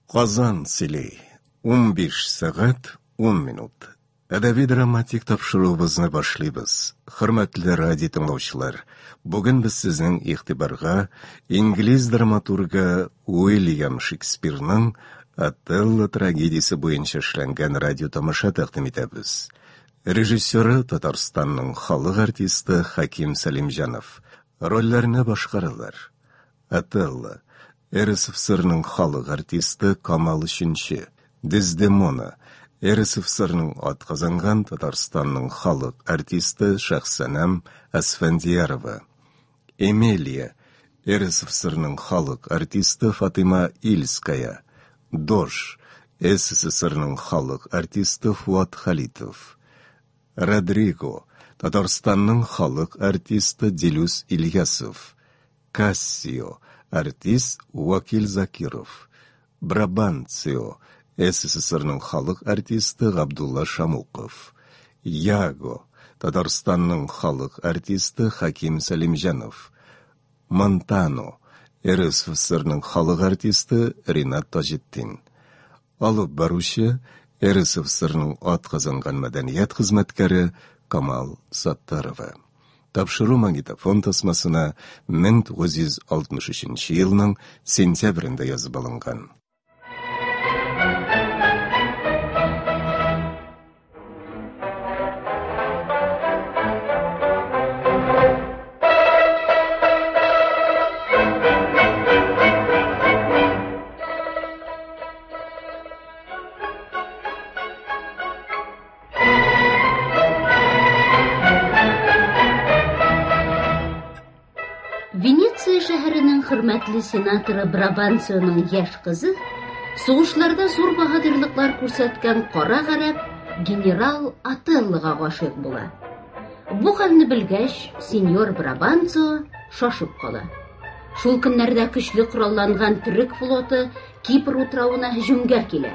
Казан сөйли. 15 сәгать 10 минут. Әдәби драматик тапшыруыбызны башлыйбыз. Хөрмәтле радио тыңлаучылар, бүген без сезнең игътибарга инглиз драматургы Уильям Шекспирның Отелло трагедиясе буенча эшләнгән радиотамаша тәкъдим итәбез. Режиссеры Татарстанның халык артисты Хәким Сәлимҗанов. Рольләрне башкаралар. Отелло, РСФСРның халык артисты Камал Өченче, Дездемона, РСФСРның атказанган Татарстанның халык артисты Шәхсәнәм Әсфәндиярова, Эмелия, РСФСРның халык артисты Фатыйма Ильская, Дож, СССРның халык артисты Фуат Халитов, Родриго, Татарстанның халык артисты Дилүс Ильясов, Кассио, артист Вакил Закиров, Брабанцио, СССРның халык артисты Габдулла Шамуков, Яго, Татарстанның халык артисты Хаким Сәлимҗанов, Монтано, РСФСРның халык артисты Ринат Таҗетдин. Алып баручы, РСФСРның атказанган мәдәният хезмәткәре Камал Саттарова. Тапшыру магнитофон тасмасына 1963 елның сентябрендә язып алынган. Венеция шәһәренең хөрмәтле сенаторы Брабанционың яшь кызы сугышларда зур баһадирлыклар күрсәткән кара гарәп генерал Отеллога гашыйк була. Бу хәлне белгәч, сеньор Брабанцио шашып кала. Шул көннәрдә көчле коралланган төрек флоты Кипр утравына һөҗүмгә килә.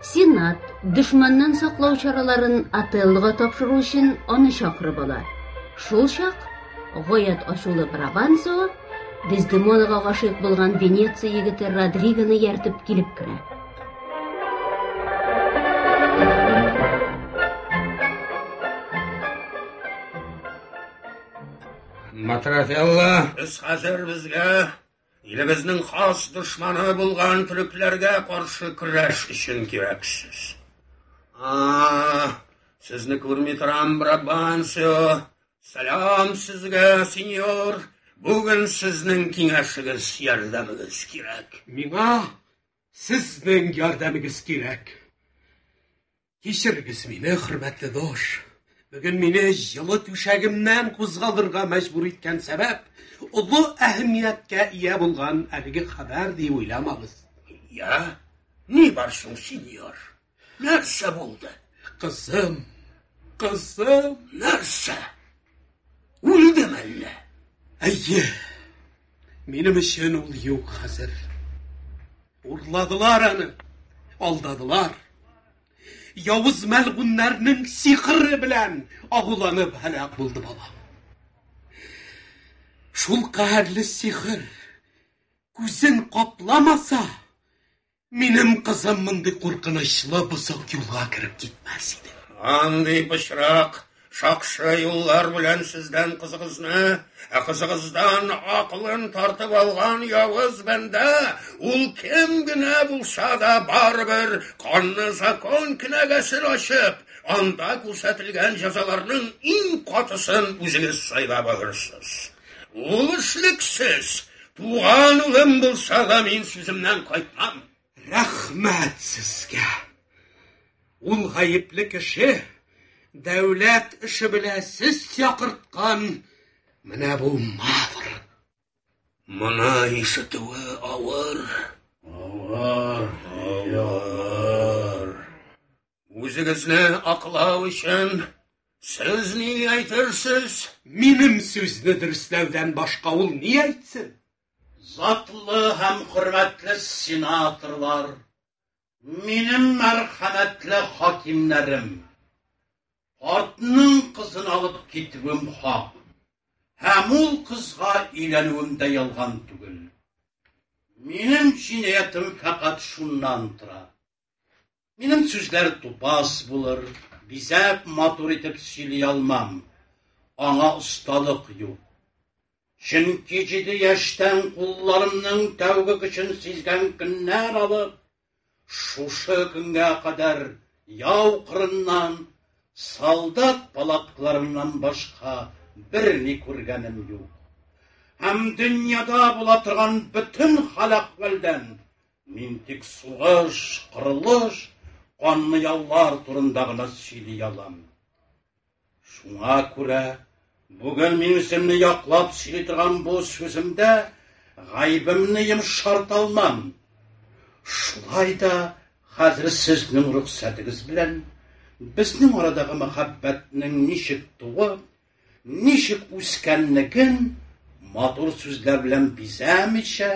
Сенат, дошманнан саклау чараларын Отеллога тапшыру өчен аны чакырып ала. Шул чак гаять ачулы Брабанцио Дездемонага гашыйк булган Венеция егете Родригоны ияртеп килеп керә. Матрафелла, без хәзер безгә илебезнең хас дошманы булган төрекләргә каршы көрәш өчен кирәксез. А, сезне күрми торам, Брабанцио. Сәлам сезгә, сеньор. Бүген сезнең киңәшегез, ярдәмегез кирәк. Миңа сезнең ярдәмегез кирәк. Кичерегез мине, хөрмәтле дос. Бүген мине җылы түшәгемнән кузгалырга мәҗбүр иткән сәбәп олы әһәмияткә ия булган әлеге хәбәр дип уйламагыз. Я, ни бар соң, сеньор? Нәрсә булды? Кызым, кызым. Нәрсә? Үлдеме әллә? Әйе. Минем өчен ул юк хәзер. Урладылар аны, алдадылар. Явыз мәлгуннәрнең сихере белән агуланып һәлак булды бала. Шул каһәрле сихер күзен капламаса, Минем кызым мондый куркынычлы бозык юлга кереп китмәс иде. Андый пычрак, шакшы юллар белән сездән кызыгызны, ә кызыгыздан акылын тартып алган явыз бәндә, ул кем генә булса да барыбер канны закон кенәгәсен ачып, анда күрсәтелгән җәзаларның иң катысын үзегез сайлап алырсыз. Ул эшлексез, Туган улым булса да мин сүземнән кайтмам. Рәхмәт сезгә. Ул гаепле кеше дәүләт эше белән сез чакырткан менә бу мавр. Моны ишетүе авыр. Авыр, авыр. Үзегезне аклау өчен сез ни әйтерсез? Минем сүзне дөресләүдән башка ул ни әйтсен? Затлы һәм хөрмәтле сенаторлар, минем мәрхәмәтле хакимнәрем, картның кызын алып китүем хак, һәм ул кызга өйләнүем дә ялган түгел. Минем җинаятем фәкать шуннан тора. Минем сүзләр тупас булыр, бизәп матур итеп сөйли алмам. Аңа осталык юк. Чөнки җиде яшьтән кулларымның тәүге көчен сизгән көннән алып, шушы көнгә кадәр яу кырыннан, солдат палаткаларыннан башка берни күргәнем юк. Һәм дөньяда була торган бөтен хәл-әхвәлдән мин тик сугыш, кырылыш, канлы яулар турында гына сөйли алам. Шуңа күрә бүген мин үземне яклап сөйли торган бу сүземдә гаебемне йомшарта алмам. Шулай да хәзер сезнең рөхсәтегез белән безнең арадагы мәхәббәтнең ничек туып, ничек үскәнлеген матур сүзләр белән бизәмичә,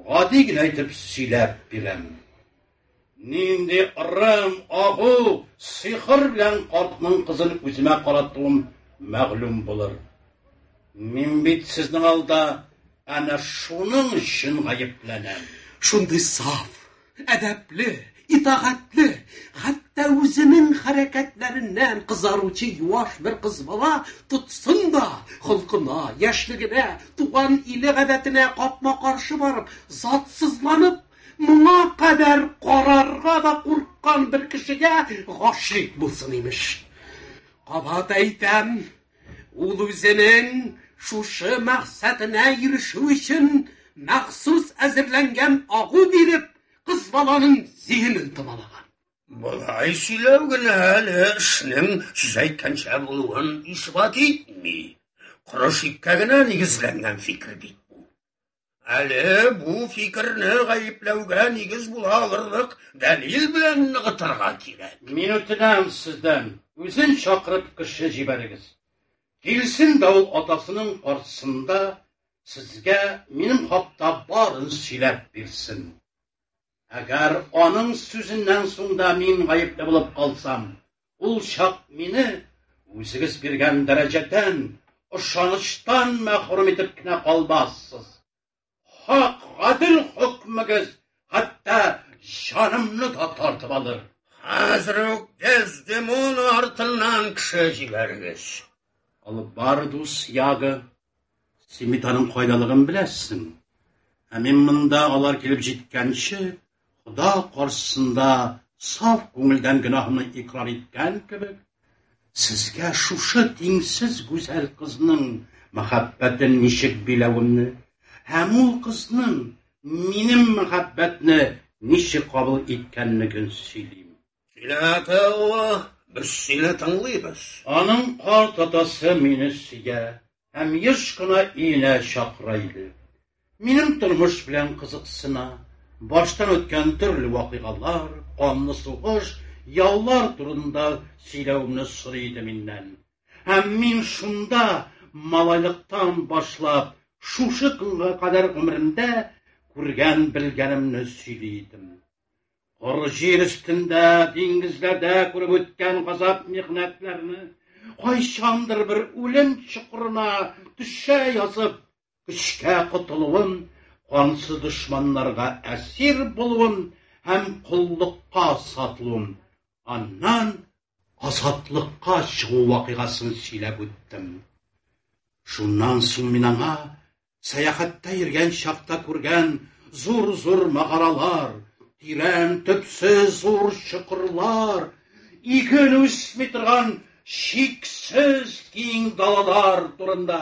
гади генә итеп сөйләп бирәм. Нинди ырым, агу, сихыр белән картның кызын үземә каратуым мәгълүм булыр. Мин бит сезнең алда әнә шуның өчен гаепләнәм. Шундый саф, әдәпле, итагатьле, хәтта үзенең хәрәкәтләреннән кызаручы юаш бер кыз бала тотсын да, холкына, яшьлегенә, туган иле гадәтенә капма-каршы барып, затсызланып, моңа кадәр карарга да курыккан бер кешегә гашыйк булсын, имеш. Кабат әйтәм, ул үзенең шушы максатына ирешү өчен махсус әзерләнгән агу биреп, кыз баланың зиһенен томалаган. Болай сөйләү генә әле эшнең сез әйткәнчә булуын исбат итми. Коры шиккә генә нигезләнгән фикер бит бу. Әле бу фикерне гаепләүгә нигез була алырлык дәлил белән ныгытырга кирәк. Мин үтенәм сездән, үзен чакырып кеше җибәрегез. Килсен дә ул атасының каршысында сезгә минем хакта барын сөйләп бирсен. Әгәр аның сүзеннән соң да мин гаепле булып калсам, ул чак мине үзегез биргән дәрәҗәдән, ышанычтан мәхрүм итеп кенә калмассыз. Хак, гадел хөкмегез хәтта җанымны да тартып алыр. Хәзер үк Дездемона артыннан кеше җибәрегез. Алып бар, дус Яго. Син бит аның кайдалыгын беләсең. Ә мин монда алар килеп җиткәнче, Хода каршысында саф күңелдән гөнаһымны икрар иткән кебек, сезгә шушы тиңсез гүзәл кызның мәхәббәтен ничек биләвемне һәм ул кызның минем мәхәббәтне ничек кабул иткәнлеген сөйлим. Сөйлә, Отелло, без сине тыңлыйбыз. Аның карт атасы мине сөя һәм еш кына өенә чакыра иде. Минем тормыш белән кызыксына, баштан үткән төрле вакыйгалар, канлы сугыш, яулар турында сөйләвемне сорый иде миннән. Һәм мин шунда малайлыктан башлап шушы көнгә кадәр гомеремдә күргән белгәнемне сөйли идем. Коры җир өстендә, диңгезләрдә күреп үткән газап-михнәтләрне, кайчандыр бер үлем чокырына төшә язып, көчкә котылуым, кансыз дошманнарга әсир булуым һәм коллыкка сатылуым, аннан азатлыкка чыгу вакыйгасын сөйләп үттем. Шуннан соң мин аңа Сәяхәттә йөргән чакта күргән зур-зур магаралар, тирән төпсез зур чокырлар, иген үсми торган чиксез киң далалар турында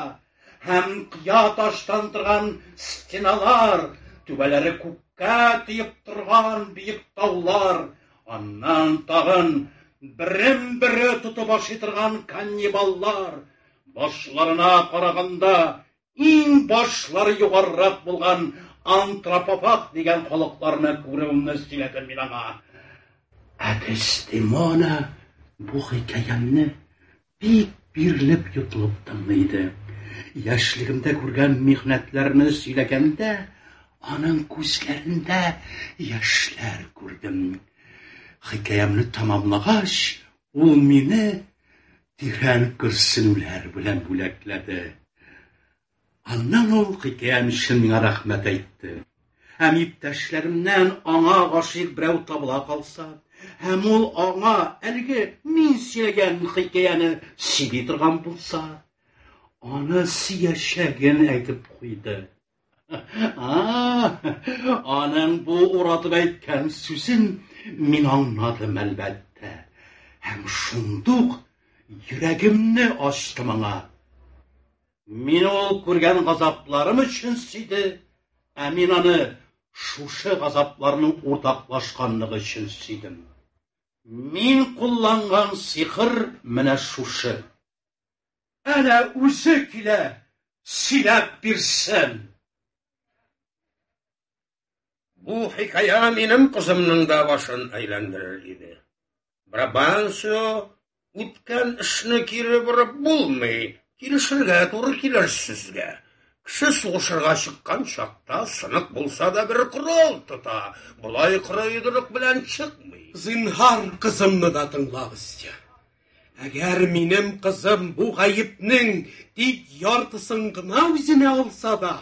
һәм кыя таштан торган стеналар, түбәләре күккә тиеп торган биек таулар, аннан тагын берен-бере тотып ашый торган каннибаллар, башларына караганда иң башлары югарырак булган антропофаг дигән халыкларны күрүемне сөйләдем мин аңа. Ә Дездемона бу хикәямне бик бирелеп йотылып тыңлый иде. Яшьлегемдә күргән михнәтләрне сөйләгәндә, аның күзләрендә яшьләр күрдем. Хикәямне тәмамлагач, ул мине тирән көрсенүләр белән бүләкләде. Аннан ул хикәям өчен миңа рәхмәт әйтте. Һәм иптәшләремнән аңа гашыйк берәү табыла калса, һәм ул аңа әлеге мин сөйләгән хикәяне сөйли торган булса, аны сөячәген әйтеп куйды. Аның бу уратып әйткән сүзен мин аңладым, әлбәттә. Һәм шундук йөрәгемне ачтым аңа. Мине ул күргән газапларым өчен сөйде, ә мин аны шушы газапларның уртаклашканлыгы өчен сөйдем. Мин кулланган сихыр менә шушы. Әнә үзе килә, сөйләп бирсен. Бу хикәя минем кызымның да башын әйләндерер иде. Брабанцио, үткән эшне кире борып булмый, килешергә туры килер сезгә. Кеше сугышырга чыккан чакта сынык булса да бер корал тота, болай коры йодрык белән чыкмый. Зинһар, кызымны да тыңлагызчы. Әгәр минем кызым бу гаепнең тик яртысын гына үзенә алса да,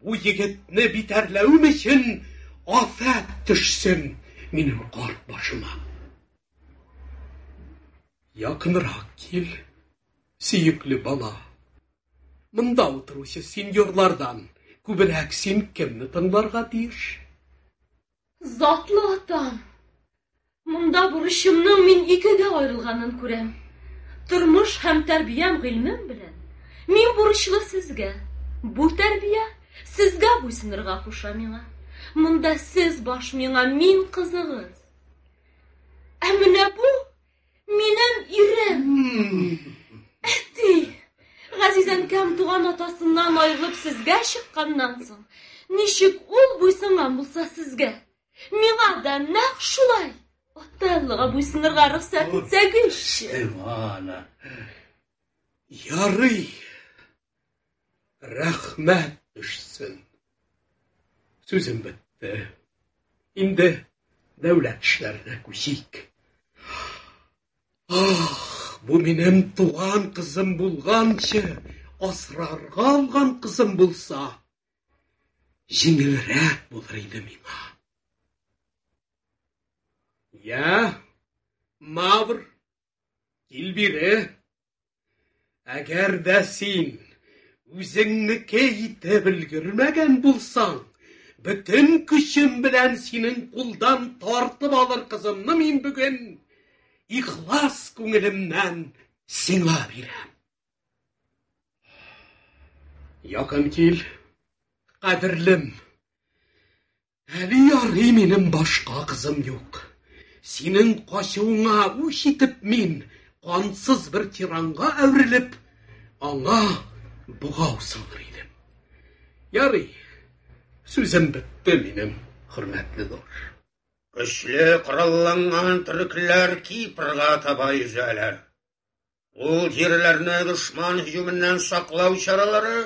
бу егетне битәрләвем өчен афәт төшсен минем карт башыма. Якынрак кил, сөекле бала. Монда утыручы сеньорлардан күбрәк син кемне тыңларга тиеш? Затлы атам! Монда бурычымның мин икегә аерылганын күрәм. Тормыш һәм тәрбиям гыйльмем белән мин бурычлы сезгә. Бу тәрбия сезгә буйсынырга куша миңа. Монда сез баш миңа, мин кызыгыз. Ә менә бу минем ирем. Әти, газиз әнкәм туган атасыннан аерылып сезгә чыкканнан соң, ничек ул буйсынган булса сезгә, миңа да нәкъ шулай Отеллога буйсынырга рөхсәт итсәгезче. Ивана. Ярый. Рәхмәт төшсен. Сүзем бетте. Инде дәүләт эшләренә күчик. Ах, бу минем туган кызым булганчы, асрарга алган кызым булса, җиңелрәк булыр иде миңа. Я, Мавр, кил бире. Әгәр дә син үзеңнеке итеп өлгермәгән булсаң, бөтен көчем белән синең кулдан тартып алыр кызымны мин бүген ихлас күңелемнән сиңа бирәм. Якын кил, кадерлем. Әле ярый минем башка кызым юк. Синең качуыңа үч итеп мин, кансыз бер тиранга әверелеп, аңа богау салыр идем. Ярый, сүзем бетте минем, хөрмәтле дор. Көчле коралланган төрекләр Кипрга таба йөзәләр. Ул җирләрне дошман һөҗүменнән саклау чаралары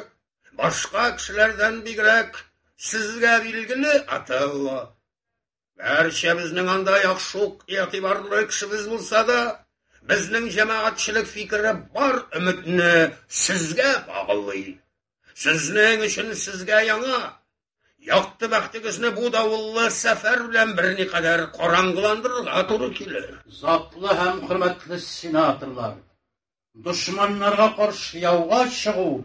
башка кешеләрдән бигрәк сезгә билгеле, Отелло. Гәрчә безнең анда яхшы ук игътибарлы кешебез булса да, безнең җәмәгатьчелек фикере бар өметне сезгә баглый. Сезнең өчен сезгә яңа, Якты бәхтегезне бу давыллы сәфәр белән берникадәр караңгыландырырга туры килер. Затлы һәм хөрмәтле сенаторлар, дошманнарга каршы яуга чыгу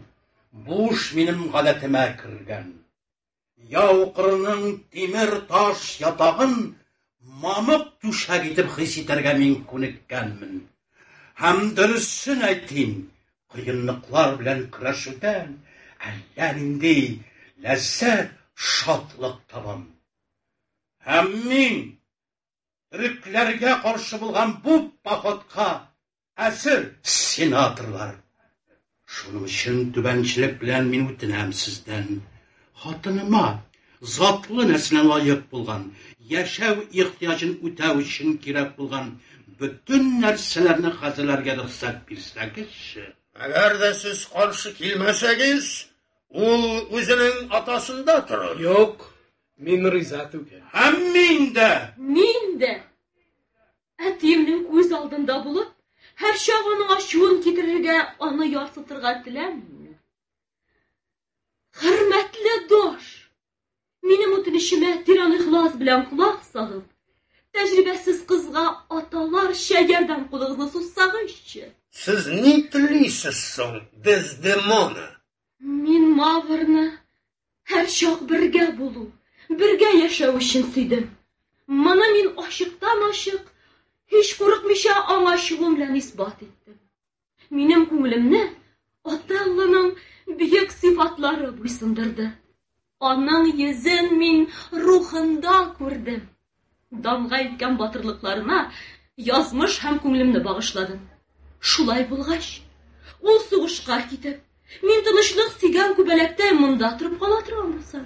бу эш минем гадәтемә кергән. Яу кырының тимер таш ятагын мамык түшәк итеп хис итәргә мин күнеккәнмен. Һәм дөресен әйтим, кыенлыклар белән көрәшүдән әллә нинди ләззәт, шатлык табам. Һәм мин төрекләргә каршы булган бу походка әзер, сенаторлар. Шуның өчен түбәнчелек белән мин үтенәм сездән. Хатыныма затлы нәселенә лаек булган, яшәү ихтыяҗын үтәү өчен кирәк булган бөтен нәрсәләрне хәзерләргә рөхсәт бирсәгезче. Әгәр дә сез каршы килмәсәгез, ул үзенең атасында торыр. Юк, мин риза түгел. Һәм мин дә. Мин дә. Әтиемнең күз алдында булып, һәрчак аның ачуын китерергә, аны ярсытырга теләмим. Хөрмәтле дош! Минем үтенечемә тирән ихлас белән колак салып, тәҗрибәсез кызга аталарча ярдәм кулыгызны сузсагызчы. Сез ни телисез соң, Дездемона? Мин Маврны һәрчак бергә булу, бергә яшәү өчен сөйдем. Моны мин ачыктан-ачык, һич курыкмыйча аңа чыгуым белән исбат иттем. Минем күңелемне Отеллоның бөек сыйфатлары буйсындырды. Аның йөзен мин рухында күрдем. Данга иткән батырлыкларына язмыш һәм күңелемне багышладым. Шулай булгач, ул сугышка китеп, мин тынычлык сөйгән күбәләктәй монда торып кала торган булсам,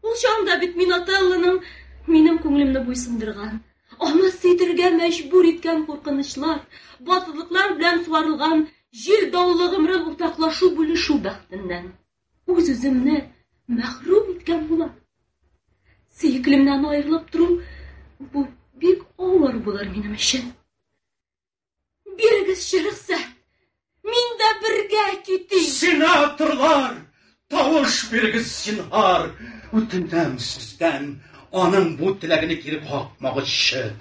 ул чагында бит мин Отеллоның минем күңелемне буйсындырган, аны сөйдергә мәҗбүр иткән куркынычлар, батырлыклар белән сугарылган җил давыллы гомерен уртаклашу-бүлешү бәхетеннән үз-үземне мәхрүм иткән булам. Сөеклемнән аерылып тору бу бик авыр булыр минем өчен. Бирегезче рөхсәт, мин дә бергә китим. Сенаторлар, тавыш бирегез, зинһар. Үтенәм сездән, аның бу теләгене кире какмагызчы.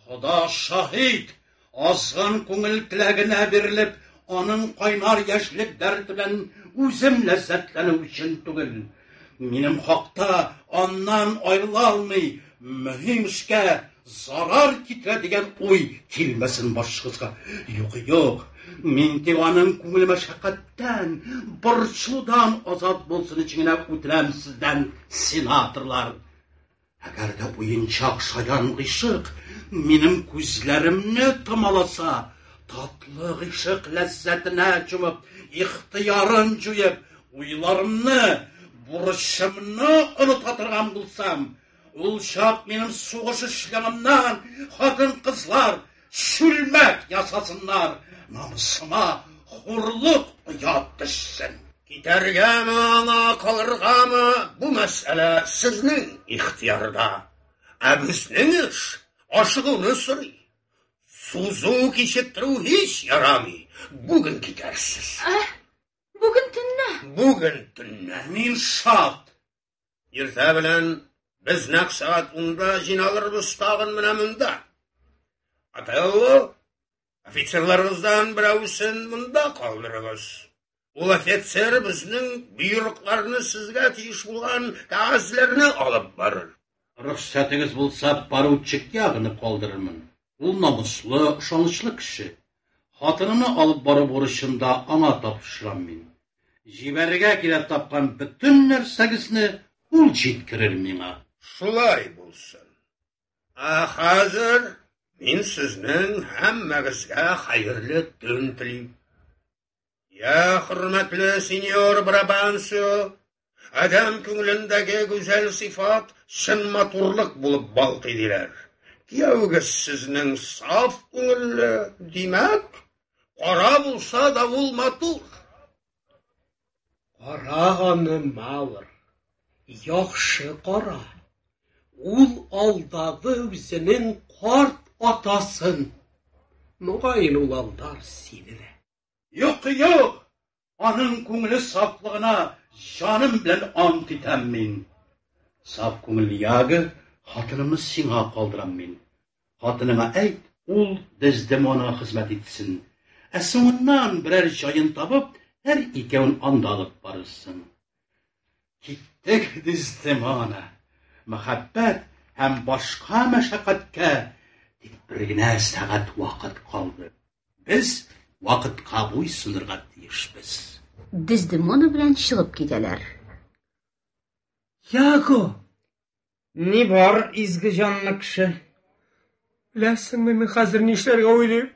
Хода шаһит, азгын күңел теләгенә бирелеп, аның кайнар яшьлек дәрте белән үзем ләззәтләнү өчен түгел. Минем хакта аннан аерыла алмый, мөһим эшкә зарар китерә дигән уй килмәсен башыгызга. Юк, юк, мин тик аның күңеле мәшәкатьтән, борчылудан азат булсын өчен генә үтенәм сездән, сенаторлар. Әгәр дә уенчак шаян гыйшык минем күзләремне томаласа, татлы гыйшык ләззәтенә чумып, ихтыярын җуеп, уйларымны, бурычымны оныта торган булсам, ул чак минем сугыш эшләгәннән хатын-кызлар чүлмәк ясасыннар, намусыма хурлык, оят төшсен. Китәргәме аңа, калыргамы, бу мәсьәлә сезнең ихтыярда. Ә безнең эш ашыгуны сорый. Сузу, кичектерү һич ярамый. Бүген китәрсез. Ә, бүген төнлә? Бүген төнлә. Мин шат. Иртә белән без нәкъ сәгать унда җыйналырбыз тагын менә монда. Отелло, офицерларыгыздан берәүсен монда калдырыгыз. Ул офицер безнең боерыкларны сезгә тиеш булган кәгазьләрне алып барыр. Рөхсәтегез булса, поручик Ягны калдырырмын. Ул намуслы, ышанычлы кеше. Хатынымны алып бару бурычын да аңа тапшырам мин. Җибәрергә кирәк тапкан бөтен нәрсәгезне ул җиткерер миңа. Шулай булсын. Ә хәзер мин сезнең һәммәгезгә хәерле төн телим. Я, хөрмәтле сеньор Брабанцио, адәм күңелендәге гүзәл сыйфат чын матурлык булып балкый диләр. Кияүегез сезнең саф күңелле, димәк, кара булса да ул матур. Кара аны, Мавр, яхшы кара. Ул алдады үзенең карт атасын. Мөгаен ул алдар сине дә. Юк, юк, аның күңеле сафлыгына җаным белән ант итәм мин. Саф күңелле Яго, хатынымны сиңа калдырам мин. Хатыныңа әйт, ул Дездемонага хезмәт итсен. Ә соңыннан берәр җаен табып, һәр икәвен анда алып барырсың. Киттек, Дездемона. Мәхәббәт һәм башка мәшәкатькә тик бер генә сәгать вакыт калды. Без вакытка буйсынырга тиешбез. Дездемона белән чыгып китәләр. Яго! Ни бар, изге җанлы кеше? Беләсеңме, мин хәзер нишләргә уйлыйм?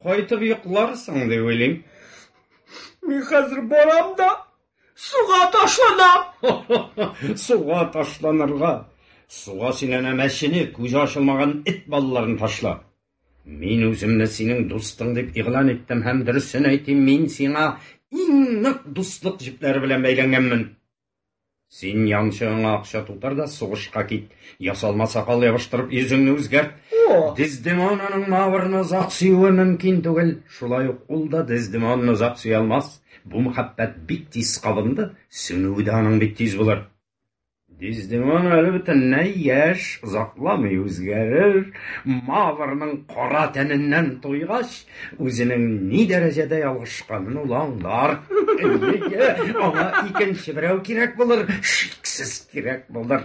Кайтып йокларсың дип уйлыйм. Мин хәзер барам да суга ташланам. Суга ташланырга. Суга син әнә мәчене, күзе ачылмаган эт балаларын ташла. Мин үземне синең дустың дип игълан иттем һәм дөресен әйтим, мин сиңа иң нык дуслык җепләре белән бәйләнгәнмен. Син янчыгыңа акча тутыр да сугышка кит. Ясалма сакал ябыштырып йөзеңне үзгәрт. Дездемонаның Маврны озак сөюе мөмкин түгел. Шулай ук ул да Дездемонаны озак сөя алмас. Бу мәхәббәт бик тиз кабынды, сүнүе дә аның бик тиз булыр. Дездемона әле бөтенләй яшь, озакламый үзгәрер. Маврның кара тәненнән туйгач, үзенең ни дәрәҗәдә ялгышканын ул аңлар. Әйе, аңа икенче берәү кирәк булыр, шиксез кирәк булыр.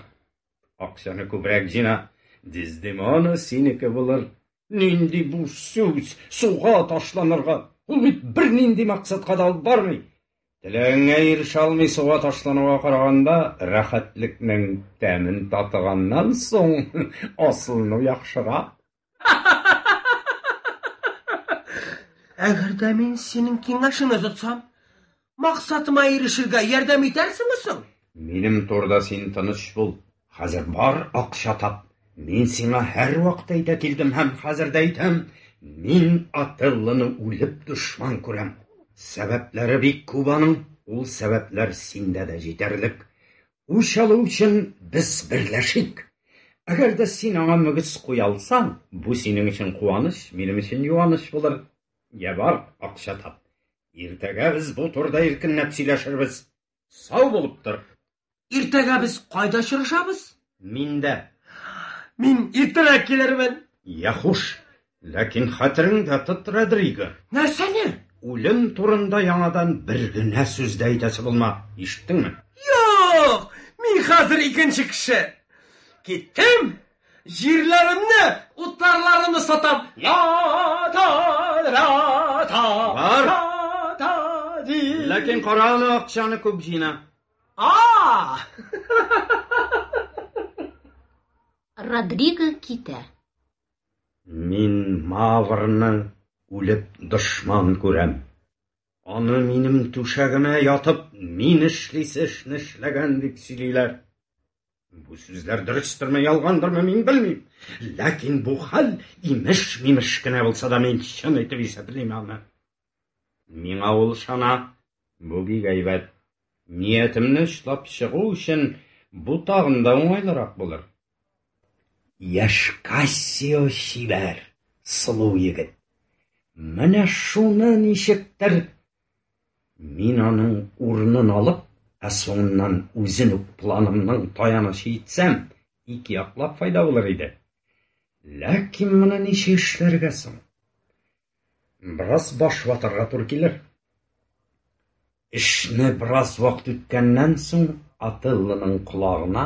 Акчаны күбрәк җыйна, Дездемона синеке булыр. Нинди бу сүз, суга ташланырга? Ул бит бернинди максатка да алып бармый. Теләгеңә ирешә алмый суга ташлануга караганда, рәхәтлекнең тәмен татыганнан соң асылыну яхшырак. Әгәр дә мин синең киңәшеңне тотсам, максатыма ирешергә ярдәм итәрсеңме соң? Минем турыда син тыныч бул. Хәзер бар, акча тап. Мин сиңа һәрвакыт әйтә килдем һәм хәзер дә әйтәм, мин Отеллоны үлеп дошман күрәм. Сәбәпләре бик күп аның, ул сәбәпләр синдә дә җитәрлек. Үч алу өчен без берләшик. Әгәр дә син аңа мөгез куя алсаң, бу синең өчен куаныч, минем өчен юаныч булыр. Я бар, акча тап. Иртәгә без бу турыда иркенләп сөйләшербез. Сау булып тор. Иртәгә без кайда очрашабыз? Миндә. Мин иртәрәк килермен. Я хуш. Ләкин хәтереңдә тот, Родриго. Нәрсәне? Үлем турында яңадан бер генә сүз дә әйтәсе булма. Ишеттеңме? Юк, мин хәзер икенче кеше. Киттем. Җирләремне, утларларымны сатам. Ла та ра та. Бар. Та та ди. Ләкин кара аны, акчаны күп җыйна. А! Родриго китә. Мин Маврны үлеп дошман күрәм. Аны минем түшәгемә ятып, мин эшлисе эшне эшләгән дип сөйлиләр. Бу сүзләр дөрестерме, ялгандырмы, мин белмим. Ләкин бу хәл имеш-мимеш кенә булса да, мин чын итеп исәплим аны. Миңа ул ышана, бу бик әйбәт. Ниятемне очлап чыгу өчен бу тагын да уңайлырак булыр. Яшь Кассио чибәр, сылу егет. Менә шуны ничектер мин аның урынын алып, ә соңыннан үзен үк планымның таянычы итсәм, ике яклап файда булыр иде. Ләкин моны ничек эшләргә соң? Бераз баш ватарга туры килер. Эшне бераз вакыт үткәннән соң Отеллоның колагына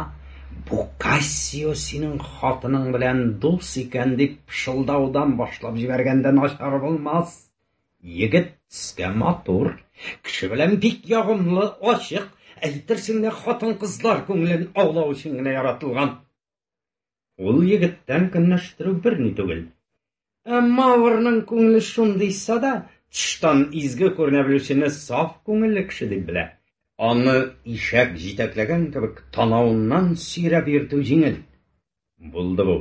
бу Кассио синең хатының белән дус икән дип пышылдаудан башлап җибәргәндә начар булмас. Егет төскә матур, кеше белән бик ягымлы, ачык, әйтерсең лә хатын-кызлар күңелен аулау өчен генә яратылган. Ул егеттән көнләштерү берни түгел. Ә Маврның күңеле шундыйса да, тыштан изге күренә белүчене саф күңелле кеше дип белә. Аны ишәк җитәкләгән кебек танавыннан сөйрәп йөртү җиңел. Булды бу.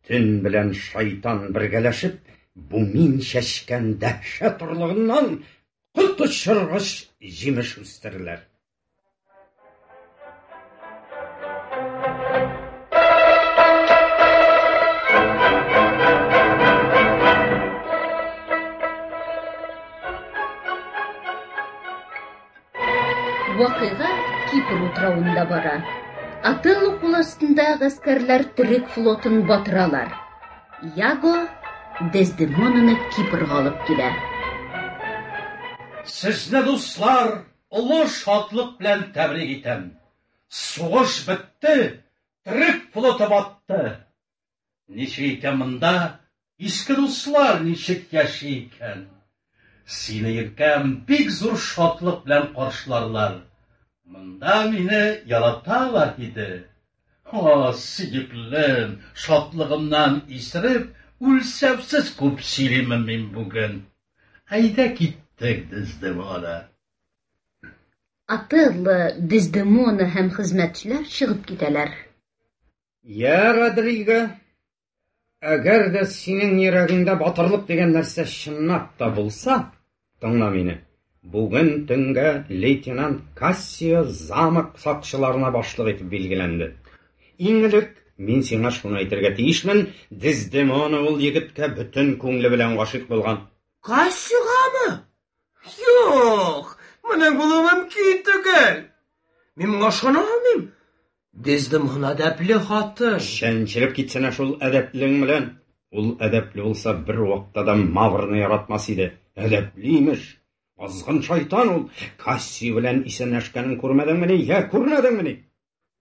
Төн белән шайтан бергәләшеп, бу мин чәчкән дәһшәт орлыгыннан коточыргыч җимеш үстерерләр. Вакыйга Кипр утравында бара. Отелло кул астында гаскәрләр төрек флотын батыралар. Яго Дездемонаны Кипрга алып килә. Сезне, дуслар, олы шатлык белән тәбрик итәм. Сугыш бетте, төрек флоты батты. Ничек икән монда иске дуслар ничек яши икән? Сине, иркәм, бик зур шатлык белән каршыларлар. Монда мине яраталар иде. О, сөеклем, шатлыгымнан исереп, үлчәүсез күп сөйлимен мин бүген. Әйдә киттек, Дездемона. Отелло, Дездемона һәм хезмәтчеләр чыгып китәләр. Я, Родриго, әгәр дә синең йөрәгеңдә батырлык дигән нәрсә чынлап та булса, тыңла мине. Бүген төнгә лейтенант Кассио замок сакчыларына башлык итеп билгеләнде. Иң элек мин сиңа шуны әйтергә тиешмен, Дездемона ул егеткә бөтен күңеле белән гашыйк булган. Кассиогамы? Юк, моның булуы мөмкин түгел. Мин моңа ышана алмыйм. Дездемона әдәпле хатын. Чәнчелеп китсәнә шул әдәплең белән. Ул әдәпле булса, бер вакытта да Маврны яратмас иде. Әдәпле имеш. Азгын шайтан ул. Кассио белән исәнләшкәнен күрмәдеңмени? Йә, күрмәдеңмени?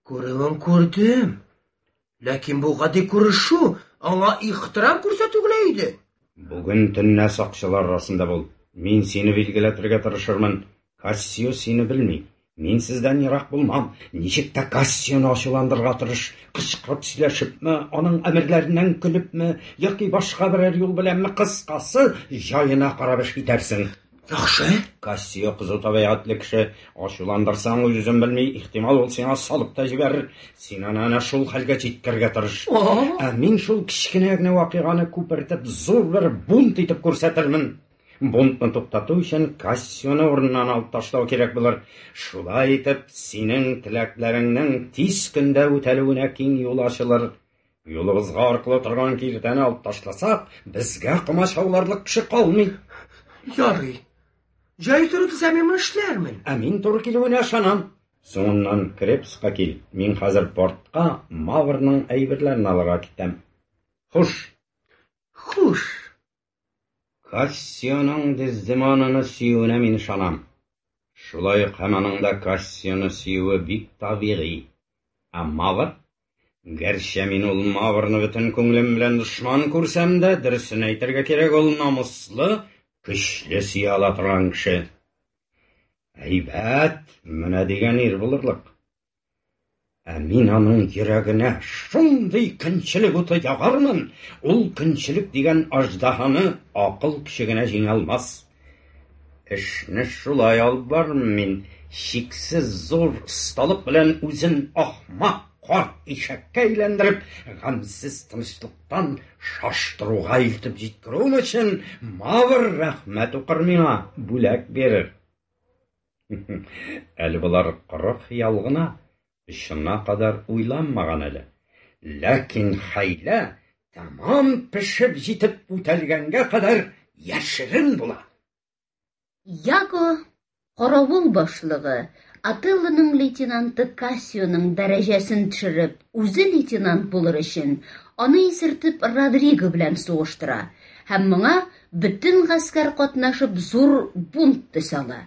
Күрүен күрдем. Ләкин бу гади күрешү аңа ихтирам күрсәтү генә иде. Бүген төнлә сакчылар арасында бул. Мин сине билгеләтергә тырышырмын. Кассио сине белми. Мин сездән ерак булмам. Ничек тә Кассионы ачуландырырга тырыш. Кычкырып сөйләшепме, аның әмерләреннән көлепме, яки башка берәр юл беләнме, кыскасы, җаена карап эш итәрсең. Яхшы. Кассио кызу табигатьле кеше. Ачуландырсаң, үз-үзен белми, ихтимал, ул сиңа салып та җибәрер. Син аны әнә шул хәлгә җиткерергә тырыш. Ә мин шул кечкенә генә вакыйганы күпертеп, зур бер бунт итеп күрсәтермен. Бунтны туктату өчен Кассионы урыннан алып ташлау кирәк булыр. Шулай итеп, синең теләкләреңнең тиз көндә үтәлүенә киң юл ачылыр. Юлыбызга аркылы торган киртәне алып ташласак, безгә комачауларлык кеше калмый. Ярый. Җай туры килсә, мин моны эшләрмен. Ә мин туры килүенә ышанам. Соңыннан крепостька кил. Мин хәзер портка Маврның әйберләрен алырга китәм. Хуш. Хуш. Кассионың Дездемонаны сөюенә мин ышанам. Шулай ук һәм аның да Кассионы сөюе бик табигый. Ә Мавр? Гәрчә мин ул Маврны бөтен күңелем белән дошман күрсәм дә, дөресен әйтергә кирәк, ул намуслы, көчле сөя ала торган кеше. Әйбәт, менә дигән ир булырлык. Ә мин аның йөрәгенә шундый көнчелек уты ягармын, ул көнчелек дигән аждаһаны акыл көче генә җиңә алмас. Эшне шулай алып барырмын мин, чиксез зур осталык белән үзен ахмак карт ишәккә әйләндереп, гамьсез тынычлыктан шаштыруга илтеп җиткерүем өчен Мавр рәхмәт укыр миңа, бүләк бирер. Әле болар коры хыял гына, очына кадәр уйланмаган әле. Ләкин хәйлә тәмам пешеп җитеп үтәлгәнгә кадәр яшерен була. Яго, каравыл башлыгы, Отеллоның лейтенанты Кассионың дәрәҗәсен төшереп, үзе лейтенант булыр өчен, аны исертеп Родриго белән сугыштыра һәм моңа бөтен гаскәр катнашып зур бунт төс ала.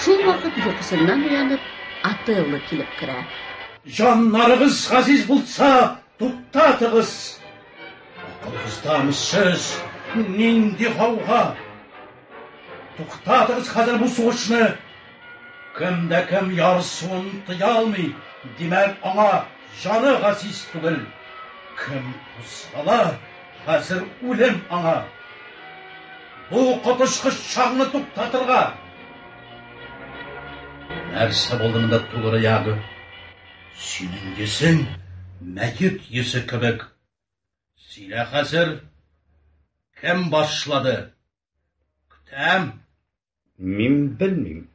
Шул вакыт йокысыннан уянып, Отелло килеп керә. Җаннарыгыз газиз булса, туктатыгыз! Акылыгыздамы сез? Нинди гауга? Туктатыгыз хәзер бу сугышны! Кем дә кем ярсуын тыя алмый, димәк, аңа җаны газиз түгел. Кем кузгала, хәзер үлем аңа. Бу коточкыч чаңны туктатырга! Нәрсә булды монда тугры ягы? Синең йөзең мәет йөзе кебек. Сөйлә хәзер, кем башлады? Көтәм. Мин белмим.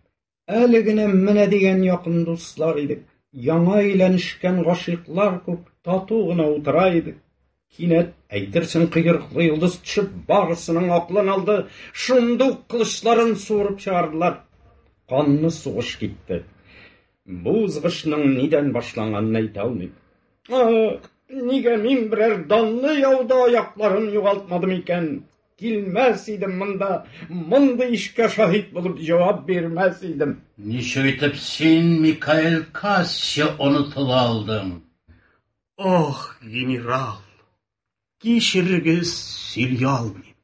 Әле генә менә дигән якын дуслар идек. Яңа өйләнешкән гашыйклар күк тату гына утыра идек. Кинәт, әйтерсең, койрыклы йолдыз төшеп, барысының акылын алды. Шундук кылычларын суырып чыгардылар. Канлы сугыш китте. Бу узгышның нидән башланганын әйтә алмыйм. Ах, нигә мин берәр данлы яуда аякларын югалтмадым икән? Килмәс идем монда, мондый эшкә шаһит булып җавап бирмәс идем. Ничек итеп син, Микаэль Кассио, онытыла алдың? Ох, генерал, кичерегез, сөйли алмыйм.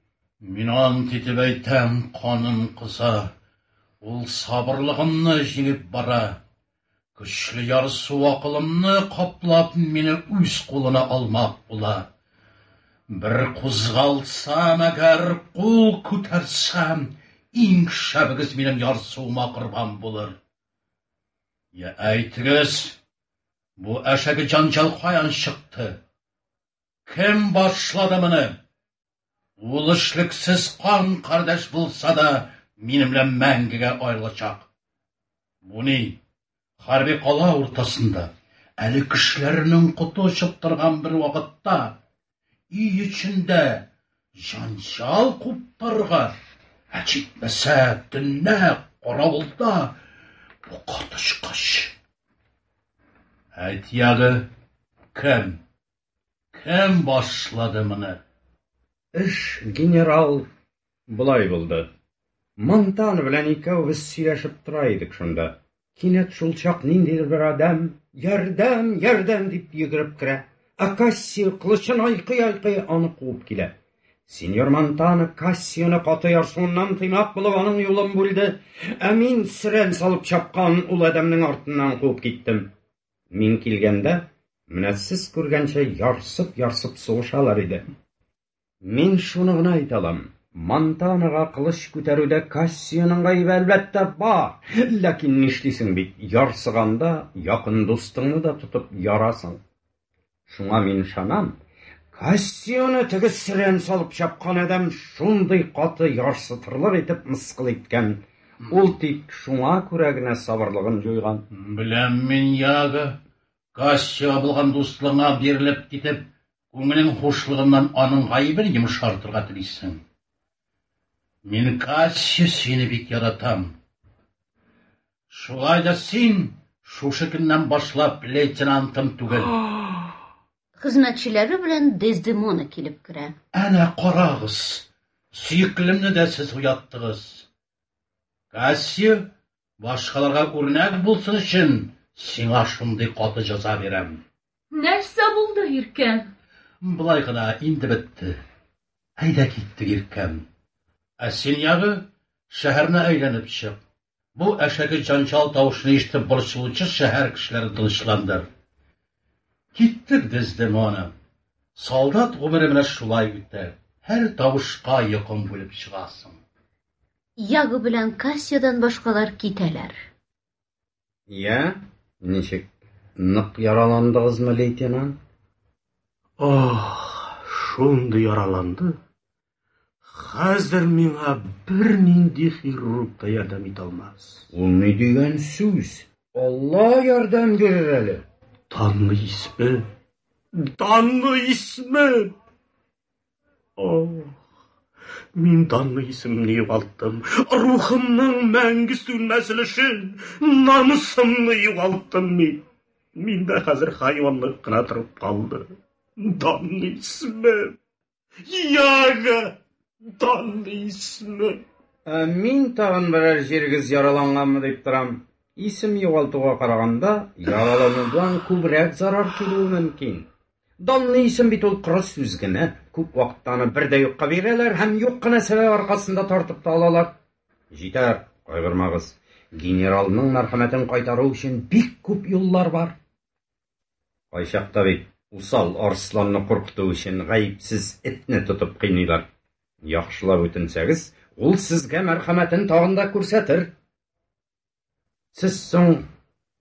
Мин ант итеп әйтәм, каным кыза, ул сабырлыгымны җиңеп бара. Көчле ярсу акылымны каплап, мине үз кулына алмак була. Бер кузгалсам, әгәр кул күтәрсәм, иң шәбегез минем ярсуыма корбан булыр. Я әйтегез, Бу әшәке җанҗал каян чыкты? Кем башлады моны? Ул эшлексез кан кардәш булса да, минем белән мәңгегә аерылачак. Бу ни? Хәрби кала уртасында, әле кешеләрнең коты очып торган бер вакытта, өй эчендә җанҗал куптарырга, ә җитмәсә, төнлә каравылда бу коточкыч. Әйт, ягы, кем? Кем башлады моны? Эш, генерал, болай булды. Монтана белән икәү без сөйләшеп тора идек шунда. Кинәт шулчак ниндидер бер адәм, "Ярдәм, ярдәм!" дип йөгереп керә. Ә Кассио кылычын айкый-айкый аны куып килә. Сеньор Монтана Кассионы каты ярсуыннан тыймак булып аның юлын бүлде, ә мин сөрән салып чапкан ул адәмнең артыннан куып киттем. Мин килгәндә, менә сез күргәнчә ярсып-ярсып сугышалар иде. Мин шуны гына әйтә алам, Монтанага кылыч күтәрүдә Кассионың гаебе, әлбәттә, бар. Ләкин нишлисең бит, ярсыганда якын дустыңны да тотып ярасың. Шуңа мин ышанам, Кассионы теге сөрән салып чапкан адәм шундый каты ярсытырлык итеп мыскыл иткән. Ул тик шуңа күрә генә сабырлыгын җуйган. Беләм мин, Яго, Кассиога булган дуслыгыңа бирелеп китеп, күңелең хушлыгыннан аның гаебен йомшартырга телисең. Мин, Кассио, сине бик яратам. Шулай да син шушы көннән башлап лейтенантым түгел. Хезмәтчеләре белән Дездемона килеп керә. Әнә карагыз, сөеклемне дә сез уяттыгыз. Кассио, башкаларга үрнәк булсын өчен, сиңа шундый каты җәза бирәм. Нәрсә булды, иркәм? Болай гына инде бетте. Әйдә киттек, иркәм. Ә син, ягы, шәһәрне әйләнеп чык. Бу әшәке җанҗал тавышын ишетеп борчылучы шәһәр кешеләрен тынычландыр. Киттек, Дездемона. Солдат гомере менә шулай үтә. Һәр тавышка йокың бүлеп чыгасың. Яго белән Кассиодан башкалар китәләр. Я, ничек, нык яраландыгызмы, лейтенант? Ох, шундый яраланды. Хәзер миңа бернинди хирург та ярдәм итә алмас. Ул ни дигән сүз? Алла ярдәм бирер әле. Данлы исме, данлы исме! Ох, мин данлы исемне югалттым. Рухымның мәңге сүнмәс өлешен, намусымны югалттым мин. Миндә хәзер хайванлык кына торып калды. Данлы исемем! Яга! Данлы исемем! Ә мин тагын берәр җирегез яраланганмы дип торам. Исем югалтуга караганда, яраланудан күбрәк зарар килүе мөмкин. Данлы исем бит ул коры сүз генә. Күп вакытта аны бер дә юкка бирәләр һәм юк кына сәбәп аркасында тартып та алалар. Җитәр, кайгырмагыз. Генералның мәрхәмәтен кайтару өчен бик күп юллар бар. Кайчакта бит усал арысланны куркыту өчен гаепсез этне тотып кыйныйлар. Яхшылап үтенсәгез, ул сезгә мәрхәмәтен тагын да күрсәтер. Сез соң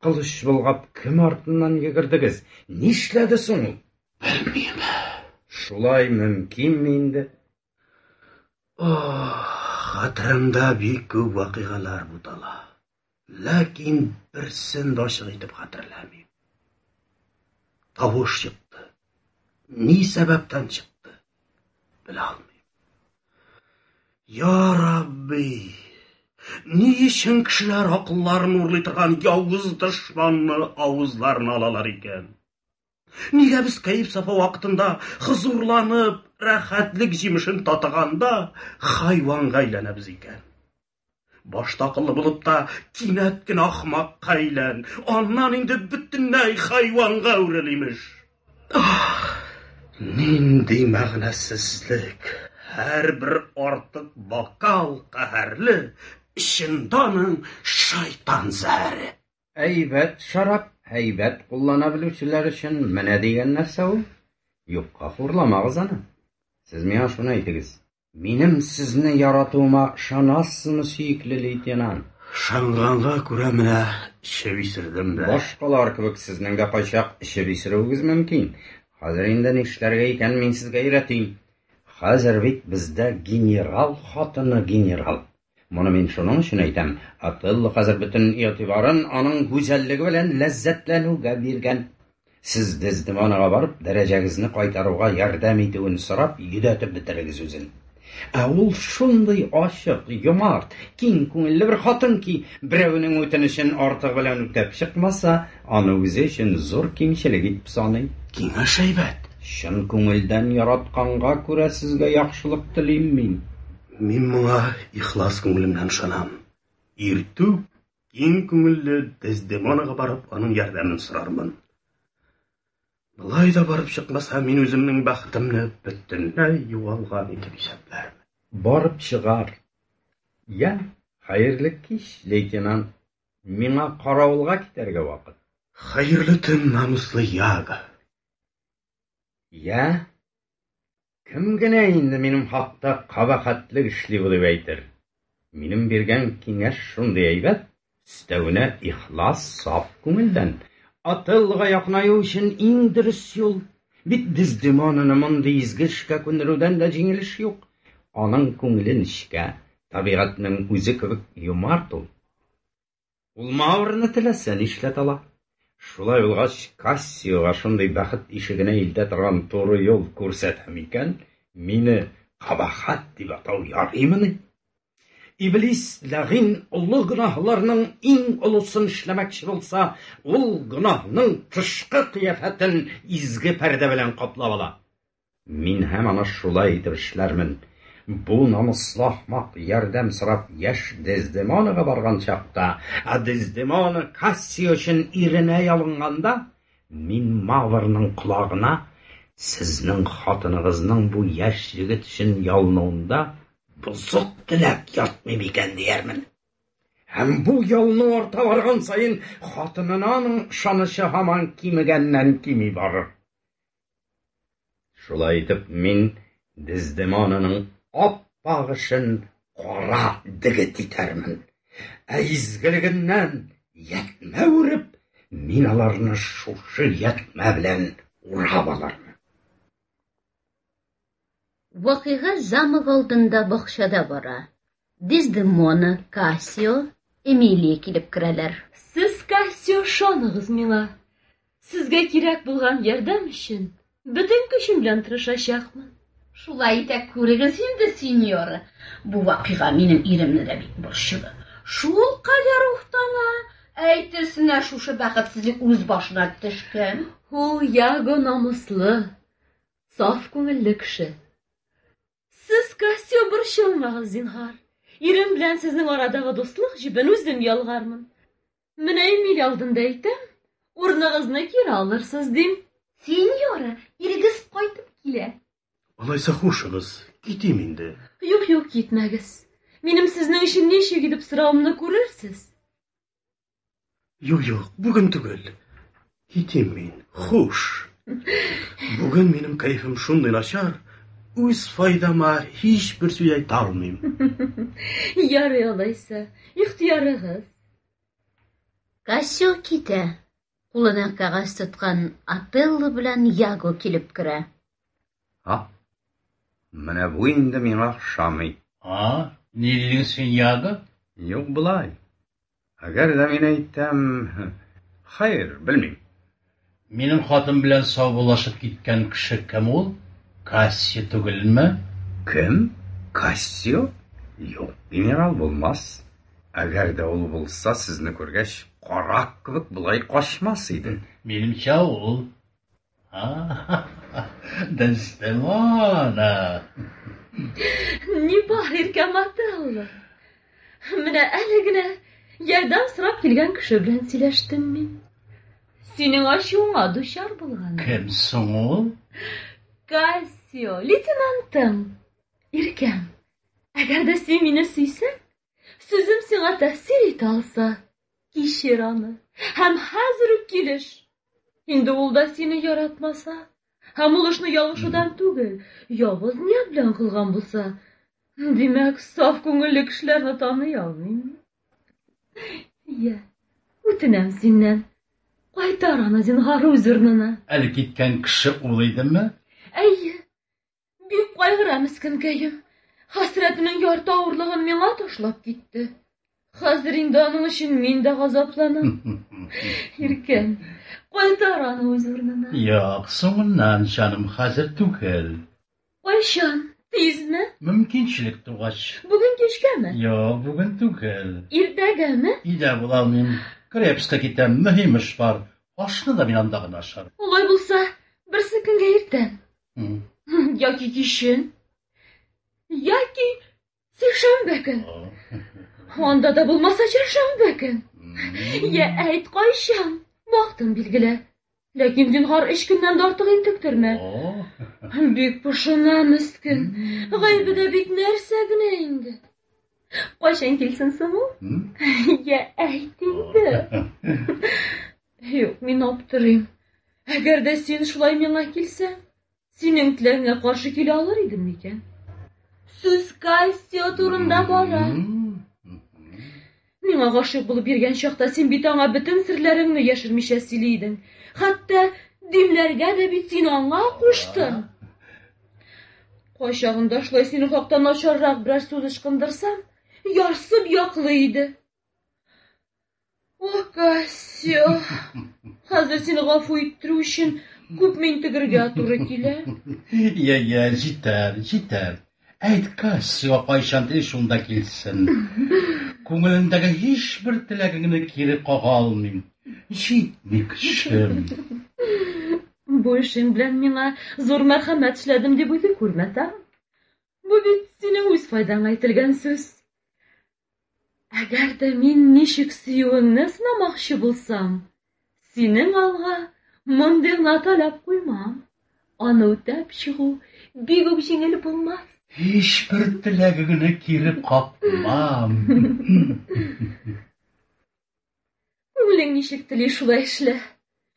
кылыч болгап кем артыннан йөгердегез? Нишләде соң ул? Белмим. Шулай мөмкинме инде? Ох, хәтеремдә бик күп вакыйгалар бутала. Ләкин берсен дә ачык итеп хәтерләмим. Тавыш чыкты. Ни сәбәптән чыкты? Белә алмыйм. Я Рабби! Ни өчен кешеләр акылларын урлый торган явыз дошманны авызларына алалар икән? Нигә без кәеф-сафа вакытында хозурланып, рәхәтлек җимешен татыганда хайванга әйләнәбез икән? Башта акыллы булып та, кинәт кенә ахмакка әйлән, аннан инде бөтенләй хайванга әверел, имеш. Ах, нинди мәгънәсезлек! Һәрбер артык бокал каһәрле, эчендә аның шайтан зәһәре. Әйбәт шәраб, әйбәт куллана белүчеләр өчен менә дигән нәрсә ул. Юкка хурламагыз аны. Сез миңа шуны әйтегез. Минем сезне яратуыма ышанасызмы, сөекле лейтенант? Ышанганга күрә менә эчеп исердем дә. Башкалар кебек сезнең дә кайчак эчеп исерүегез мөмкин. Хәзер инде нишләргә икәнен мин сезгә өйрәтим. Хәзер бит бездә генерал хатыны генерал. Моны мин шуның өчен әйтәм, Отелло хәзер бөтен игътибарын аның гүзәллеге белән ләззәтләнүгә биргән. Сез Дездемонага барып, дәрәҗәгезне кайтаруга ярдәм итүен сорап, йөдәтеп бетерегез үзен. Ә ул шундый ачык, юмарт, киң күңелле бер хатын ки, берәүнең үтенечен артыгы белән үтәп чыкмаса, аны үзе өчен зур кимчелек итеп саный. Киңәш әйбәт. Чын күңелдән яратканга күрә сезгә яхшылык телим мин. Мин моңа ихлас күңелемнән ышанам. Иртүк киң күңелле Дездемонага барып, аның ярдәмен сорармын. Болай да барып чыкмаса, мин үземнең бәхетемне бөтенләй югалган итеп исәпләрмен. Барып чыгар. Я, хәерле кич, лейтенант. Миңа каравылга китәргә вакыт. Хәерле төн, намуслы Яго. Я, кем генә инде минем хакта кабахәтлек эшли бу дип әйтер. Минем биргән киңәш шундый әйбәт, өстәвенә ихлас, саф күңелдән. Отеллога якынаю өчен иң дөрес юл. Бит Дездемонаны мондый изге эшкә күндерүдән дә җиңел эш юк. Аның күңеле нечкә, табигатьнең үзе кебек юмарт ул. Ул Маврны теләсә нишләтә ала. Шулай булгач, Кассиога шундый бәхет ишегенә илтә торган туры юл күрсәтәм икән, мине кабахәт дип атау ярыймыни? Иблис ләгыйнь олы гөнаһларның иң олысын эшләмәкче булса, ул гөнаһның тышкы кыяфәтен изге пәрдә белән каплап ала. Мин һәм аны шулай итеп эшләрмен. Бу намуслы ахмак ярдәм сорап яшь Дездемонага барган чакта, ә Дездемона Кассио өчен иренә ялынганда, мин Маврның колагына сезнең хатыныгызның бу яшь егет өчен ялынуында бозык теләк ятмый микән диярмен. Һәм бу ялыну арта барган саен хатынына аның ышанычы һаман кимегәннән-кими барыр. Шулай итеп, мин Дездемонаның ап-ак эшен кара дегет итәрмен. Ә изгелегеннән ятьмә үреп, мин аларны шушы ятьмә белән урап алырмын. Вакыйга замок алдында бакчада бара. Дездемона, Кассио, Эмилия килеп керәләр. Сез, Кассио, ышаныгыз миңа. Сезгә кирәк булган ярдәм өчен бөтен көчем белән тырышачакмын. Шулай итә күрегез инде, синьора. Бу вакыйга минем иремне дә бик борчыды. Шулкадәр уфтана, әйтерсең лә шушы бәхетсезлек үз башына төшкән. Ул Яго намуслы, саф күңелле кеше. Сез, Кассио, борчылмагыз, зинһар. Ирем белән сезнең арадагы дуслык җебен үзем ялгармын. Менә Эмиль алдында әйтәм, урыныгызны кире алырсыз, дим. Синьора, ирегез кайтып килә. Алайса хушыгыз, китим инде. Юк, юк, китмәгез. Минем сезнең өчен ничек итеп соравымны күрерсез. Юк, юк, бүген түгел. Китим мин. Хуш. Бүген минем кәефем шундый начар, үз файдама һичбер сүз әйтә алмыйм. Ярый алайса, ихтыярыгыз. Кассио китә. Кулына кәгазь тоткан Отелло белән Яго килеп керә. А? Менә бу инде миңа ошамый. А? Ни дидең син, Яго? Юк, болай. Әгәр дә мин әйтәм, хәер, белмим. Минем хатын белән саубуллашып киткән кеше кем ул? Кассио түгелме? Кем? Кассио? Юк, генерал булмас. Әгәр дә ул булса, сезне күргәч, карак кебек болай качмас иде. Минемчә, ул. Дездемона. Ни бар, иркәм Отелло? Менә әле генә ярдәм сорап килгән кеше белән сөйләштем мин. Синең ачуыңа дучар булган. Кем соң ул? Кассио, лейтенантым. Иркәм, әгәр дә син мине сөйсәң, сүзем сиңа тәэсир итә алса, кичер аны һәм хәзер үк килеш. Инде ул да сине яратмаса, һәм ул эшне ялгышудан түгел, явыз ният белән кылган булса, димәк, саф күңелле кешеләрне таный алмыйм. Я, үтенәм синнән. Кайтар аны зинһар үз урынына. Әле киткән кеше ул идеме? Әйе. Бик кайгыра мескенкәем. Хәсрәтенең ярты авырлыгын миңа ташлап китте. Хәзер инде аның өчен мин дә газапланам. Иркәм, кайтар аны үз урынына. Юк, соңыннан, җаным, хәзер түгел. Кайчан? Тизме? Мөмкинчелек тугач. Бүген кичкәме? Юк, бүген түгел. Иртәгәме? Өйдә була алмыйм. Крепска китәм, мөһим эш бар. Ашны да мин анда гына ашарым. Алай булса, берсе көнгә иртән. Яки кичен. Яки сишәмбе көн. Анда да булмаса чәршәмбе көн. Я әйт кайчан? Вакытын билгелә. Ләкин зинһар өч көннән дә артык интектермә. Бик пошына мескен. Гаебе дә бит нәрсә генә инде. Кайчан килсен соң ул? Я әйт инде. Юк, мин аптырыйм. Әгәр дә син шулай миңа килсәң, синең теләгеңә каршы килә алыр идем микән? Сүз Кассио турында бара. Миңа гашыйк булып йөргән чакта син бит аңа бөтен серләреңне яшермичә сөйли идең. Хәтта димләргә дә бит син аңа куштың. Кайчагында шулай синең хакта начаррак берәр сүз ычкындырсам, ярсып яклый иде. О, Кассио, хәзер сине гафу иттерү өчен күпме интегергә туры килә. Я, я, җитәр, җитәр. Әйт, Кассио кайчан тели шунда килсен. Күңелендәге һичбер теләгеңне кире кага алмыйм. Җитми көчем. Бу эшең белән миңа зур мәрхәмәт эшләдем дип уйлый күрмә, тагын. Бу бит синең үз файдаңа әйтелгән сүз. Әгәр дә мин ничек сөюеңне сынамакчы булсам, синең алга мондый гына таләп куймам. Аны үтәп чыгу бик үк җиңел булмас. Һичбер теләгеңне кире какмам. Күңелең ничек тели, шулай эшлә.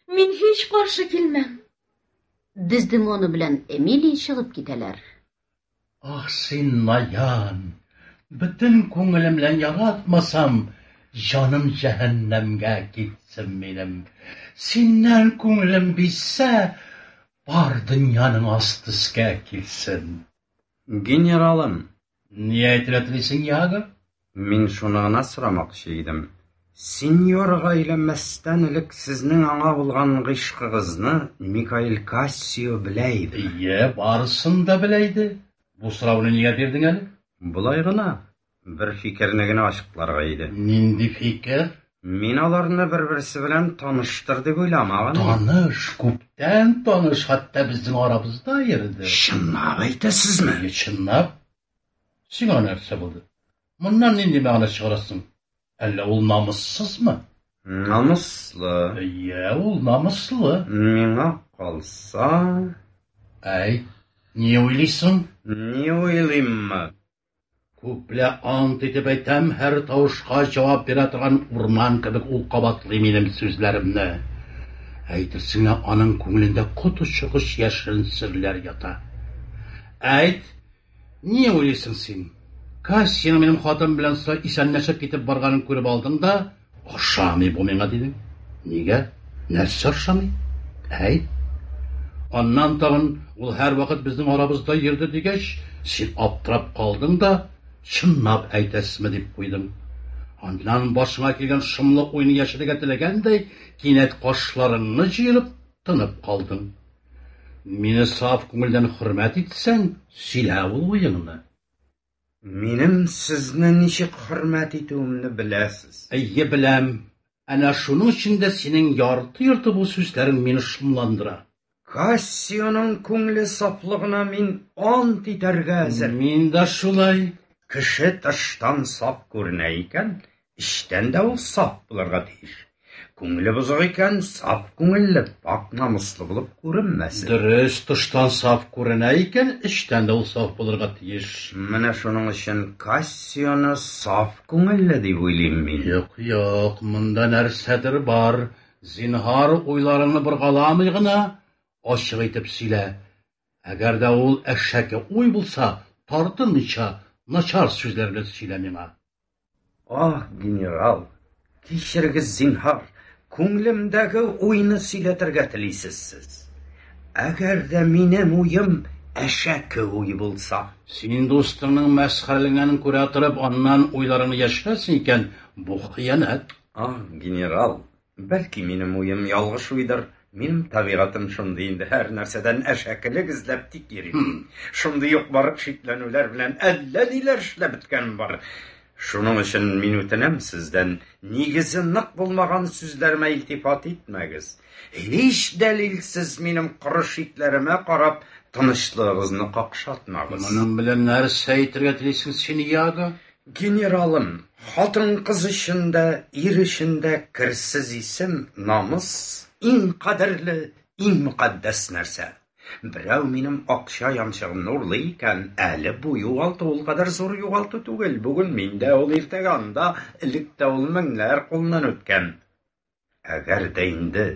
Мин һич каршы килмәм. Дездемона белән Эмилия чыгып китәләр. Ах, син наян! Бөтен күңелем белән яратмасам, җаным җәһәннәмгә китсен минем. Синнән күңелем бизсә, бар дөньяның асты өскә килсен. Генералым. Ни әйтергә телисең, Яго? Мин шуны гына сорамакчы идем. Синьорга өйләнмәстән элек сезнең аңа булган гыйшкыгызны Микаэль Кассио белә иде. Ие, барысын да белә иде. Бу сорауны нигә бирдең әле? Болай гына, бер фикерне генә ачыкларга иде. Нинди фикер? Мин аларны бер-берсе белән таныштыр дип уйламаган. Таныш, күптән таныш, хәтта безнең арабызда йөрде. Чынлап әйтәсезме? Ие, чынлап. Сиңа нәрсә булды? Моннан нинди мәгънә чыгарасың? Әллә ул намуссызмы? Намуслы. Әйе, ул намуслы. Миңа калса... Әй, ни уйлыйсың? Ни уйлыйммы? Күпле ант итеп әйтәм, һәр тавышка җавап бирә торган урман кебек ул кабатлый минем сүзләремне. Әйтерсең лә аның күңелендә коточкыч яшерен серләр ята. Әйт, ни уйлыйсың син? Кассияның минем хатын белән исәнләшеп китеп барганын күреп алдың да, ошамый бу миңа дидең. Нигә? Нәрсә ошамый? Әйт. Аннан тагын ул һәрвакыт безнең арабызда йөрде дигәч, син аптырап калдың да, чынлап әйтәсезме дип куйдың. Аннан башыңа килгән шомлы уйны яшерергә теләгәндәй, кинәт кашларыңны җыерып, тынып калдың. Мине саф күңелдән хөрмәт итсәң, сөйлә ул уеңны. Минем сезне ничек хөрмәт итүемне беләсез. Әйе, беләм. Әнә шуның өчен дә синең ярты-йорты бу сүзләрең мине шомландыра. Кассионың күңеле сафлыгына мин ант итәргә әзер. Мин дә шулай. Кеше тыштан саф күренә икән, эчтән дә ул саф булырга тиеш. Күңеле бозык икән, саф күңелле, пакь намуслы булып күренмәсен. Дөрес, тыштан саф күренә икән, эчтән дә ул саф булырга тиеш. Менә шуның өчен Кассионы саф күңелле дип уйлыйм мин. Юк, юк, монда нәрсәдер бар. Зинһар, уйларыңны боргаламый гына, ачык итеп сөйлә. Әгәр дә ул әшәке уй булса, тартынмыйча, начар сүзләр белән сөйлә миңа. Ах, генерал! Кичерегез, зинһар, күңлемдәге уйны сөйләтергә телисез сез. Әгәр дә минем уем әшәке уй булса. Син дустыңның мәсхәрәләнгәнен күрә торып, аннан уйларыңны яшерәсең икән, бу хыянәт. Ах, генерал, бәлки минем уем ялгыш уйдыр. Минем табигатем шундый инде, һәр нәрсәдән әшәкелек эзләп тик йөрим. Шундый юк барып шикләнүләр белән әллә ниләр эшләп беткәнем бар. Шуның өчен мин үтенәм сездән, нигезе нык булмаган сүзләремә илтифат итмәгез. Һич дәлилсез минем коры шикләремә карап, тынычлыгыгызны какшатмагыз. Моның белән нәрсә әйтергә телисең син, Яго? Генералым, хатын-кыз өчен дә, ир өчен дә керсез исем, намус, иң кадерле, иң мөкатдәс нәрсә. Берәү минем акча янчыгымны урлый икән, әле бу югалту ул кадәр зур югалту түгел. Бүген миндә ул, иртәгә анда, элек тә ул меңнәр кулыннан үткән. Әгәр дә инде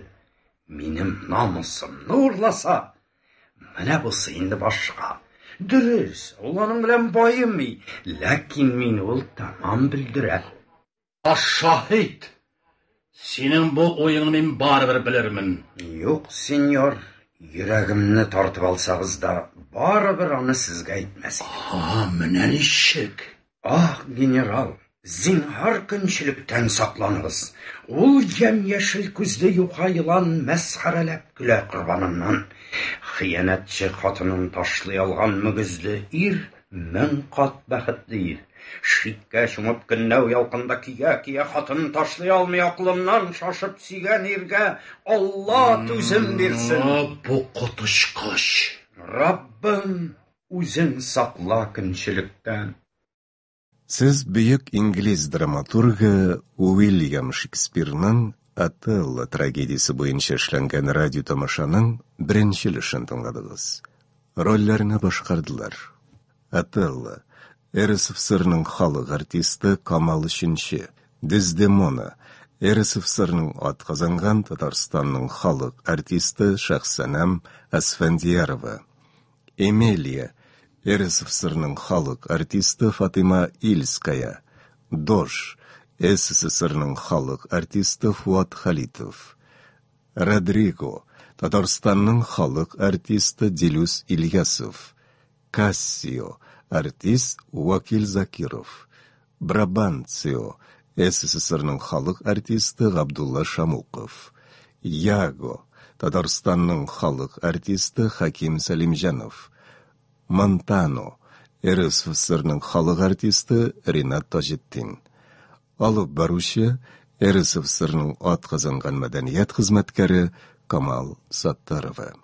минем намусымны урласа, менә бусы инде башка. Дөрес, ул аның белән баемый, ләкин мин ул тәмам белдерә. Шаһит! Синең бу уеңны мин барыбер белермен. Юк, сеньор, йөрәгемне тартып алсагыз да, барыбер аны сезгә әйтмәс идем. А, менә ничек! Ах, генерал, зинһар көнчелектән сакланыгыз. Ул ямь-яшел күзле юка елан мәсхәрәләп көлә корбаныннан. Хыянәтче хатынын ташлый алган мөгезле ир мең кат бәхетле ир. Шиккә чумып көнләү ялкында көя-көя хатынын ташлый алмый акылыннан шашып сөйгән иргә Алла түзем бирсен. Бу коточкыч! Раббым, үзең сакла көнчелектән. Сез бөек инглиз драматургы Уильям Шекспирның Отелло трагедиясе буенча эшләнгән радиотамашаның беренче өлешен тыңладыгыз. Рольләрне башкардылар: Отелло, РСФСРның халык артисты Камал Өченче, Дездемона, РСФСРның атказанган Татарстанның халык артисты Шәхсәнәм Әсфәндиярова, Эмелия, РСФСРның халык артисты Фатыйма Ильская, Дож, СССРның халык артисты Фуат Халитов, Родриго, Татарстанның халык артисты Дилүс Ильясов, Кассио, артист Вакил Закиров, Брабанцио, СССРның халык артисты Габдулла Шамуков, Яго, Татарстанның халык артисты Хаким Сәлимҗанов, Монтано, РСФСРның халык артисты Ринат Таҗетдин. Алып баручы, РСФСРның атказанган мәдәният хезмәткәре Камал Саттарова.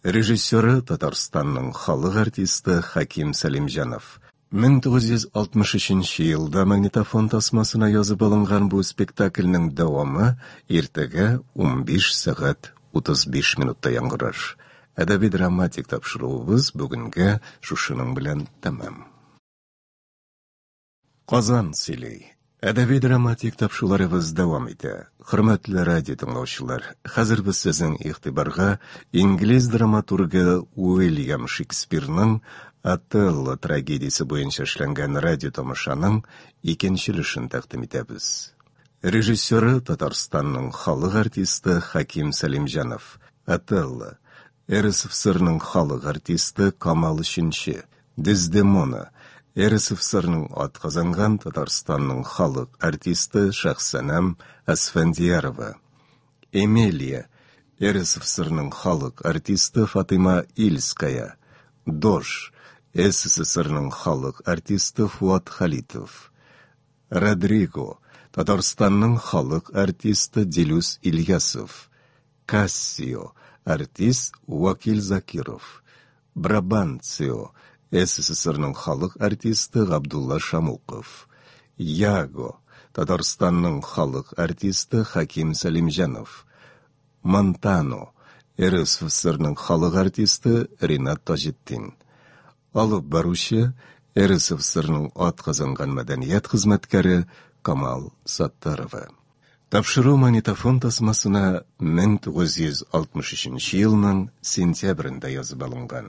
Режиссеры Татарстанның халык артисты Хаким Сәлимҗанов. 1963 елда магнитофон тасмасына язып алынган бу спектакльнең дәвамы иртәгә 15 сәгать 35 минутта яңгырар. Әдәби-драматик тапшыруыбыз бүгенгә шушының белән тәмам. Казан сөйли. Әдәби-драматик тапшыруларыбыз дәвам итә. Хөрмәтле радио тыңлаучылар, хәзер без сезнең игътибарга инглиз драматургы Уильям Шекспирның Отелло трагедиясе буенча эшләнгән радиотамашаның икенче өлешен тәкъдим итәбез. Режиссеры Татарстанның халык артисты Хаким Сәлимҗанов. Отелло, РСФСРның халык артисты Камал Өченче, Дездемона, РСФСРның атказанган Татарстанның халык артисты Шәхсәнәм Әсфәндиярова, Эмелия, РСФСРның халык артисты Фатыйма Ильская, Дож, СССРның халык артисты Фуат Халитов, Родриго, Татарстанның халык артисты Дилүс Ильясов, Кассио, артист Вакил Закиров, Брабанцио, СССРның халык артисты Габдулла Шамуков, Яго, Татарстанның халык артисты Хаким Сәлимҗанов, Монтано, РСФСРның халык артисты Ринат Таҗетдин. Алып баручы, РСФСРның атказанган мәдәният хезмәткәре Камал Саттарова. Тапшыру магнитофон тасмасына 1963 елның сентябрендә язып алынган.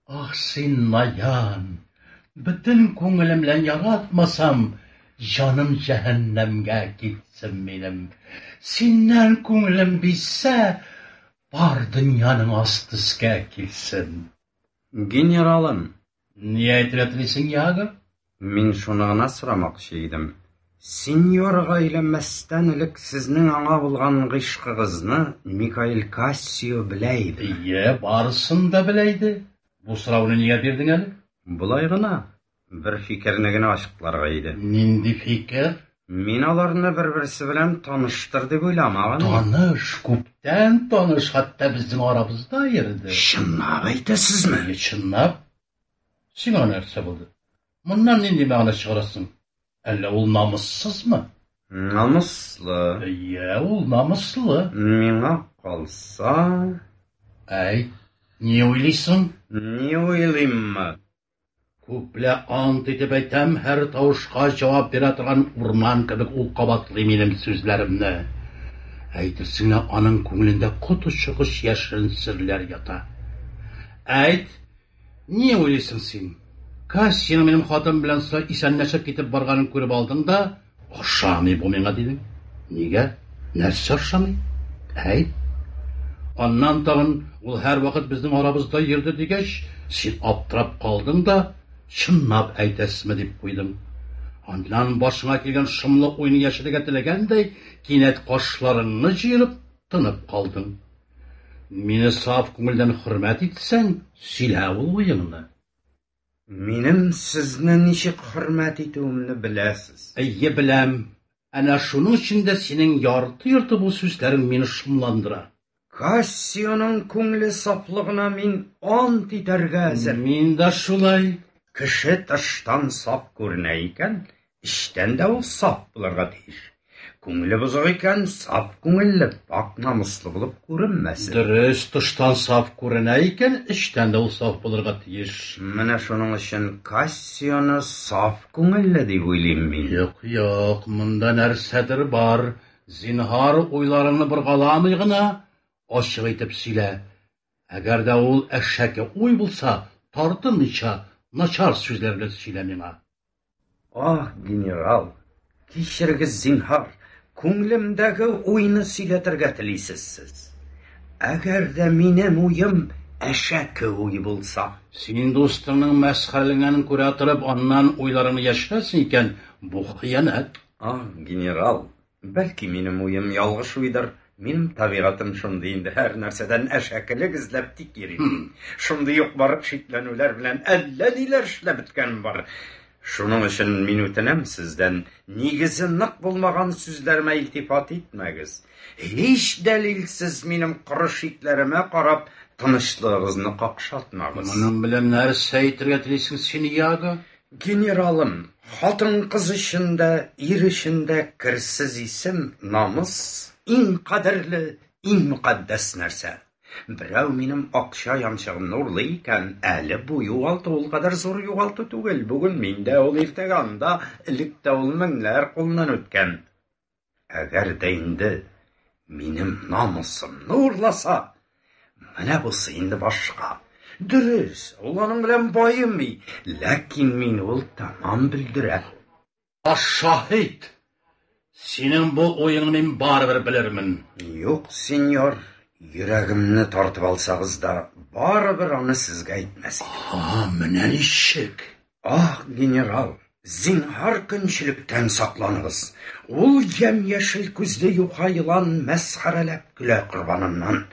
Ах син, наян! Бөтен күңелем белән яратмасам, җаным җәһәннәмгә китсен минем. Синнән күңелем бизсә, бар дөньяның асты өскә килсен. Генералым. Ни әйтергә телисең, Яго? Мин шуны гына сорамакчы идем. Синьорга өйләнмәстән элек сезнең аңа булган гыйшкыгызны Микаэль Кассио белә иде. Ие, барысын да белә иде. Бу сорауны нигә бирдең әле? Болай гына, бер фикерне генә ачыкларга иде. Нинди фикер? Мин аларны бер-берсе белән таныштыр дип уйламаган идем. Таныш, күптән таныш, хәтта безнең арабызда йөрде. Чынлап әйтәсезме? Әйе, чынлап. Сиңа нәрсә булды? Моннан нинди мәгънә чыгарасың? Әллә ул намуссызмы? Намуслы. Әйе, ул намуслы. Миңа калса... Әйт, ни уйлыйсың? Ни уйлыйммы? Күплә ант итеп әйтәм, һәр тавышка җавап бирә торган урман кебек ул кабатлый минем сүзләремне. Әйтерсең лә аның күңелендә коточкыч яшерен серләр ята. Әйт, ни уйлыйсың син? Кассиянең минем хатын белән исәнләшеп китеп барганын күреп алдың да, ошамый бу миңа дидең. Нигә? Нәрсә ошамый? Әйт. Аннан тагын ул һәрвакыт безнең арабызда йөрде дигәч, син аптырап калдың да, чынлап әйтәсезме дип куйдың. Аннан башыңа килгән шомлы уйны яшерергә теләгәндәй, кинәт кашларыңны җыерып, тынып калдың. Мине саф күңелдән хөрмәт итсәң, сөйлә ул уеңны. Минем сезне ничек хөрмәт итүемне беләсез. Әйе, беләм. Әнә шуның өчен дә синең ярты-йорты бу сүзләрең мине шомландыра. Кассионың күңле сафлыгына мин ант итәргә әзер. Мин дә шулай. Кеше тыштан саф күренә икән, эчтән дә ул саф булырга тиеш. Күңеле бозык икән, саф күңелле, пакь намуслы булып күренмәсен. Дөрес, тыштан саф күренә икән, эчтән дә ул саф булырга тиеш. Менә шуның өчен Кассионы саф күңелле дип уйлыйм мин. Юк, юк, монда нәрсәдер бар. Зинһар, уйларыңны боргаламый гына, ачык итеп сөйлә. Әгәр дә ул әшәке уй булса, тартынмыйча, начар сүзләр белән сөйлә миңа. Ах, генерал, кичерегез, зинһар, күңелемдәге уйны сөйләтергә телисез сез. Әгәр дә минем уем әшәке уй булса. Син дустыңның мәсхәрәләнгәнен күрә торып, аннан уйларыңны яшерәсең икән, бу хыянәт. Ах, генерал, бәлки минем уем ялгыш уйдыр. Минем табигатем шундый инде, һәр нәрсәдән әшәкелек эзләп тик йөрим. Шундый юк барып шикләнүләр белән әллә ниләр эшләп беткәнем бар. Шуның өчен мин үтенәм сездән, нигезе нык булмаган сүзләремә илтифат итмәгез. Һич дәлилсез минем коры шикләремә карап, тынычлыгыгызны какшатмагыз. Моның белән нәрсә әйтергә телисең син, Яго? Генералым, хатын-кыз өчен дә, ир өчен дә керсез исем, намус, иң кадерле, иң мөкатдәс нәрсә. Берәү минем акча янчыгымны урлый икән, әле бу югалту ул кадәр зур югалту түгел. Бүген миндә ул, иртәгә анда, элек тә ул меңнәр кулыннан үткән. Әгәр дә инде минем намусымны урласа, менә бусы инде башка. Дөрес, ул аның белән баемый, ләкин мине ул тәмам бөлдерә. Шаһит! Синең бу уеңны мин барыбер белермен. Юк, сеньор, йөрәгемне тартып алсагыз да, барыбер аны сезгә әйтмәс идем. А, менә ничек! Ах, генерал, зинһар көнчелектән сакланыгыз. Ул ямь-яшел күзле юка елан мәсхәрәләп көлә корбаныннан.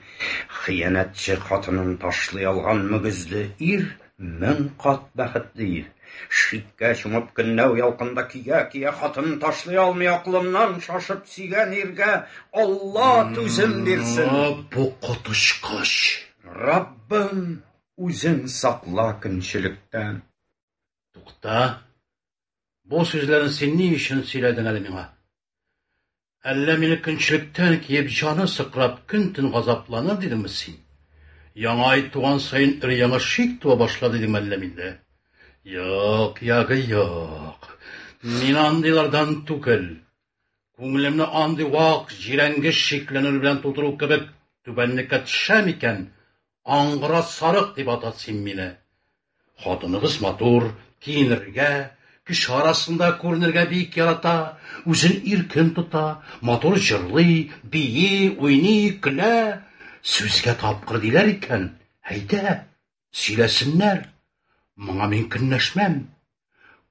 Хыянәтче хатынын ташлый алган мөгезле ир мең кат бәхетле ир. Шиккә чумып көнләү ялкында көя-көя хатынын ташлый алмый акылыннан шашып сөйгән иргә Алла түзем бирсен. Бу коточкыч. Раббым, үзең сакла көнчелектән. Тукта. Бу сүзләрне син ни өчен сөйләдең әле миңа? Әллә мине көнчелектән киеп, җаны сыкрап, көн-төн газапланыр дидеңме син? Яңа ай туган саен өр-яңа шик туа башлады дидеңме әллә миндә? Юк, ягы юк. Мин андыйлардан түгел. Күңелемне андый вак, җирәнгеч шикләнү белән тутыру кебек түбәнлеккә төшәм икән, аңгыра сарык дип ата син мине. Хатыныгыз матур, киенергә, Кеше арасында күренергә бик ярата, үзен иркен тота, матур җырлый, бии, уйный, көлә. Сүзгә тапкыр диләр икән, әйдә, сөйләсеннәр. Моңа мин көнләшмәм.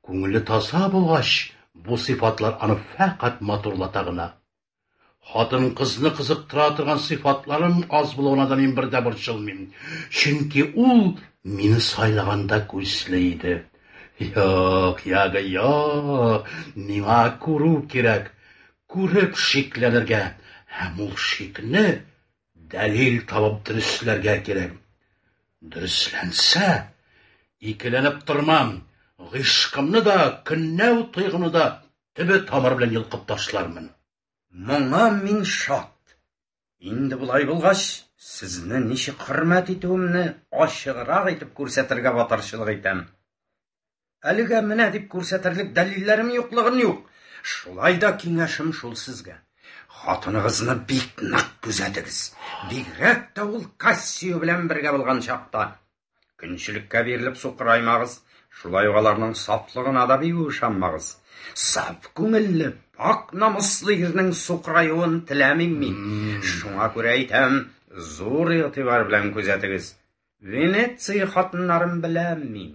Күңеле таза булгач, бу сыйфатлар аны фәкать матурлата гына. Хатын-кызны кызыктыра торган сыйфатларым аз булуына да мин бер дә борчылмыйм. Чөнки ул мине сайлаганда күзле иде. Юк, Яго, юк, миңа күрү кирәк. Күреп шикләнергә һәм ул шикне дәлил табып дөресләргә кирәк. Дөресләнсә, икеләнеп тормам, гыйшкымны да, көнләү тойгымны да төбе-тамыры белән йолкып ташлармын. Моңа мин шат. Инде болай булгач, сезне ничек хөрмәт итүемне ачыграк итеп күрсәтергә батырчылык итәм. Әлегә менә дип күрсәтерлек дәлилләрем юклыгын юк. Шулай да киңәшем шул сезгә. Хатыныгызны бик нык күзәтегез. Бигрәк тә ул Кассио белән бергә булган чакта. Көнчелеккә бирелеп сукыраймагыз, шулай ук аларның сафлыгына да бик үк ышанмагыз. Саф күңелле, пакь намуслы ирнең сукыраюын теләмим мин. Шуңа күрә әйтәм, зур игътибар белән күзәтегез. Венеция хатыннарын беләм мин.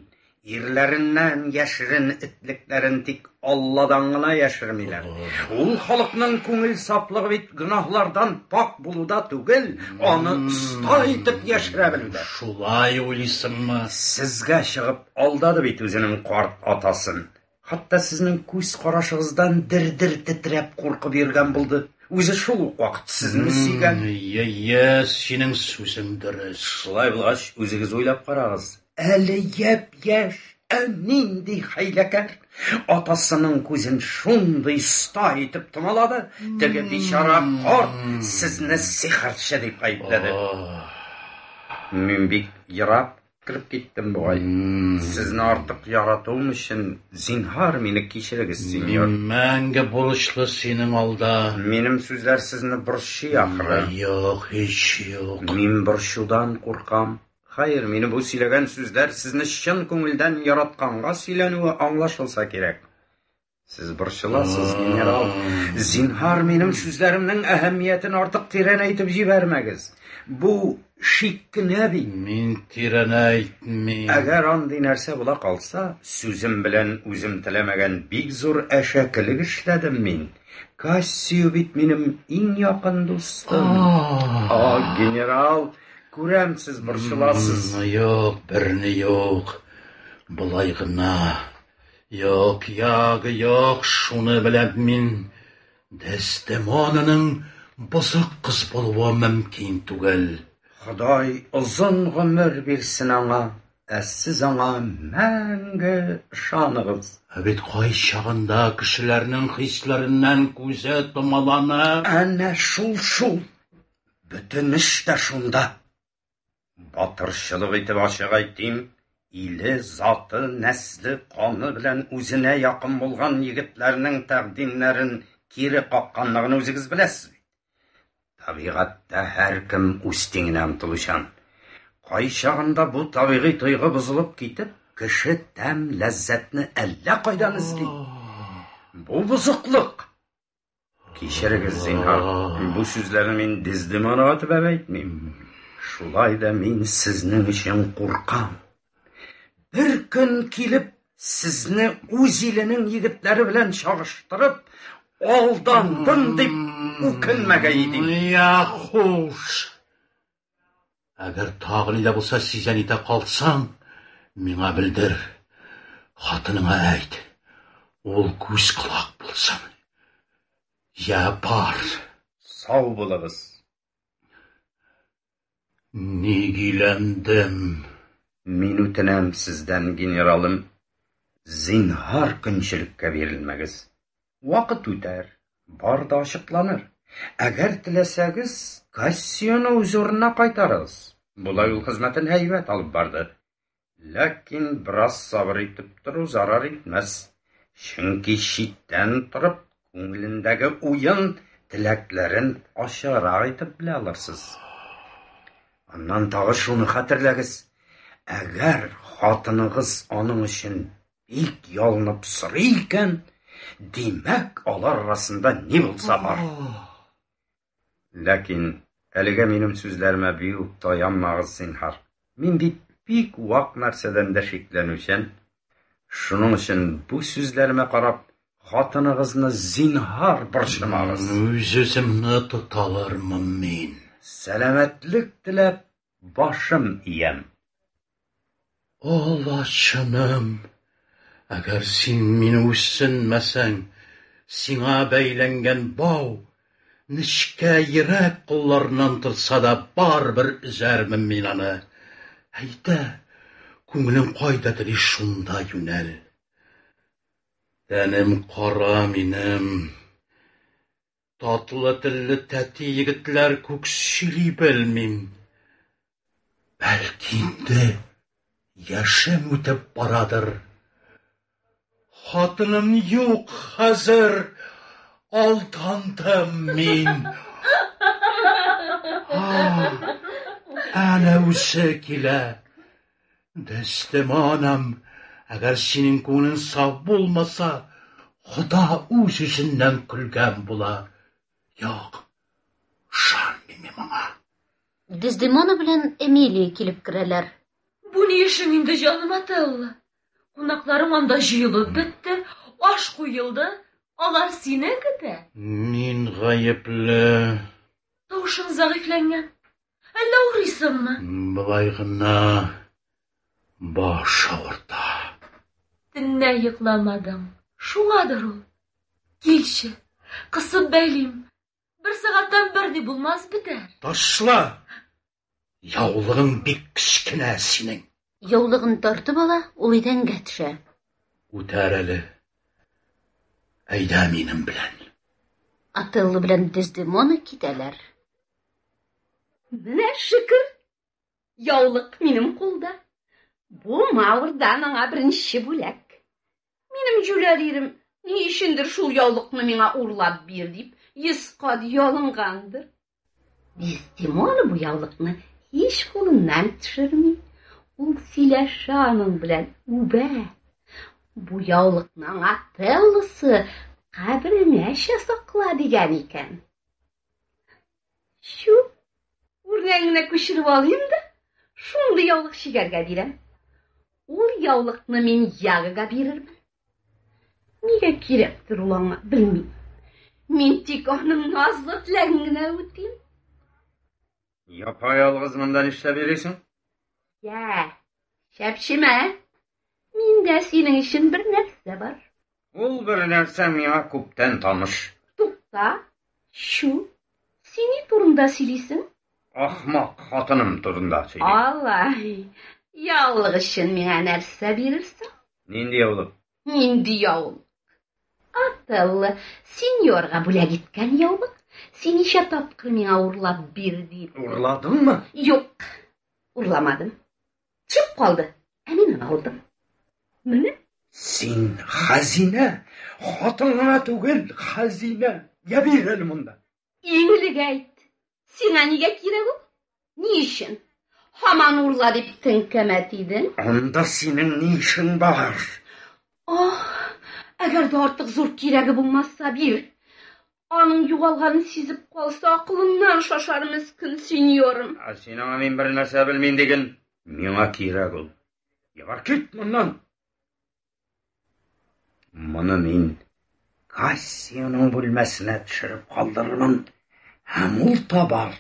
Ирләреннән яшерен этлекләрен тик Алладан гына яшермиләр. Ул халыкның күңел сафлыгы бит гөнаһлардан пакь булуда түгел, аны оста итеп яшерә белүдә. Шулай уйлыйсыңмы? Сезгә чыгып алдады бит үзенең карт атасын. Хәтта сезнең күз карашыгыздан дер-дер тетрәп куркып йөргән булды. Үзе шул ук вакыт сезне сөйгән. Йе-йе, синең сүзең дөрес. Шулай булгач, үзегез уйлап карагыз. Әле япь-яшь, ә нинди хәйләкәр! Атасының күзен шундый оста итеп томалады, теге бичара карт сезне сихерче дип гаепләде. Мин бик ерак кереп киттем бугай. Сезне артык яратуым өчен, зинһар, мине кичерегез, сеньор. Мин мәңге бурычлы синең алда. Минем сүзләр сезне борчый, ахры. Юк, һич юк. Мин борчудан куркам. Хәер, минем бу сөйләгән сүзләр сезне чын күңелдән яратканга сөйләнүе аңлашылса кирәк. Сез борчыласыз, генерал. Зинһар, минем сүзләремнең әһәмиятен артык тирәнәйтеп җибәрмәгез. Бу шик кенә бит. Мин тирәнәйтмим. Әгәр андый нәрсә була калса, сүзем белән үзем теләмәгән бик зур әшәкелек эшләдем мин. Кассио бит минем иң якын дустым. А, генерал, күрәм, сез борчыласыз. Юк, берни юк. Болай гына. Юк, Яго, юк, шуны беләм мин. Дездемонаның бозык кыз булуы мөмкин түгел. Ходай озын гомер бирсен аңа, ә сез аңа мәңге ышаныгыз. Ә бит кайчагында кешеләрнең хисләреннән күзе томалана. Әнә шул-шул. Бөтен эш тә шунда. Батырчылык итеп ачык әйтим, иле, заты, нәсле, каны белән үзенә якын булган егетләрнең тәкъдимнәрен кире какканлыгын үзегез беләсез бит. Табигатьтә һәркем үз тиңенә омтылучан. Кайчагында бу табигый тойгы бозылып китеп, кеше тәм, ләззәтне әллә кайдан эзли. Бу бозыклык. Кичерегез, зинһар, бу сүзләрне мин Дездемонага төбәп әйтмим. Шулай да мин сезнең өчен куркам. Бер көн килеп, сезне үз иленең егетләре белән чагыштырып, алдандым дип үкенмәгәе идем. Я, хуш. Әгәр тагы ни дә булса сизә нитә калсаң, миңа белдер. Хатыныңа әйт. Ул күз колак булсын. Я, бар. Сау булыгыз. Ник өйләндем? Мин үтенәм сездән, генералым, зинһар көнчелеккә бирелмәгез. Вакыт үтәр, бар да ачыкланыр. Әгәр теләсәгез, Кассионы үз урынына кайтарыгыз. Болай ул хезмәтен һәйбәт алып барды. Ләкин бераз сабыр итеп тору зарар итмәс. Чөнки читтән торып, күңелендәге уен, теләкләрен ачыграк итеп белә алырсыз. Аннан тагы шуны хәтерләгез: әгәр хатыныгыз аның өчен Бик ялынып сорый икән, димәк, алар арасында ни булса бар. Ләкин әлегә минем сүзләремә бик таянмагыз, зинһар. Мин бит бик вак нәрсәдән дә шикләнүчән. Шуның өчен бу сүзләремә карап, хатыныгызны зинһар борчымагыз. Үз-үземне тота алырмын мин. Сәламәтлек теләп, башым иям. Аллачыным, әгәр син мине үсенмәсәң, сиңа бәйләнгән бау нечкә йөрәк кулларыннан торса да барыбер өзәрмен мин аны. Әйдә, күңелең кайда тели, шунда юнәл. Тәнем кара минем. Татлы телле тәти егетләр күк сөйли белмим. Бәлки инде яшем үтеп барадыр. Хатыным юк хәзер, алдандым мин. Әнә үзе килә. Дездемонам, әгәр синең күңелең саф булмаса, Хода үз үзеннән көлгән була. Юк, ышанмыйм мин моңа. Дездемона белән Эмилия килеп керәләр. Бу ни эшең инде, җаным Отелло? Кунакларың анда җыелып бетте, аш куелды, алар сине көтә. Мин гаепле. Тавышың зәгыйфьләнгән. Әллә авырыйсыңмы? Болай гына баш авырта. Төнлә йокламадың, шуңадыр ул. Килче, кысып бәйлим. Бер сәгатьтән берни булмас, бетәр. Ташла! Яулыгың бик кечкенә синең. Яулыгын тартып ала, ул идәнгә төшә. Үтәр әле. Әйдә минем белән. Отелло белән Дездемона китәләр. Менә шөкер, яулык минем кулда. Бу Маурдан аңа беренче бүләк. Минем җүләр ирем ни өчендер шул яулыкны миңа урлап бир дип 100 кат ялынгандыр. Дездемона бу яулыкны һич кулыннан төшерми. Ул сөйләшә аның белән, үбә. Бу яулыкны аңа Теллосы кабереңәчә сакла дигән икән. Чү, үрнәгеңне күчереп алыйм да, шундый яулык чигәргә бирәм. Ул яулыкны мин Ягога бирермен. Нигә кирәктер ул аңа, белмим. Мин тик аның назлы теләген генә үтим. Япа-ялгыз монда нишләп йөрисең? Йә, чәпчемә. Миндә синең өчен бер нәрсә бар. Ул бер нәрсә миңа күптән таныш. Тукта, чү, син ни турында сөйлисең? Ахмак хатыным турында сөйлим. Алай, яулык өчен миңа нәрсә бирерсең? Нинди яулык? Нинди яулык? Отелло, сеньорга бүләк иткән яулык. Син ничә тапкыр миңа урлап бир дип. Урладыңмы? Юк, урламадым. Төшеп калды, ә мин аны алдым. Менә. Син хәзинә, хатын гына түгел, хәзинә. Я бир әле монда. Иң элек әйт, сиңа нигә кирәк ул? Ни өчен? Һаман урла дип теңкәмә тидең. Анда синең ни эшең бар? Ох, әгәр дә артык зур кирәге булмаса, бир. Аның югалганын сизеп калса, акылыннан шашар мескен сеньорым. Ә син аңа мин бер нәрсә белмим диген. Миңа кирәк ул. Ябар кит моннан. Моны мин Кассионың бүлмәсенә төшереп калдырырмын, һәм ул табар.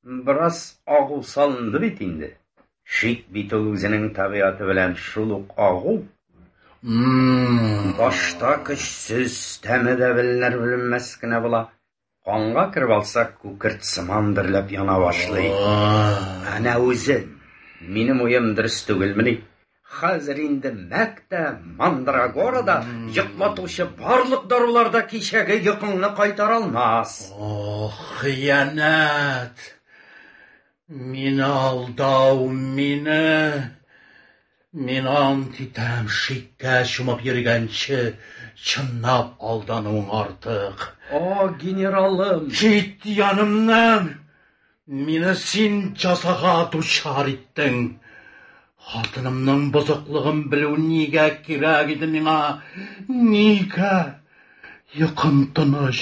Бераз агу салынды бит инде. Шик бит ул үзенең табигате белән шул ук агу. Башта көчсез, тәме дә беленер-беленмәс кенә була. Канга кереп алса, күкерт сыман дөрләп яна башлый. Әнә үзе. Минем уем дөрес түгелмени? Хәзер инде мәк тә, мандрагора да, йоклатучы барлык дарулар да кичәге йокыңны кайтара алмас. О, хыянәт! Мине алдау, мине! Мин ант итәм, шиккә чумып йөргәнче, чынлап алдануың артык. О, генералым! Кит янымнан! Мине син җазага дучар иттең. Хатынымның бозыклыгын белү нигә кирәк иде миңа? Нигә? Йокым тыныч,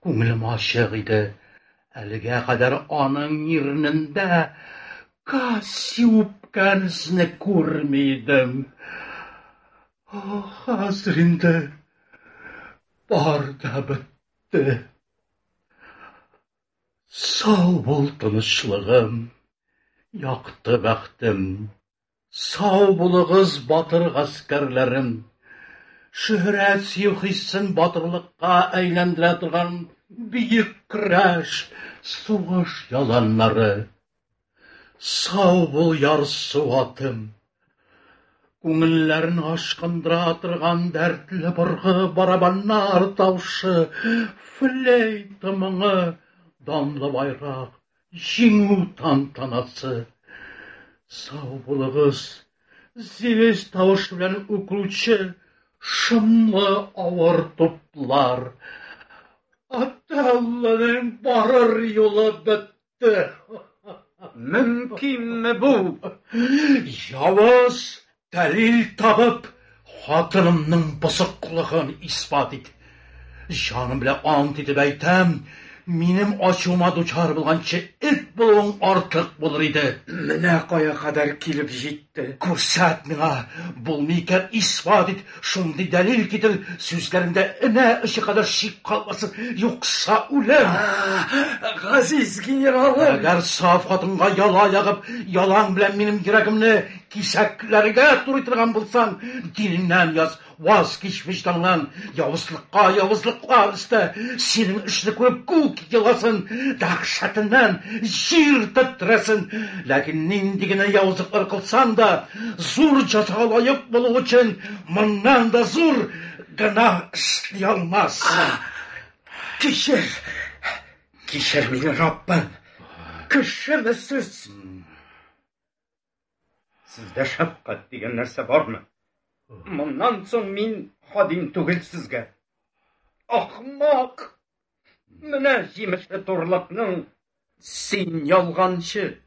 күңелем ачык иде. Әлегә кадәр аның иренендә Касси үпкән эзне күрми идем. Хәзер инде бар да бетте. Сау бул, тынычлыгым, якты бәхтем. Сау булыгыз, батыр гаскәрләрем. Шөһрәт сөю хиссен батырлыкка әйләндерә торган бөек көрәш, сугыш яланнары. Сау бул, ярсу атым. Күңелләрен ашкындыра торган дәртле быргы, барабаннар тавышы, флейта моңы, данлы байрак, җиңү тантанасы. Сау булыгыз, зевес тавышы белән үкерүче шомлы авыр туплар. Отеллоның барыр юлы бетте. Мөмкинме бу? Явыз дәлил табып, хатынымның бозыклыгын исбат ит. Җаным белән ант итеп әйтәм, минем ачуыма дучар булганчы эт булуың артык булыр иде. Менә кая кадәр килеп җитте. Күрсәт миңа, булмый икән, исбат ит, шундый дәлил китер, сүзләреңдә энә очы кадәр шик калмасын, юкса үлем. Газиз генералым! Әгәр саф хатынга яла ягып, ялаң белән минем йөрәгемне кисәкләргә турый торган булсаң, динеңнән яз, ваз кич вөҗданнан, явызлыкка явызлыклар өстә, синең эшне күреп күк еласын, дәһшәтеннән җир тетрәсен. Ләкин нинди генә явызлыклар кылсаң да, зур җәзага лаек булу өчен моннан да зур гөнаһ эшли алмассың. Кичер, кичер мине, Раббым. Кешеме сез? Сездә шәфкать дигән нәрсә бармы? Моннан соң мин хадим түгел сезгә. Ахмак! Менә җимеше турлыкның. Син ялганчы!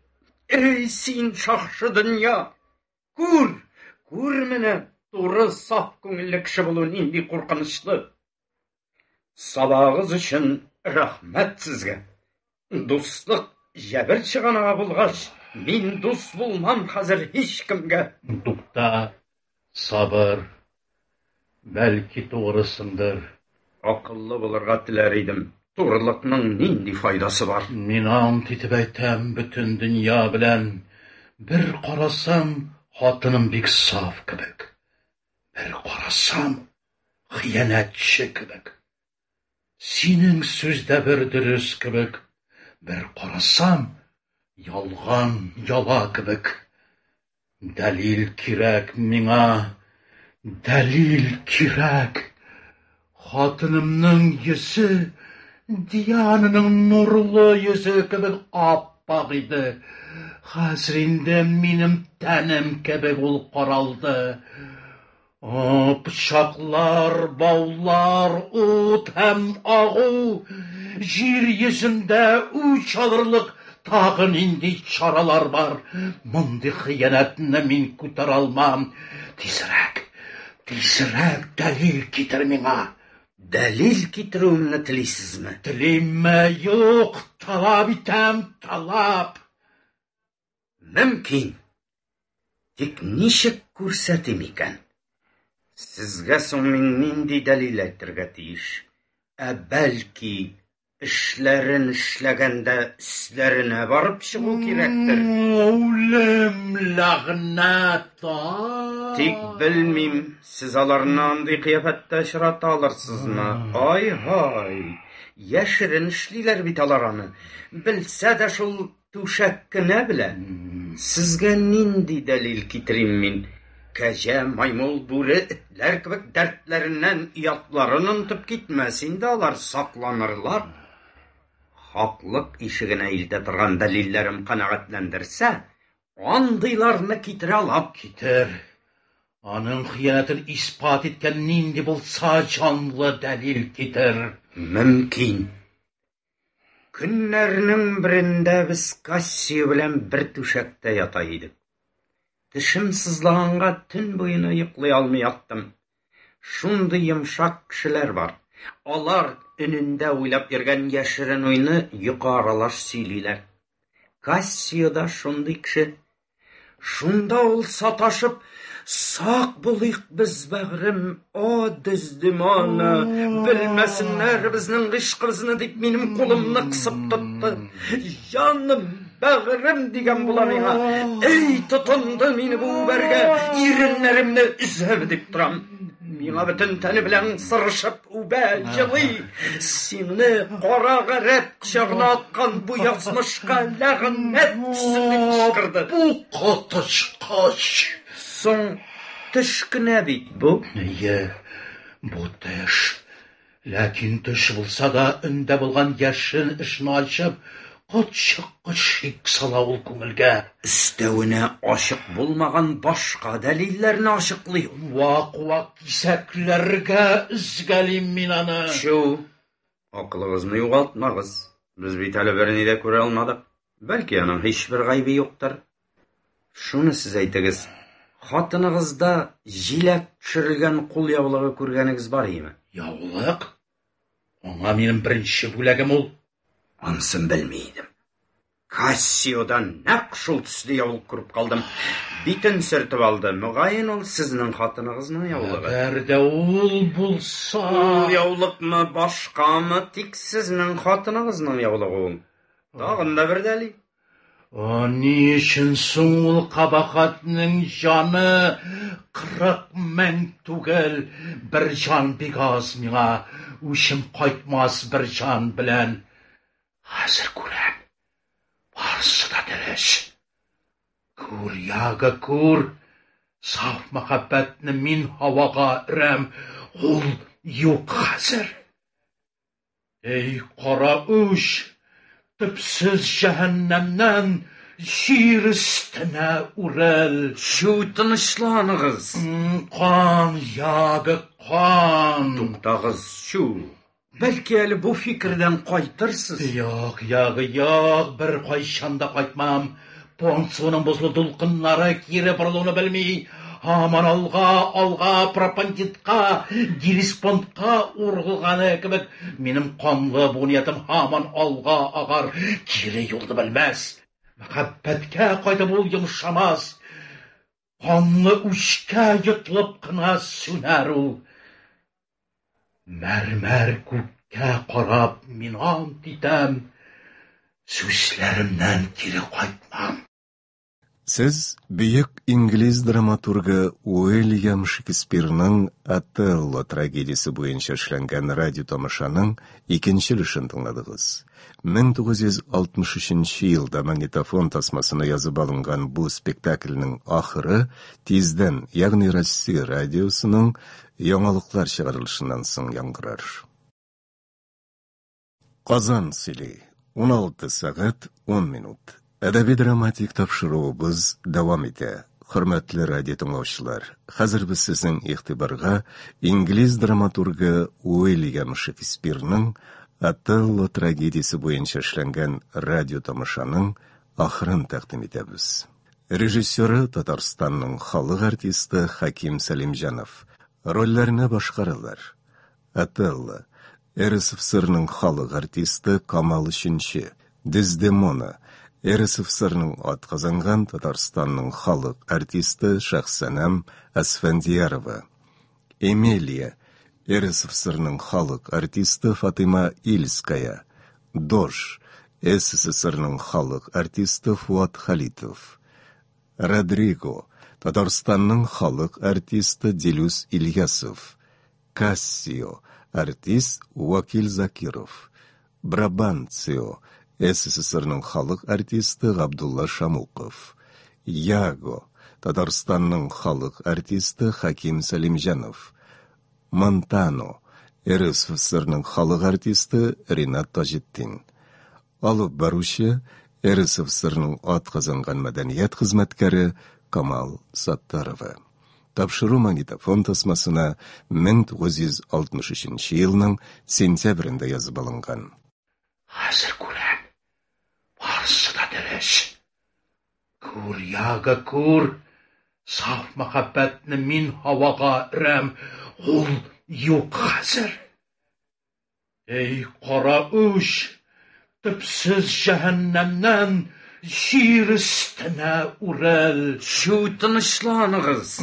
Эй, син шахшы дөнья! Күр, күр менә, туры саф күңелле кеше булу нинди куркынычлы. Сабагыз өчен рәхмәт сезгә. Дуслык җәбер чыганагы булгач, мин дус булмам хәзер һичкемгә. Тукта, сабыр. Бәлки тугрысыңдыр. Акыллы булырга теләр идем. Турылыкның нинди файдасы бар? Мин ант итеп әйтәм бөтен дөнья белән, бер карасам, хатыным бик саф кебек. Бер карасам, хыянәтче кебек. Синең сүз дә бер дөрес кебек, бер карасам, ялган яла кебек. Дәлил кирәк миңа, дәлил кирәк. Хатынымның йөзе Диананың нурлы йөзе кебек ап-ак иде. Хәзер инде минем тәнем кебек ул каралды. О, пычаклар, баулар, ут һәм агу! Җир йөзендә үч алырлык тагы нинди чаралар бар? Мондый хыянәтне мин күтәрә алмам. Тизрәк, тизрәк дәлил китер миңа. Дәлил китерүемне телисезме? Телимме? Юк, таләп итәм, таләп. Мөмкин. Тик ничек күрсәтим икән? Сезгә соң мин нинди дәлил әйтергә тиеш? Ә бәлки, эшләрен эшләгәндә өсләренә барып чыгу кирәктер? Үлем ләгънәт! Тик белмим, сез аларны андый кыяфәттә очрата алырсызмы? Ай-һай, яшерен эшлиләр бит алар аны. Белсә дә шул Түшәк кенә белә. Сезгә нинди дәлил китерим мин? Кәҗә, маймыл, бүре, этләр кебек дәртләреннән оятларын онытып китмәс инде алар, сакланырлар. Хаклык ишегенә илтә торган дәлилләрем канәгатьләндерсә, андыйларны китерә алам. Китер. Аның хыянәтен исбат иткән нинди булса җанлы дәлил китер. Мөмкин. Көннәрнең берендә без Кассио белән бер түшәктә ята идек. Тешем сызлаганга төн буена йоклый алмый яттым. Шундый йомшак кешеләр бар. Алар өнендә уйлап йөргән яшерен уйны йокы аралаш сөйлиләр. Кассио да шундый кеше. Шунда ул саташып, Сак булыйк без, бәгърем, о, Дездемона, белмәсеннәр безнең гыйшкыбызны, дип минем кулымны кысып тотты. Җаным, бәгърем дигән була миңа. Эй, тотынды мине бу үбәргә, иреннәремне өзәм дип торам. Миңа бөтен тәне белән сырышып үбә, җылый. Сине кара гарәп кочагына аткан бу язмышка ләгънәт төшсен дип кычкырды. Бу коточкыч! Соң, төш кенә бит бу. Әйе, бу төш. Ләкин төш булса да, өндә булган яшен эшне ачып, котчыккыч шик сала ул күңелгә. Өстәвенә ачык булмаган башка дәлилләрне ачыклый. Вак-вак кисәкләргә өзгәлим мин аны. Чү, акылыгызны югалтмагыз. Без бит әле берни дә күрә алмадык. Бәлки аның һичбер гаебе юктыр. Шуны сез әйтегез, хатыныгызда җиләк төшерелгән кулъяулыгы күргәнегез бар иеме? Яулык? Аңа минем беренче бүләгем ул. Ансын белми идем. Кассиодан нәкъ шул төсле яулык күреп калдым. Битен сөртеп алды. Мөгаен ул сезнең хатыныгызның яулыгы. Әгәр дә ул булса... Ул яулыкмы, башкамы, тик сезнең хатыныгызның яулыгы ул. Тагын да бер дәлил. О, ни өчен соң ул кабахәтнең җаны 40 мең түгел, бер җан бик аз миңа, үчем кайтмас бер җан белән. Хәзер күрәм, барысы да дөрес. Күр, Яга, күр, саф мәхәббәтне мин һавага өрәм, ул юк хәзер. Эй, кара үч, төпсез җәһәннәмнән җир өстенә үрел. Чү, тынычланыгыз. Кан, Яга, кан. Туктагыз, чү. Бәлки әле бу фикердән кайтырсыз? Юк, юк, юк, беркайчан да кайтмам. Понт суының бозлы дулкыннары кире борылуны белми, һаман алга, алга, Пропонтидка, Геллеспонтка ургылганы кебек, минем канлы бу ниятем һаман алга агар, кире юлны белмәс. Мәхәббәткә кайтып ул йомшамас, канлы үчкә йотылып кына сүнәр ул. Мәрмәр күккә карап мин ант итәм, сүзләремнән кире кайтмам. Сез бөек инглиз драматургы Уильям Шекспирның Отелло трагедиясе буенча эшләнгән радиотамашаның икенче өлешен тыңладыгыз. 1963 елда магнитофон тасмасына язып алынган бу спектакльнең ахыры тиздән, ягъни Россия радиосының яңалыклар чыгарылышыннан соң яңгырар. Казан сөйли. 16 сәгать 10 минут. Әдәби-драматик тапшыруыбыз дәвам итә. Хөрмәтле радио тыңлаучылар, хәзер без сезнең игътибарга инглиз драматургы Уильям Шекспирның Отелло трагедиясе буенча эшләнгән радио тамашаның ахырын тәкъдим итәбез. Режиссеры Татарстанның халык артисты Хәким Сәлимҗанов. Рольләрне башкаралар: Отелло, РСФСРның халык артисты Камал Өченче, Дездемона, РСФСРның атказанган Татарстанның халык артисты Шәхсәнәм Әсфәндиярова, Эмилия, РСФСРның халык артисты Фатыйма Ильская, Дож, СССРның халык артисты Фуат Халитов, Родриго, Татарстанның халык артисты Дилүс Ильясов, Кассио, артист Вакил Закиров, Брабанцио, СССРның халык артисты Габдулла Шамуков, Яго, Татарстанның халык артисты Хәким Сәлимҗанов, Монтано, РСФСРның халык артисты Ринат Таҗетдин. Алып баручы РСФСРның атказанган мәдәният хезмәткәре Камал Саттарова. Тапшыру магнитофон тасмасына 1963 елның сентябрендә язып алынган. Хәзер күрәм, барысы да дөрес. Күр, Яга, күр. Саф мәхәббәтне мин һавага өрәм, ул юк хәзер. Эй, кара үч, төпсез җәһәннәмнән җир өстенә үрел. Чү, тынычланыгыз.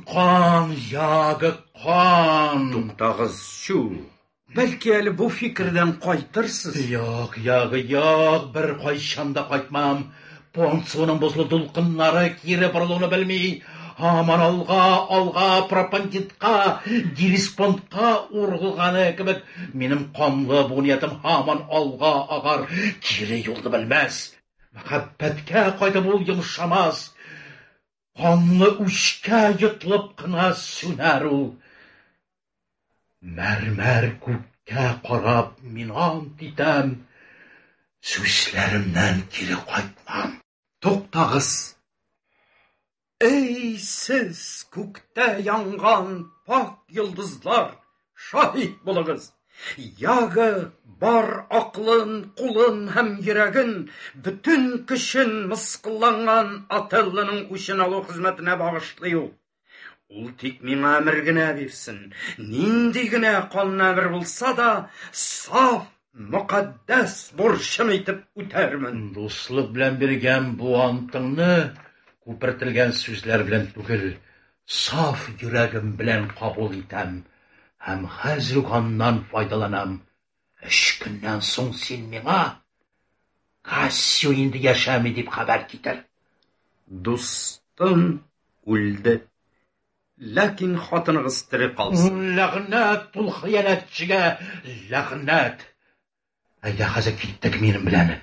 Кан, Яго, кан. Туктагыз, чү. Бәлки әле бу фикердән кайтырсыз? Юк, Яго, юк, беркайчан да кайтмам. Понт суының бозлы дулкыннары кире борылуны белми, һаман алга, алга, Пропонтидка, Геллеспонтка ургылганы кебек, минем канлы бу ниятем һаман алга агар, кире юлны белмәс. Мәхәббәткә кайтып ул йомшамас, канлы үчкә йотылып кына сүнәр ул. Мәрмәр күккә карап мин ант итәм, сүзләремнән кире кайтмам. Туктагыз! Эй, сез, күктә янган пакь йолдызлар, шаһит булыгыз! Яго бар акылын, кулын һәм йөрәген, бөтен көчен мыскылланган Отеллоның үчен алу хезмәтенә багышлый ул. Ул тик миңа әмер генә бирсен, нинди генә канлы әмер булса да, саф, мөкатдәс бурычым итеп үтәрмен. Дуслык белән биргән бу антыңны күпертелгән сүзләр белән түгел, саф йөрәгем белән кабул итәм һәм хәзер үк аннан файдаланам. Өч көннән соң син миңа Кассио инде яшәми дип хәбәр китер. Дустым үлде. Ләкин хатыныгыз тере калсын. Ләгънәт ул хыянәтчегә, ләгънәт! Әйдә, хәзер киттек минем белән.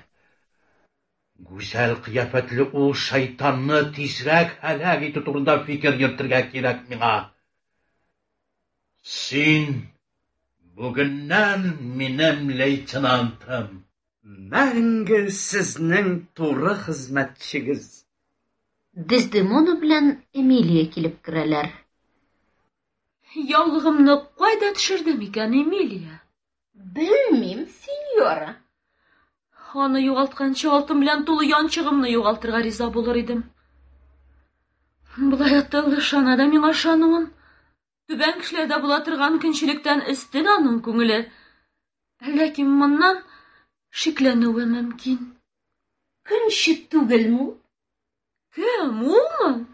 Гүзәл кыяфәтле ул шайтанны тизрәк һәлак итү турында фикер йөртергә кирәк миңа. Син бүгеннән минем лейтенантым. Мәңге сезнең туры хезмәтчегез. Дездемона белән Эмилия килеп керәләр. Яулыгымны кайда төшердем икән, Эмилия? Белмим, синьора. Аны югалтканчы алтын белән тулы янчыгымны югалтырга риза булыр идем. Болай Отелло ышана да миңа ышануын. Түбән кешеләрдә була торган көнчелектән өстен аның күңеле. Ләкин моннан шикләнүе мөмкин. Көнче түгелме ул? Кем, улмы?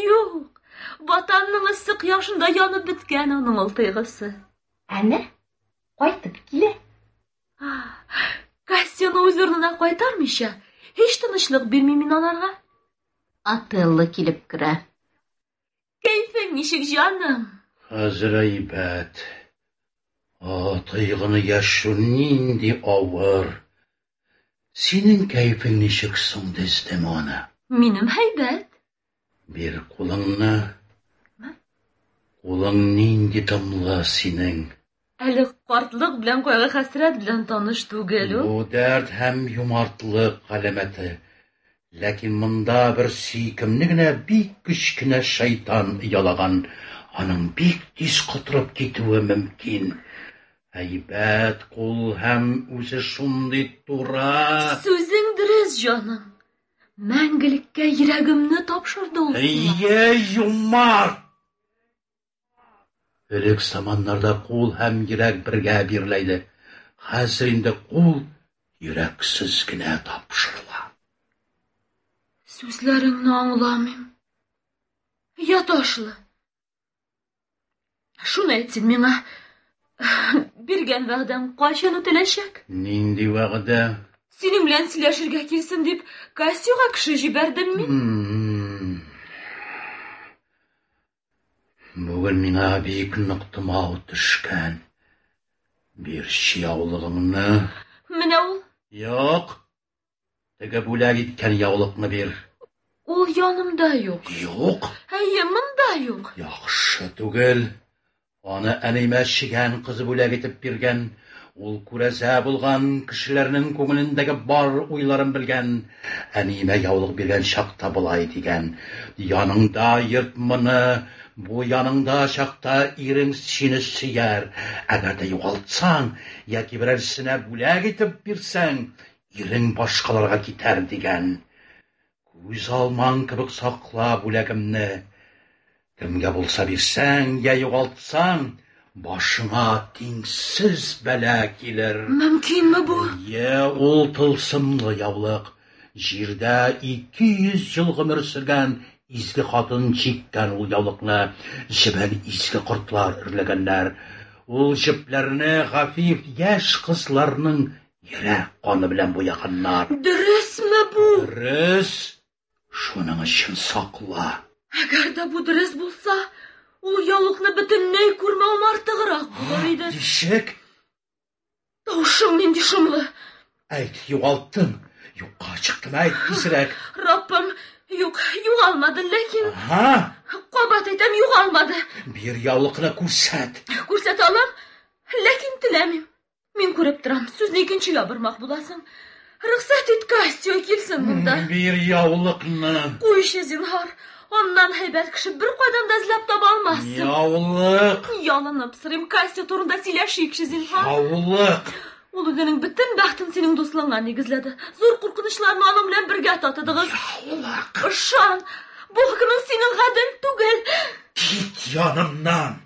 Юк, Ватанның эссе кояшында янып беткән аның ул тойгысы. Әнә, кайтып килә. Кассионы үз урынына кайтармыйча, һич тынычлык бирмим мин аларга. Отелло килеп керә. Кәефең ничек, җаным? Хәзер әйбәт. О, тойгыны яшерү нинди авыр. Синең кәефең ничек соң, Дездемона? Минем һәйбәт. Бир кулыңны. Кулың нинди дымлы синең. Әле картлык белән кайгы-хәсрәт белән таныш түгел ул. Бу дәрт һәм юмартлык галәмәте. Ләкин монда бер сөйкемле генә бик кечкенә шайтан оялаган. Аның бик тиз котырып китүе мөмкин. Әйбәт кул һәм үзе шундый тура. Сүзең дөрес, җаным. Мәңгелеккә йөрәгемне тапшырды ул сиңа. Әйе, юмарт! Элек заманнарда кул һәм йөрәк бергә бирелә иде. Хәзер инде кул йөрәксез генә тапшырыла. Сүзләреңне аңламыйм. Я ташлы. Шуны әйт син миңа. Биргән вәгъдәң кайчан үтәләчәк? Нинди вәгъдә? Синең белән сөйләшергә килсен дип, Кассиога кеше җибәрдем мин. Бүген миңа бик нык томау төшкән. Бирче яулыгыңны. Менә ул. Юк. Теге бүләк иткән яулыкны бир. Ул янымда юк. Юк? Әйе, монда юк. Яхшы түгел. Аны әниемә чегән кызы бүләк итеп биргән. Ул күрәзә булган, кешеләрнең күңелендәге бар уйларын белгән. Әниемә яулык биргән чакта болай дигән: Яныңда йөрт моны, бу яныңда чакта ирең сине сөяр. Әгәр дә югалтсаң яки берәрсенә бүләк итеп бирсәң, ирең башкаларга китәр, дигән. Күз алмаң кебек сакла бүләгемне. Кемгә булса бирсәң, я югалтсаң, башыңа тиңсез бәла килер. Мөмкинме бу? Әйе, ул тылсымлы яулык. Җирдә 200 ел гомер сөргән изге хатын чиккән ул яулыкны. Җебен изге кортлар эрләгәннәр. Ул җепләрне гафиф яшь кызларның йөрәк каны белән буяганнар. Дөресме бу? Дөрес. Шуның өчен сакла. Әгәр дә бу дөрес булса, ул яулыкны бөтенләй күрмәвем артыграк булыр иде. Ничек? Тавышың нинди шомлы. Әйт, югалттым. Юкка чыктым, әйт, тизрәк. Раббым, юк, югалмады, ләкин... Ага. Кабат әйтәм, югалмады. Бир яулыкны күрсәт. Күрсәтә алам, ләкин теләмим. Мин күреп торам, сүзне икенчегә бормак буласың. Рөхсәт ит, Кассио килсен монда. Бир яулыкны. Куйчы, зинһар. Аннан һәйбәт кеше бер кайдан да эзләп таба алмассың. Яулык. Ялынып сорыйм, Кассио турында сөйләшикче, зинһар. Яулык. Ул үзенең бөтен бәхтен синең дуслыгыңа нигезләде. Зур куркынычларны аның белән бергә татыдыгыз. Яулык. Ышан, бу хөкемең синең гадел түгел. Кит янымнан.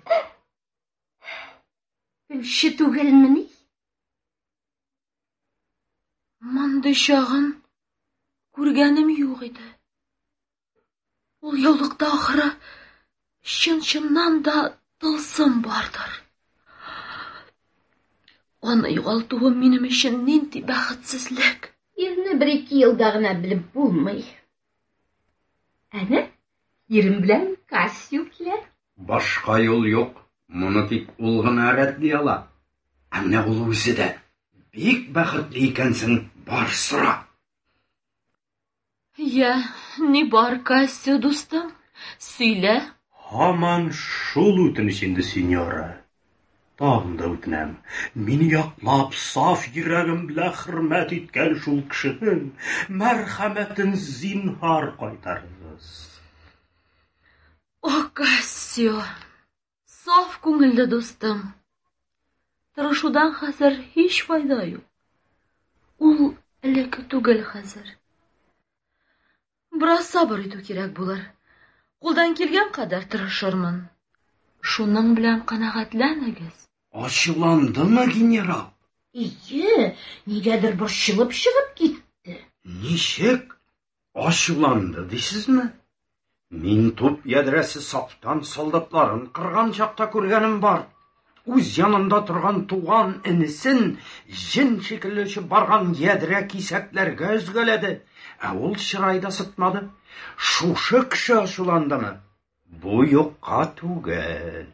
Көнче түгелмени? Мондый чагын күргәнем юк иде. Ул яулыкта ахыры чын-чыннан да тылсым бардыр. Аны югалтуым минем өчен нинди бәхетсезлек. Ирне бер-ике елда гына белеп булмый. Әнә, ирем белән Кассио килә. Башка юл юк, моны тик ул гына рәтли ала. Ә менә ул үзе дә бик бәхетле икәнсең, бар сора. Я, ни бар, Кассио дустым? Сөйлә. Һаман шул үтенеч инде, сеньора. Тагын да үтенәм. Мине яклап, саф йөрәгем белән хөрмәт иткән шул кешенең мәрхәмәтен зинһар кайтарыгыз. О, Кассио, саф күңелле дустым. Тырышудан хәзер һич файда юк. Ул элекке түгел хәзер. Бераз сабыр итү кирәк булыр. Кулдан килгән кадәр тырышырмын. Шуның белән канәгатьләнегез. Ачуландымы генерал? Ие, нигәдер борчылып чыгып китте. Ничек? Ачуланды дисезме? Мин туп ядрәсе сафтан солдатларын кырган чакта күргәнем бар. Үз янында торган туган энесен җен шикелле очып барган ядрә кисәкләргә өзгәләде, ә ул чырай да сытмады. Шушы кеше ачуландымы? Бу юкка түгел.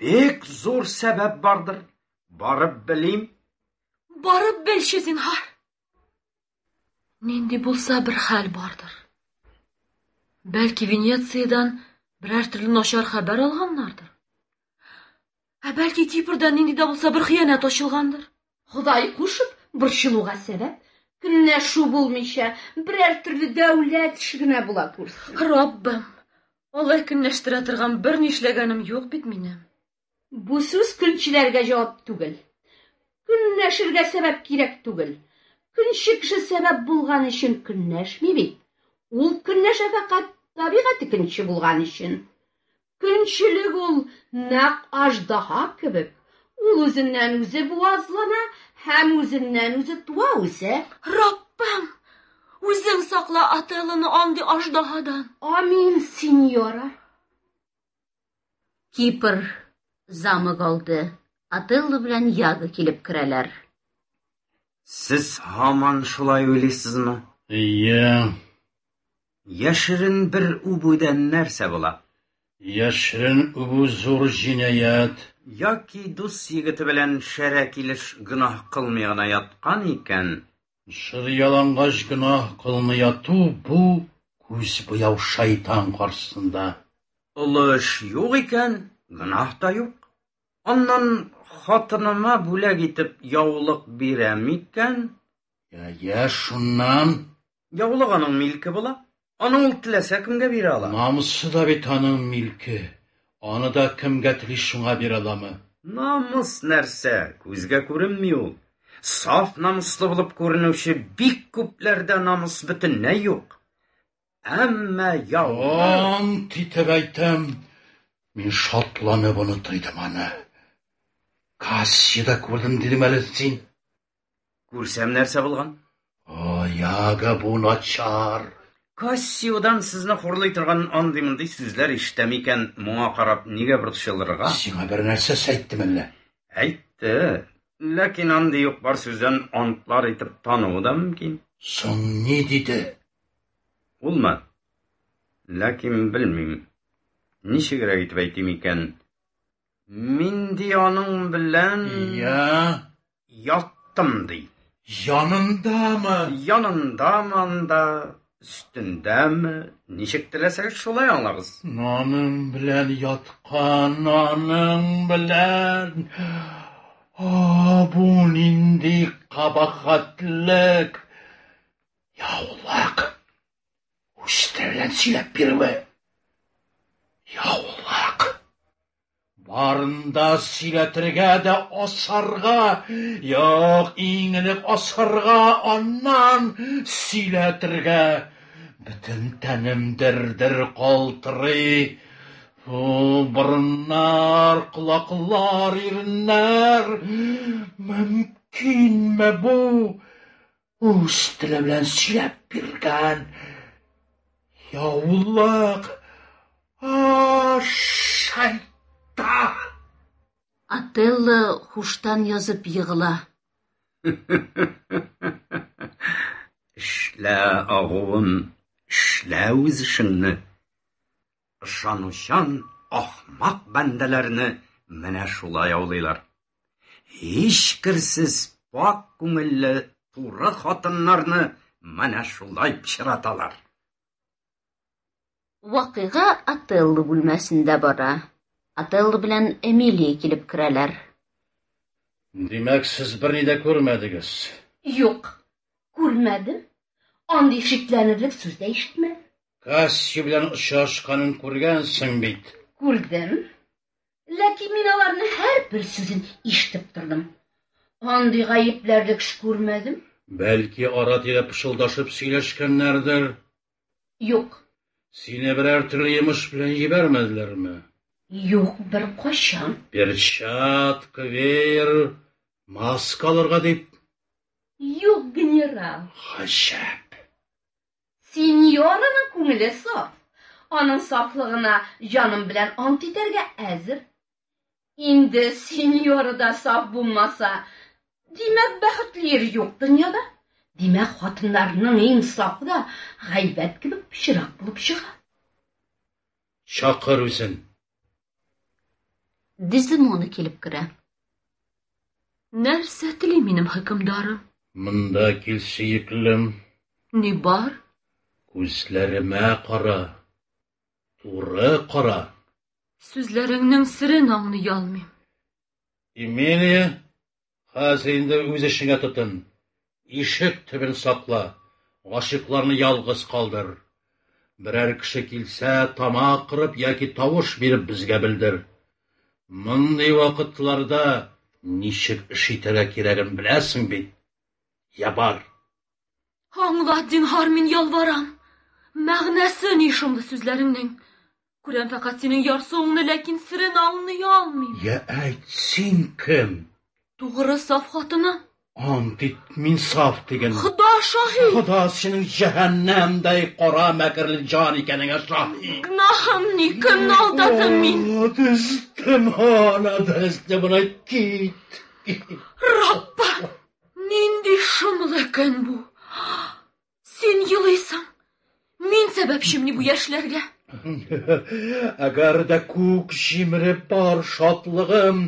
Бик зур сәбәп бардыр. Барып белим. Барып белче, зинһар. Нинди булса бер хәл бардыр. Бәлки Венециядән берәр төрле начар хәбәр алганнардыр. Ә бәлки Кипрда нинди дә булса бер хыянәт ачылгандыр. Ходай кушып, борчылуга сәбәп, көнләшү булмыйча, берәр төрле дәүләт эше генә була күрсен. Раббым, алай көнләштерә торган бер нишләгәнем юк бит минем. Бу сүз көнчеләргә җавап түгел. Көнләшергә сәбәп кирәк түгел. Көнче кеше сәбәп булган өчен көнләшми бит. Ул көнләшә фәкать табигате көнче булган өчен. Көнчелек ул нәкъ аждаһа кебек. Ул үзеннән үзе буазлана һәм үзеннән үзе туа үсә. Раббым, үзең сакла Отеллоны андый аждаһадан. Амин, сеньора. Кипр замок алды. Отелло белән Яго килеп керәләр. Сез һаман шулай уйлыйсызмы? Әйе. Яшерен бер үбүдән нәрсә була? Яшерен үбү зур җинаять. Яки дус егете белән шәрә килеш гөнаһ кылмый гына яткан икән. Шыр ялангач гөнаһ кылмый яту бу күз буяу шайтан каршысында. Олы эш юк икән, гөнаһ та юк. Аннан хатыныма бүләк итеп яулык бирәм икән. Я, я, шуннан? Яулык аның милке була. Аны ул теләсә кемгә бирә ала. Намусы да бит аның милке. Аны да кемгә тели шуңа бирә аламы? Намус нәрсә, күзгә күренми ул. Саф намуслы булып күренүче бик күпләрдә намус бөтенләй юк. Әмма яулык... Ант итеп әйтәм, мин шатланып онытыр идем аны. Кассида күрдем дидең әле син. Күрсәм нәрсә булган? О, Яга, бу начар. Кассиодан сезне хурлый торган андый-мондый сүзләр ишетәм икән, моңа карап нигә борчылырга? Сиңа бер нәрсә әйттем әллә? Әйтте. Ләкин андый юк-бар сүздән антлар итеп тануы да мөмкин. Соң ни диде? Улмы? Ләкин белмим. Ничегрәк итеп әйтим икән? Мин ди аның белән Я яттым ди. Янындамы? Янындамы анда, өстендәме? Ничек теләсәгез шулай аңлагыз. Аның белән яткан, аның белән. О, бу нинди кабахәтлек! Яулык! Үз теле белән сөйләп бирүе. Яулык! Барында сөйләтергә дә асарга, юк, иң элек асарга, аннан сөйләтергә. Бөтен тәнем дер-дер калтырый. Фу, борыннар, колаклар, иреннәр. Мөмкинме бу? Үз теле белән сөйләп биргән. Яулык. А, шайтан! Отелло һуштан язып егыла. Эшлә, агуым, эшлә үз эшеңне. Ышанучан ахмак бәндәләрне менә шулай аулыйлар. Һич керсез пакь күңелле туры хатыннарны менә шулай пычраталар. Вакыйга Отелло бүлмәсендә бара. Отелло белән Эмилия килеп керәләр. Димәк, сез берни дә күрмәдегез? Юк, күрмәдем. Андый шикләнерлек сүз дә ишетмәдем. Кассио белән очрашканын күргәнсең бит. Күрдем. Ләкин мин аларның һәрбер сүзен ишетеп тордым. Андый гаепләрлек эш күрмәдем. Бәлки, ара-тирә пышылдашып сөйләшкәннәрдер? Юк. Сине берәр төрле йомыш белән җибәрмәделәрме? Юк, беркайчан. Перчатка, веер, маска алырга дип? Юк, генерал. Гаҗәп. Синьораның күңеле саф. Аның сафлыгына җаным белән ант итәргә әзер. Инде синьора да саф булмаса, димәк, бәхетле ир юк дөньяда. Димәк, хатыннарның иң сафы да гайбәт кебек пычрак булып чыга. Чакыр үзен. Дездемона килеп керә. Нәрсә тели минем хөкемдарым? Монда кил, сөеклем. Ни бар? Күзләремә кара. Туры кара. Сүзләреңнең серен аңлый алмыйм. Эмилия, хәзер инде үз эшеңә тотын. Ишек төбен сакла, гашыйкларны ялгыз калдыр. Берәр кеше килсә, тамак кырып яки тавыш биреп безгә белдер. Мондый вакытларда ничек эш итәргә кирәген беләсең бит. Я бар. Аңлат, зинһар, мин ялварам. Мәгънәсе ни шомлы сүзләреңнең? Күрәм фәкать синең ярсуыңны, ләкин серен аңлый алмыйм. Я әйт, син кем? Тугры саф хатыны. Ант ит, мин саф диген. Хода шаһит. Хода синең җәһәннәмдәй кара мәкерле җан икәнеңә шаһит. Гөнаһым ни, кемне алдадым мин? О, Дездемона, Дездемона, кит. Рабба, нинди шомлы көн бу. Син елыйсың. Мин сәбәпчемни бу яшьләргә? Әгәр дә күк җимереп бар шатлыгым,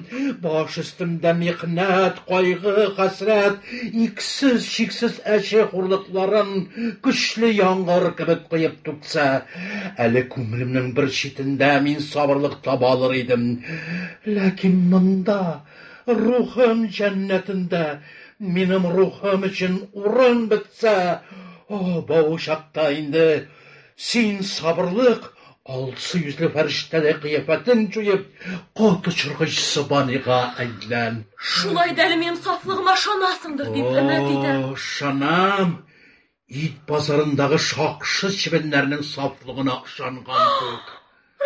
баш өстемдә михнәт, кайгы, хәсрәт, иксез-чиксез әче хурлыкларын көчле яңгыр кебек коеп түксә, әле күңелемнең бер читендә мин сабырлык таба алыр идем. Ләкин монда, рухым җәннәтендә, минем рухым өчен урын бетсә, о, бу чакта инде син сабырлык, алсу йөзле фәрештәдәй кыяфәтен җуеп, коточыргыч Субанига әйлән. Шулай да әле минем сафлыгыма ышанасыңдыр дип өмет итәм. О, ышанам. Ит базарындагы шакшы чебеннәрнең сафлыгына ышанган кебек.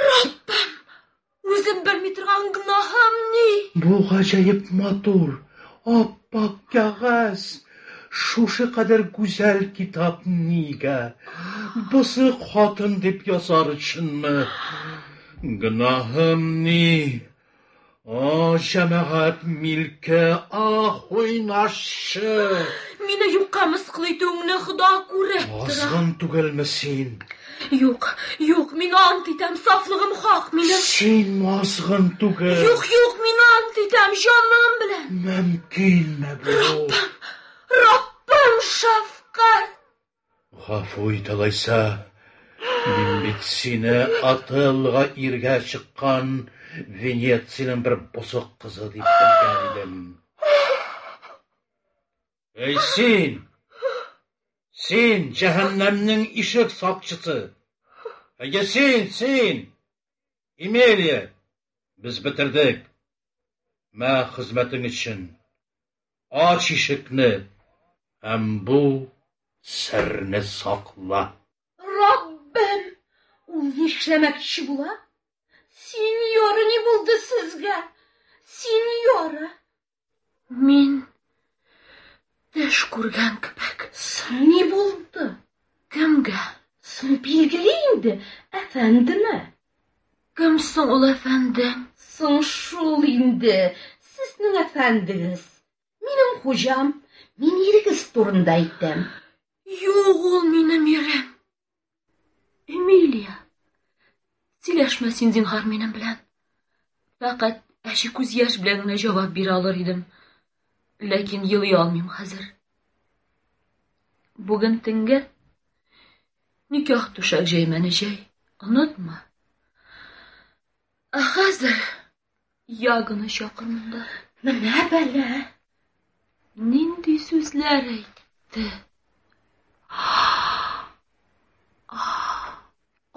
Раббым, үзем белми торган гөнаһым ни? Бу гаҗәеп матур, ап-ак кәгазь. Шушы кадәр гүзәл китап нигә? Бозык хатын дип язар өченме? Гөнаһым ни? О, җәмәгать милке, ах, уйнашчы! Мине юкка мыскыл итүеңне Хода күреп тора. Азгын түгелме син? Юк, юк, мин ант итәм, сафлыгым хак минем. Син азгын түгел. Юк, юк, мин ант итәм, җаным белән. Мөмкинме бу? Раббым, Раббым, шәфкать! Гафу ит алайса. Мин бит сине Отеллога иргә чыккан Венециянең бер бозык кызы дип белгән идем. Эй, син! Син, җәһәннәмнең ишек сакчысы! Әйе, син, син! Эмилия, без бетердек. Мә хезмәтең өчен. Ач ишекне һәм бу серне сакла. Раббем, ул нишләмәкче була? Синьора, ни булды сезгә? Синьора! Мин төш күргән кебек. Соң ни булды? Кемгә? Соң билгеле инде, әфәндемә. Кем соң ул әфәндем? Соң шул инде, сезнең әфәндегез. Минем хуҗам, мин ирегез турында әйтәм. Юк ул минем ирем. Эмилия, сөйләшмә син зинһар минем белән. Фәкать әче күз яшь белән генә җавап бирә алыр идем. Ләкин елый алмыйм хәзер. Бүген төнгә никах түшәк җәймәне җәй, онытма. Ә хәзер Ягоны чакыр монда. Менә бәла. Нинди сүзләр әйтте?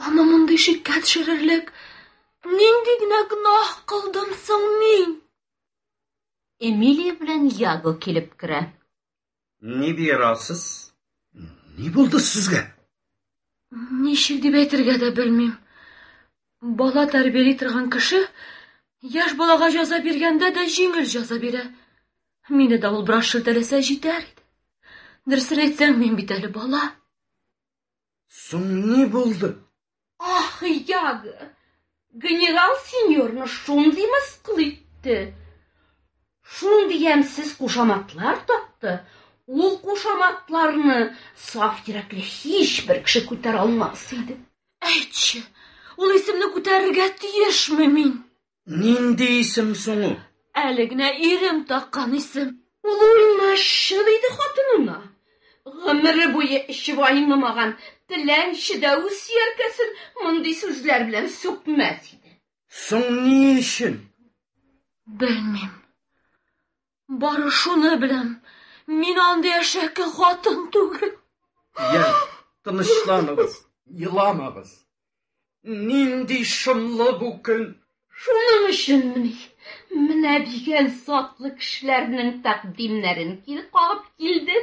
Аны мондый шиккә төшерерлек нинди генә гөнаһ кылдым соң мин? Эмилия белән Яго килеп керә. Ни боерасыз? Ни булды сезгә? Ничек дип әйтергә дә белмим. Бала тәрбияли торган кеше яшь балага җәза биргәндә дә җиңел җәза бирә. Мине дә ул бераз шелтәләсә җитәр иде. Дөресен әйтсәң, мин бит әле бала. Соң ни булды? Ах, Яго! Генерал сеньорны шундый мыскыл итте. Шундый ямьсез кушаматлар такты. Ул кушаматларны саф йөрәкле һичбер кеше күтәрә алмас иде. Әйтче, ул исемне күтәрергә тиешме мин? Нинди исем соң ул? Әле генә ирем таккан исем. Ул уйнашчы диде хатынына. Гомере буе эчеп айнымаган теләнче дә үз сөяркәсен мондый сүзләр белән сүкмәс иде. Соң ни өчен? Белмим. Бары шуны беләм. Мин андый әшәке хатын түгел. Я, тынычланыгыз, еламагыз. Нинди шомлы бу көн! Шуның өченмени менә дигән затлы кешеләрнең тәкъдимнәрен кире кагып килде?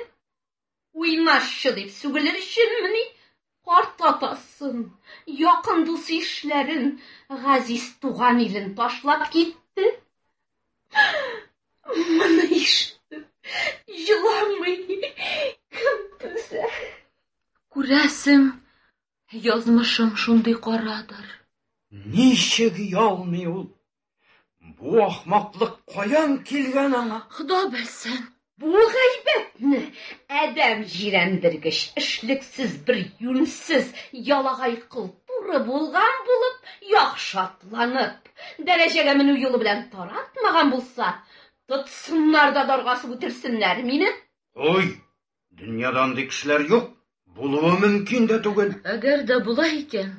Уйнашчы дип сүгелер өченмени карт атасын, якын дус-ишләрен, газиз туган илен ташлап китте? Моны ишетеп, җыламый кем түзә? Күрәсең, Язмышым шундый карадыр. Ничек оялмый ул? Бу ахмаклык каян килгән аңа? Хода белсен. Бу гайбәтне адәм җирәндергеч, эшлексез бер юньсез ялагай кол туры булган булып, яхшы атланып, дәрәҗәгә менү юлы белән таратмаган булса, тотсыннар да дарга асып үтерсеннәр мине. Ой, Дөньяда андый кешеләр юк, булуы мөмкин дә түгел. Әгәр дә була икән,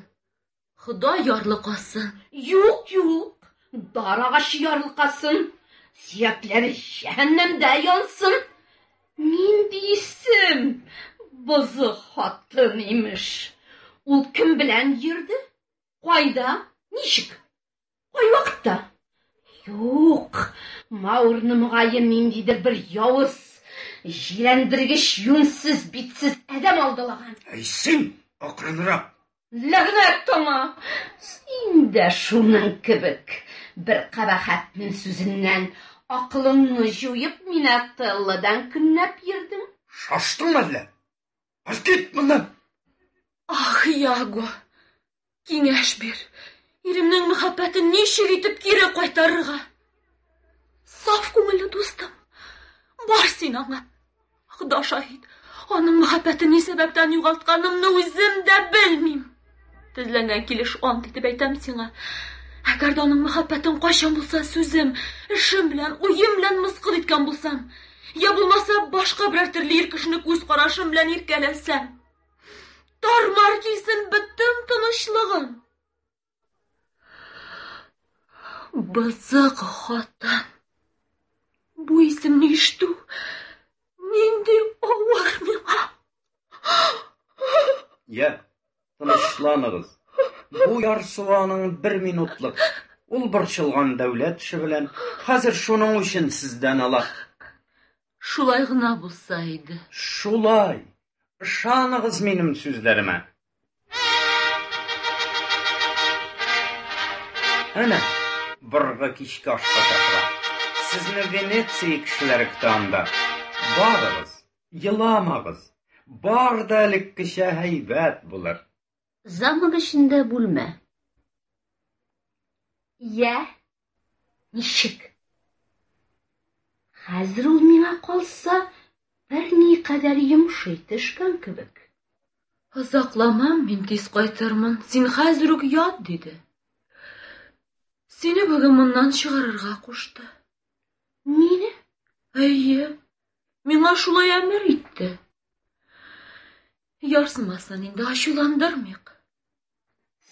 Ходай ярлыкасын. Юк, юк, дар агачы ярлыкасын, сөякләре җәһәннәмдә янсын. Нинди исем? Бозык хатын, имеш. Ул кем белән йөрде? Кайда? Ничек? Кайвакытта? Юк, Маурны мөгаен ниндидер бер явыз, Җирәндергеч, юньсез, битсез адәм алдалаган. Әй син, акрынрак. Ләгънәт аңа! Син дә шуның кебек бер кабахәтнең сүзеннән акылыңны җуеп, мине Отеллодан көнләп йөрдең. Шаштыңмы әллә? Бар кит моннан! Ах, Яго, киңәш бир. Иремнең мәхәббәтен ничек итеп кире кайтарырга? Саф күңелле дустым, бар син аңа. Хода шаһит, аның мәхәббәтен ни сәбәптән югалтканымны үзем дә белмим. Тезләнгән килеш ант итеп әйтәм сиңа. Әгәр дә аның мәхәббәтен кайчан булса сүзем, эшем белән, уем белән мыскыл иткән булсам, я булмаса башка берәр төрле ир кешене күз карашым белән иркәләсәм, тар-мар килсен бөтен тынычлыгым. Бызык хатын. Бу исемне ишетү нинди авыр миңа. Я, тынычланыгыз. Бу ярсу аның бер минутлык. Ул борчылган дәүләт эше белән хәзер шуның үчен сездән ала. Шулай гына булса иде. Шулай. Ышаныгыз минем сүзләремә. Әнә, Борго кичке ашка чакыра. Сезне Венеция кешеләре көтә анда. Барыгыз, еламагыз. Бар да элеккечә һәйбәт булыр. Замок эчендә бүлмә. Я, ничек? Хәзер ул миңа калса, берникадәр йомшый төшкән кебек. Озакламам, мин тиз кайтырмын, син хәзер үк ят, диде. Сине бүген моннан чыгарырга кушты. Мине? Әйе, миңа шулай әмер итте. Ярсымасын инде, ачуландырмыйк.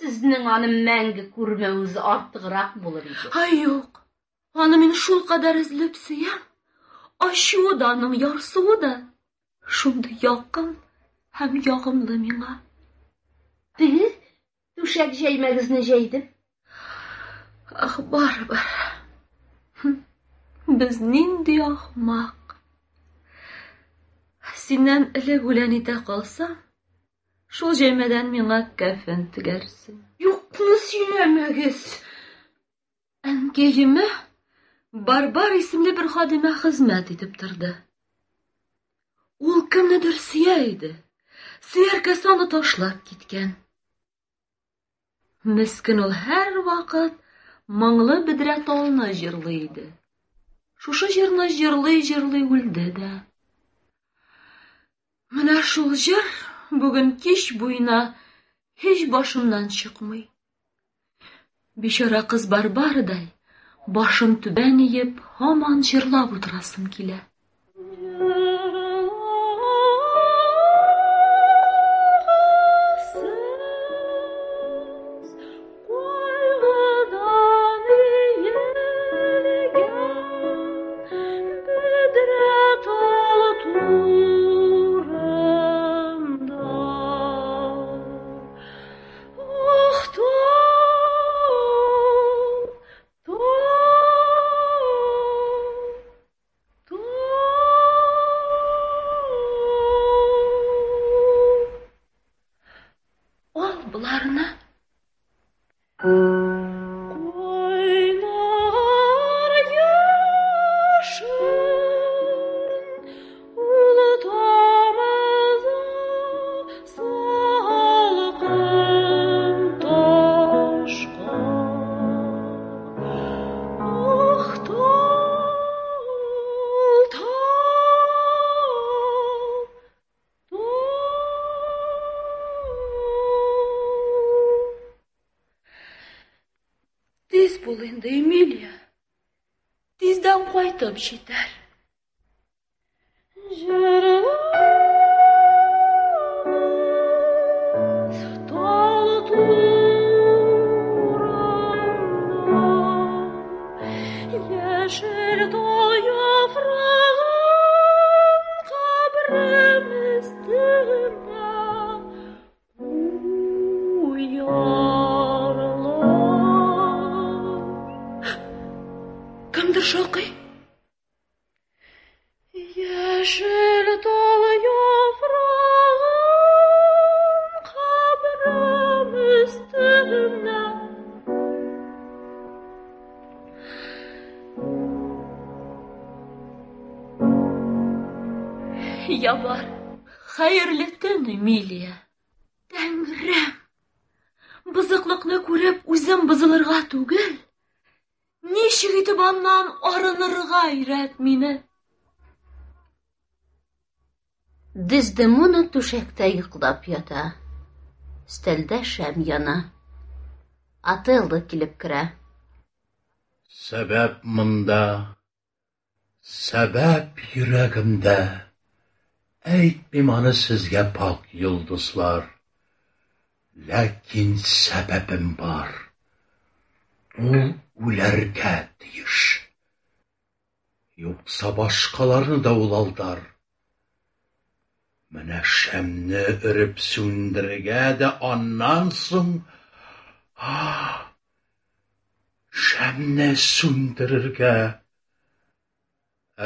Сезнең аны мәңге күрмәвегез артыграк булыр иде. Ай, юк. Аны мин шулкадәр өзелеп сөям. Ачуы да аның, ярсуы да шундый якын һәм ягымлы миңа. Теге түшәк җәймәгезне җәйдем. Ах, барыбер. Без нинди ахмак. Синнән элек үлән итә калсам, шул җәймәдән миңа кәфен тегәрсең. Юкны сөйләмәгез. Әнкәемә Барбар исемле бер хадимә хезмәт итеп торды. Ул кемнедер сөя иде. Сөяркәсе аны ташлап киткән. Мескен ул һәрвакыт моңлы бедрә талны җырлый иде. Шушы җырны җырлый-җырлый үлде дә. Менә шул җыр бүген кич буена һич башымнан чыкмый. Бичара кыз Барбарадай, башын түбән иеп, һаман җырлап утырасым килә. Ал боларны. Кайнар яшен ул тамыза салкын ташка. Ах, тал, тал, тал. Тиз бул инде, Эмилия. Тиздән кайтып җитәр. Җырларыбыз тал турында, яшел тал яфрагын кабрем өстенә куярлар. Кемдер шакый. Яшел тал яфрагын кабрым өстенә. Ябар, хәерле төн, Эмилия. Тәңрем! Бозыклыкны күреп, үзем бозылырга түгел, ничек итеп аннан арынырга өйрәт мине. Дездемона түшәктә йоклап ята. Өстәлдә шәм яна. Отелло килеп керә. Сәбәп монда, сәбәп йөрәгемдә. Әйтмим аны сезгә, пакь йолдызлар. Ләкин сәбәбем бар. Ул үләргә тиеш. Юкса башкаларны да ул алдар. Менә шәмне өреп сүндерергә дә аннан соң шәмне сүндерергә.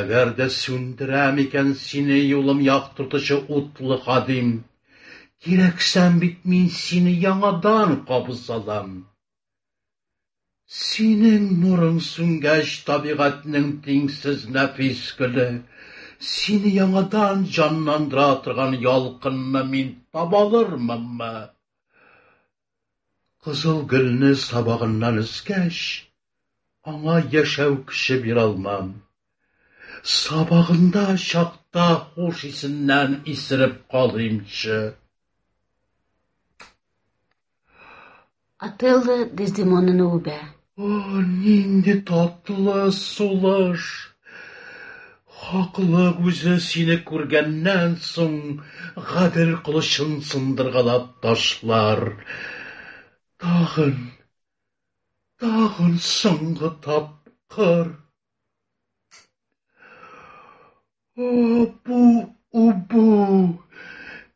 Әгәр дә сүндерәм икән сине, юлым яктыртучы утлы хадим, кирәксәм бит мин сине яңадан кабызалам. Синең нурың сүнгәч, табигатьнең тиңсез нәфис гөле, сине яңадан җанландыра торган ялкынны мин таба алырмынмы? Кызыл гөлне сабагыннан өзгәч, аңа яшәү көче бирә алмам. Сабагында чакта хуш исеннән исереп калыймчы. Отелло Дездемонаны үбә. О, нинди татлы сулыш! Хаклык үзе сине күргәннән соң гадел кылычын сындыргалап ташлар. Тагын, тагын соңгы тапкыр. О, бу үбү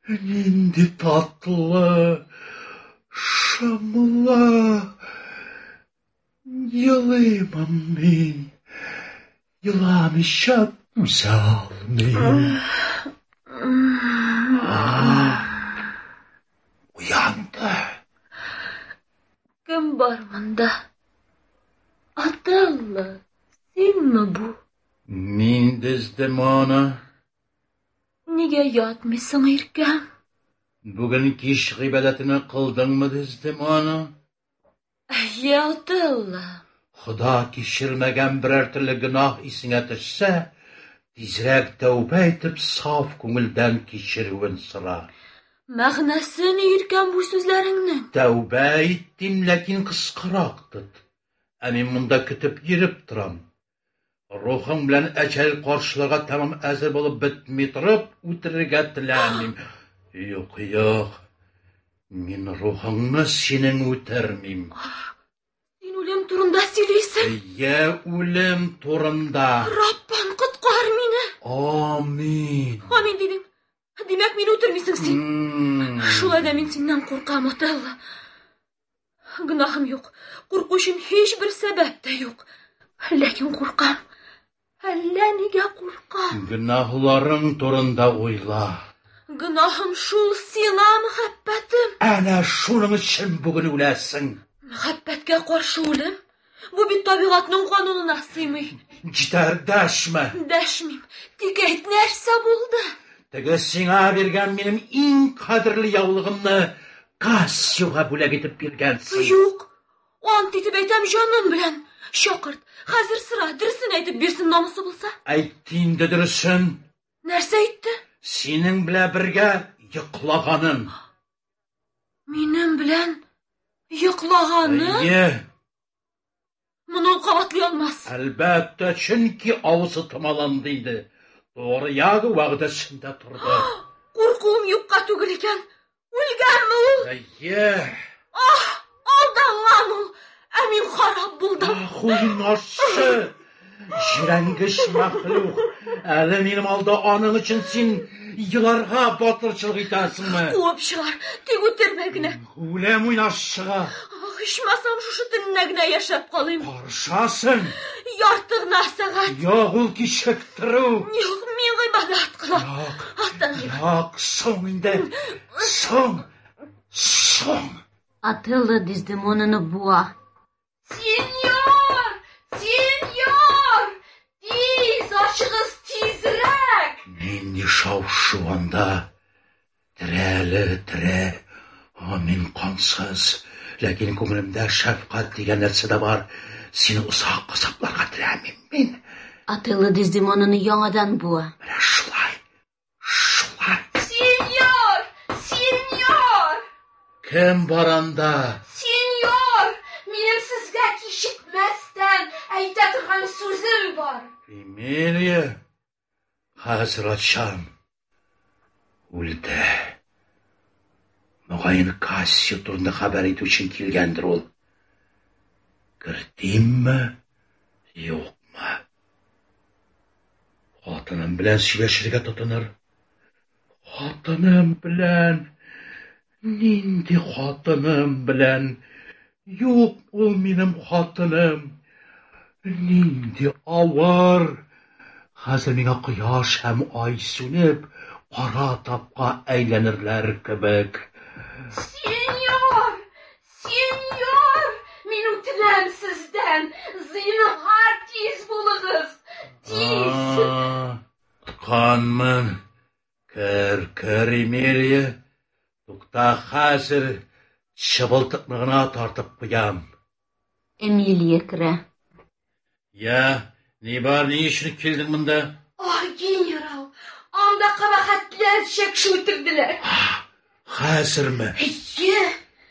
нинди татлы, шомлы. Елыймын мин, еламыйча түзә алмыйм. Уянды. Кем бар монда? Отелло, синме бу? Мин Дездемона. Нигә ятмыйсың, иркәм? Бүген кич гыйбадәтне кылдыңмы, Дездемона? Әйе, Отелло. Хода кичермәгән берәр төрле гөнаһ исеңә төшсә, тизрәк тәүбә итеп, саф күңелдән кичерүен сора. Мәгънәсе ни, иркәм, бу сүзләреңнең? Тәүбә ит дим, ләкин кыскарак тот. Ә мин монда көтеп йөреп торам. Рухың белән әҗәл каршыларга тәмам әзер булып бетми торып, үтерергә теләмим. Юк, юк. Мин рухыңны синең үтермим. Син үлем турында сөйлисең? Әйе, үлем турында. Раббым, коткар мине. Амин. Амин дидең. Димәк, мине үтермисең син. Шулай да мин синнән куркам, Отелло. Гөнаһым юк. Курку өчен һичбер сәбәп тә юк. Ләкин куркам. Әллә нигә куркам. Гөнаһларың турында уйла. Гөнаһым шул сиңа мәхәббәтем. Әнә шуның өчен бүген үләсең. Мәхәббәткә каршы үлем? Бу бит табигатьнең канунына сыймый. Җитәр, дәшмә. Дәшмим. Тик әйт, нәрсә булды? Теге сиңа биргән минем иң кадерле яулыгымны Кассиога бүләк итеп биргәнсең. Юк. Ант итеп әйтәм җаным белән. Чакырт. Хәзер сора, дөресен әйтеп бирсен намусы булса. Әйтте инде дөресен. Нәрсә әйтте? Синең белән бергә йоклаганын. Минем белән йоклаганын? Әйе. Моны ул кабатлый алмас. Әлбәттә, чөнки авызы томаланды инде. Тугры Яго вәгъдәсендә торды. Куркуым юкка түгел икән. Үлгәнме ул? Әйе. Ах, алданган ул. Ә мин харап булдым. Ах, уйнашчы! Җирәнгеч мәхлук! Әле минем алда аның өчен син еларга батырчылык итәсеңме? Куып чыгар, тик үтермә генә. Үлем уйнашчыга. Ах, ичмасам шушы төнне генә яшәп калыйм. Карышасың. Ярты гына сәгать. Юк, ул кичектерү. Юк, мин гыйбадәт. Яңадан аткыла. Юк, Отелло. юк, соң инде. Соң, соң. Отелло Дездемонаны буа. Сеньор! Сеньор! Тиз ачыгыз тизрәк! Нинди шау-шу анда. Тере әле, тере. О, мин кансыз. Ләкин күңелемдә шәфкать дигән нәрсә дә бар. Сине озак газапларга теләмим мин. Отелло Дездемонаны яңадан буа. Менә шулай, шулай. Сеньор! Сеньор! Кем бар анда? Сеньор! Минем сезгә кичекмәстән әйтә торган сүзем бар. Эмилия, хәзер ачам. Үлде. Мөгаен Кассио турында хәбәр итү өчен килгәндер ул. Кертимме, юкмы? Хатыным белән сөйләшергә тотыныр. Хатыным белән. Нинди хатыным белән? Юк, ул минем хатыным. Нинди авыр. Хәзер миңа кояш һәм ай сүнеп, кара тапка әйләнерләр кебек. Сеньор! Сеньор! Мин үтенәм сездән, зинһар тиз булыгыз! Тиз! Отканмын. Кер, кер, Эмилия. Тукта, хәзер чыбылтыкны гына тартып куям. Эмилия керә. Я, ни бар, ни өчен килдең монда? Ах, генерал, анда кабахәтләрчә кеше үтерделәр. Хәзерме? Әйе.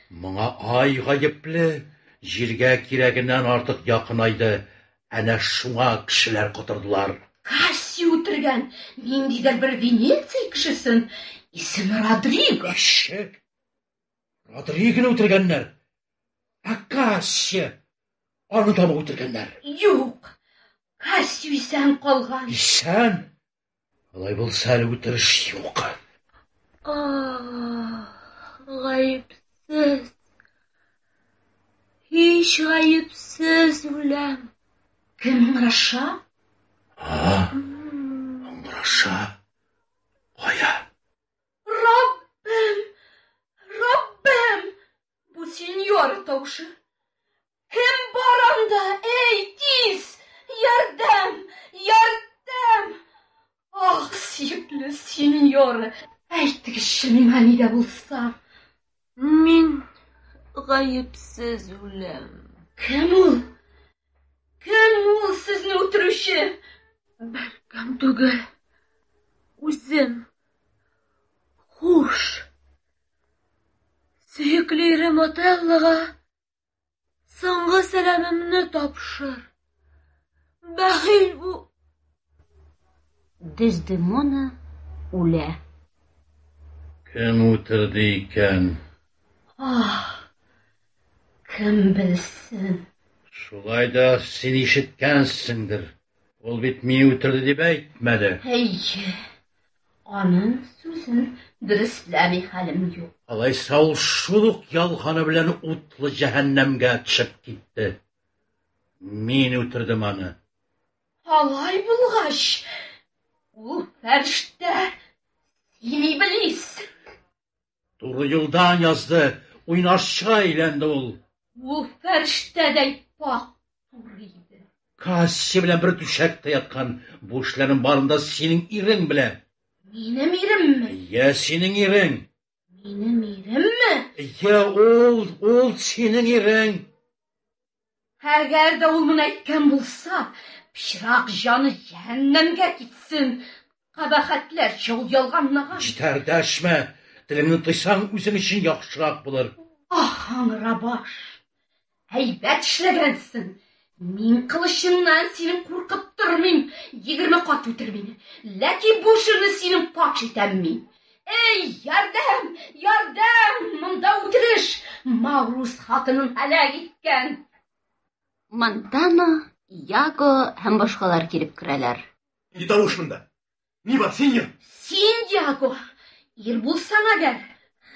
Моңа ай гаепле, җиргә кирәгеннән артык якынайды. Әнә шуңа кешеләр котырдылар. Кассио үтергән ниндидер бер Венеция кешесен, исеме Родриго. Ничек? Родригоны үтергәннәр. Ә Кассио аны да үтергәннәр? Юк, Кассио исән калган. Исән? Алай булса әле үтереш юк. Ах, гаепсез. Һич гаепсез үләм. Кем ыңгыраша? А, ыңгыраша. Кая? Раббем! Раббем! Бу сеньор тавышы. Кем бар анда? Эй, тиз! Ярдәм! Ярдәм! Ах, сөекле сеньора, әйтегезче миңа ни дә булса. Мин гаепсез үләм. Кем ул? Кем ул сезне үтерүче? Беркем түгел. Үзем. Хуш. Сөекле ирем Отеллога соңгы сәламемне тапшыр. Бәхил бу. Дездемона үлә. Кем үтерде икән? Ах, кем белсен. Шулай да син ишеткәнсеңдер. Ул бит мине үтерде дип әйтмәде. Әйе, аның сүзен дөресләми хәлем юк. Алайса ул шул ук ялганы белән утлы җәһәннәмгә төшеп китте. Мин үтердем аны. Алай булгач, ул фәрештә, син иблис. Туры юлдан язды, уйнашчыга әйләнде ул. Ул фәрештәдәй пакь туры иде. Кассия белән бер түшәктә яткан. Бу эшләрнең барын да синең ирең белә. Минем иремме? Йә, синең ирең. Минем иремме? Йә, ул, ул синең ирең. Әгәр дә ул моны әйткән булса, пычрак җаны җәһәннәмгә китсен. Кабахәтләрчә ул ялганлаган. Җитәр, дәшмә. Телеңне тыйсаң, үзең өчен яхшырак булыр. Ах, аңгыра баш. Әйбәт эшләгәнсең. Мин кылычыңнан синең куркып тормыйм. 20 кат үтер мине. Ләкин бу эшеңне синең паш итәм мин. Эй, ярдәм! Ярдәм! Монда үтереш! Маурус хатынын һәлак иткән. Монтано, Яго һәм башкалар килеп керәләр. Ни тавыш монда? Ни бар, сеньор? Син, Яго, ир булсаң әгәр,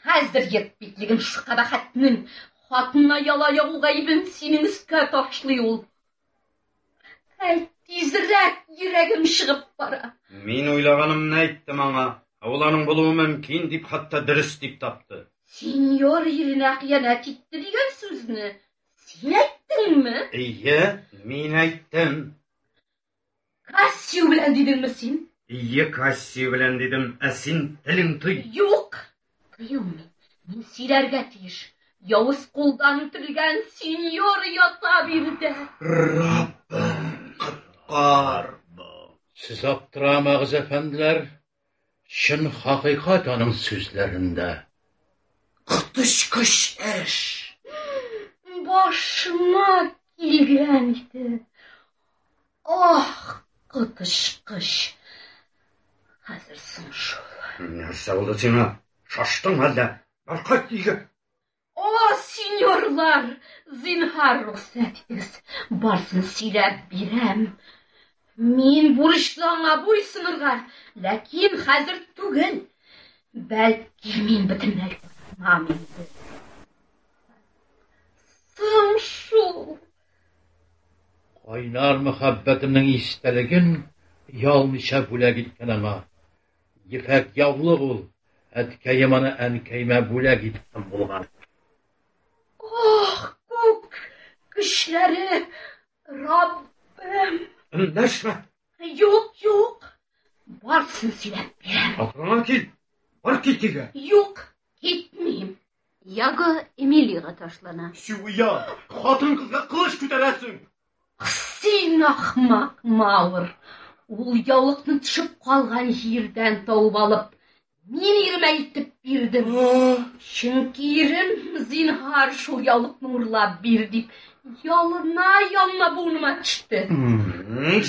хәзер ерт битлеген шу кабахәтнең хатынына яла ягу гаебен синең өскә ташлый ул. Әйт тизрәк. Тизрәк йөрәгем чыгып бара. Мин уйлаганымны әйттем аңа. Ә ул аның булуы мөмкин дип хәтта дөрес дип тапты. Синьор иренә хыянәт итте дигән сүзне син әйттеңме? Әйе, мин әйттем. Кассио белән дидеңме син? Ие, Кассио белән дидем. Ә син телең тый. Юк, тыелмыйм. Мин сөйләргә тиеш. Явыз кулдан үтерелгән синьор ята биредә. Раббым, коткар. Сез аптырамагыз, әфәнделәр. Чын хакыйкать аның сүзләрендә. Коточкыч эш! Башыма килгән иде. Ах, коточкыч! Хәзер соң шул. Нәрсә булды сиңа? Шаштың әллә? Бар кайт өйгә. О, сеньорлар, зинһар рөхсәт итегез, барсын сөйләп бирәм. Мин бурычлы аңа буйсынырга, ләкин хәзер түгел. Бәлки мин бөтенләй кайтмам инде. Соң шул. Кайнар мәхәббәтемнең истәлеген оялмыйча бүләк иткән аңа. Ефәк яулык ул, әткәем аны әнкәемә бүләк иткән булган. Ох, күк көчләре, Раббым! Эндәшмә! Юк, юк, барсын сөйләп бирәм. Акылыңа кил, бар кит өйгә. Юк, китмим. Яго Эмилига ташлана. Чуя, хатын-кызга кылыч күтәрәсең! Син ахмак, Маур! Ул яулыкны төшеп калган җирдән табып алып, мин иремә илтеп бирдем. Чөнки ирем, зинһар, шул яулыкны урлап бир дип, ялына-ялына буыныма төште.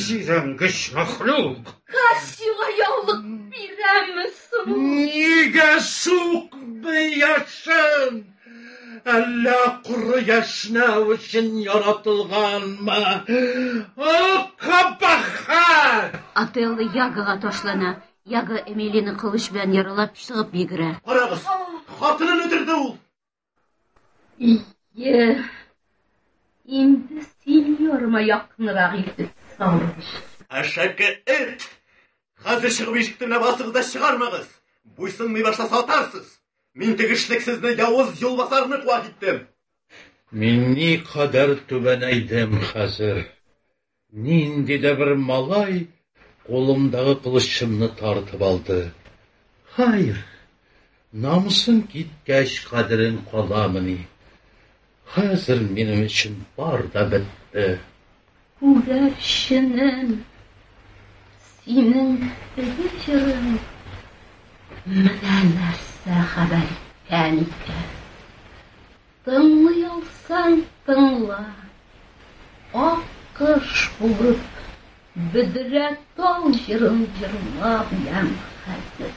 Җирәнгеч мәхлук! Кассиога яулык бирәме соң? Нигә сукмый яшен? Әллә коры яшьнәү өчен яратылганмы? О, кабахәт! Отелло Ягога ташлана. Яго Эмилины кылыч белән яралап чыгып йөгерә. Карагыз, хатынын үтерде ул! Ие, инде сеньорыма якынрак илтеп салыгыз. Әшәке эт! Хәзер чыгып ишек төбенә басыгыз да чыгармагыз! Буйсынмый башласа атарсыз! Мин теге эшлексезне, явыз юлбасарны куа киттем. Мин никадәр түбәнәйдем хәзер. Нинди дә бер малай кулымдагы кылычымны тартып алды. Хәер, намусың киткәч, кадерең каламыни? Хәзер минем өчен бар да бетте. Күгәрченем, синең теге җырың менә нәрсә хәбәр иткән икән. Тыңлый алсаң, тыңла. Ак кыш булып, бөдрә тал җырын җырлап үләм хәзер.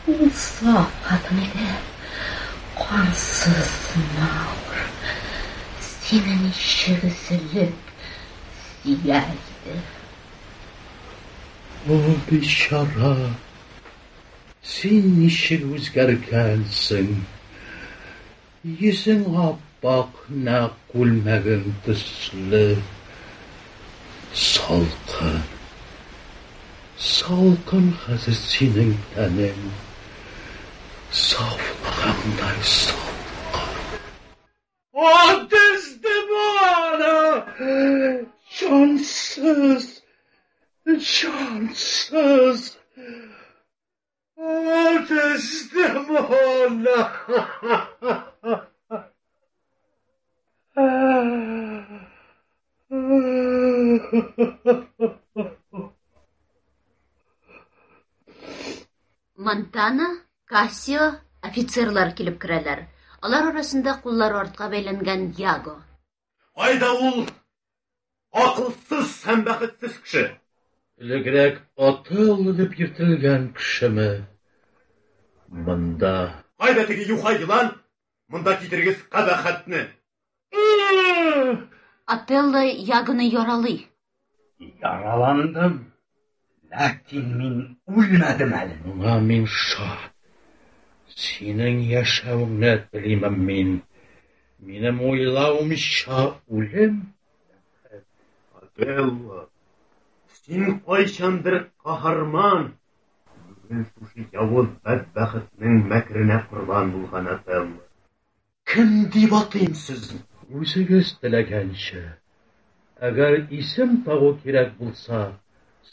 Ул саф хатын иде, кансыз Маур. Сине ничек өзелеп сөя иде. О, бичара! Син ничек үзгәргәнсең! Йөзең ап-ак, нәкъ күлмәгең төсле. Салкын. Салкын хәзер синең тәнең. Сафлыгыңдай салкын. О, Дездемона! Җансыз! Җансыз! О, Дездемона! Монтана, Кассио, офицерлар килеп керәләр. Алар арасында куллары артка бәйләнгән Яго. Кайда ул акылсыз һәм бәхетсез кеше? Элегрәк Отелло дип йөртелгән кешеме? Монда. Кайда теге юха елан? Монда китерегез кабахәтне! Отелло Ягоны яралый. Яраландым, ләкин мин үлмәдем әле. Моңа мин шат. Синең яшәвеңне телимен мин. Минем уйлавымча, үлем Отелло, син кайчандыр каһарман, бүген шушы явыз бәдбәхетнең мәкеренә корбан булган Отелло. Кем дип атыйм сезне? Үзегез теләгәнчә. Әгәр исем тагу кирәк булса,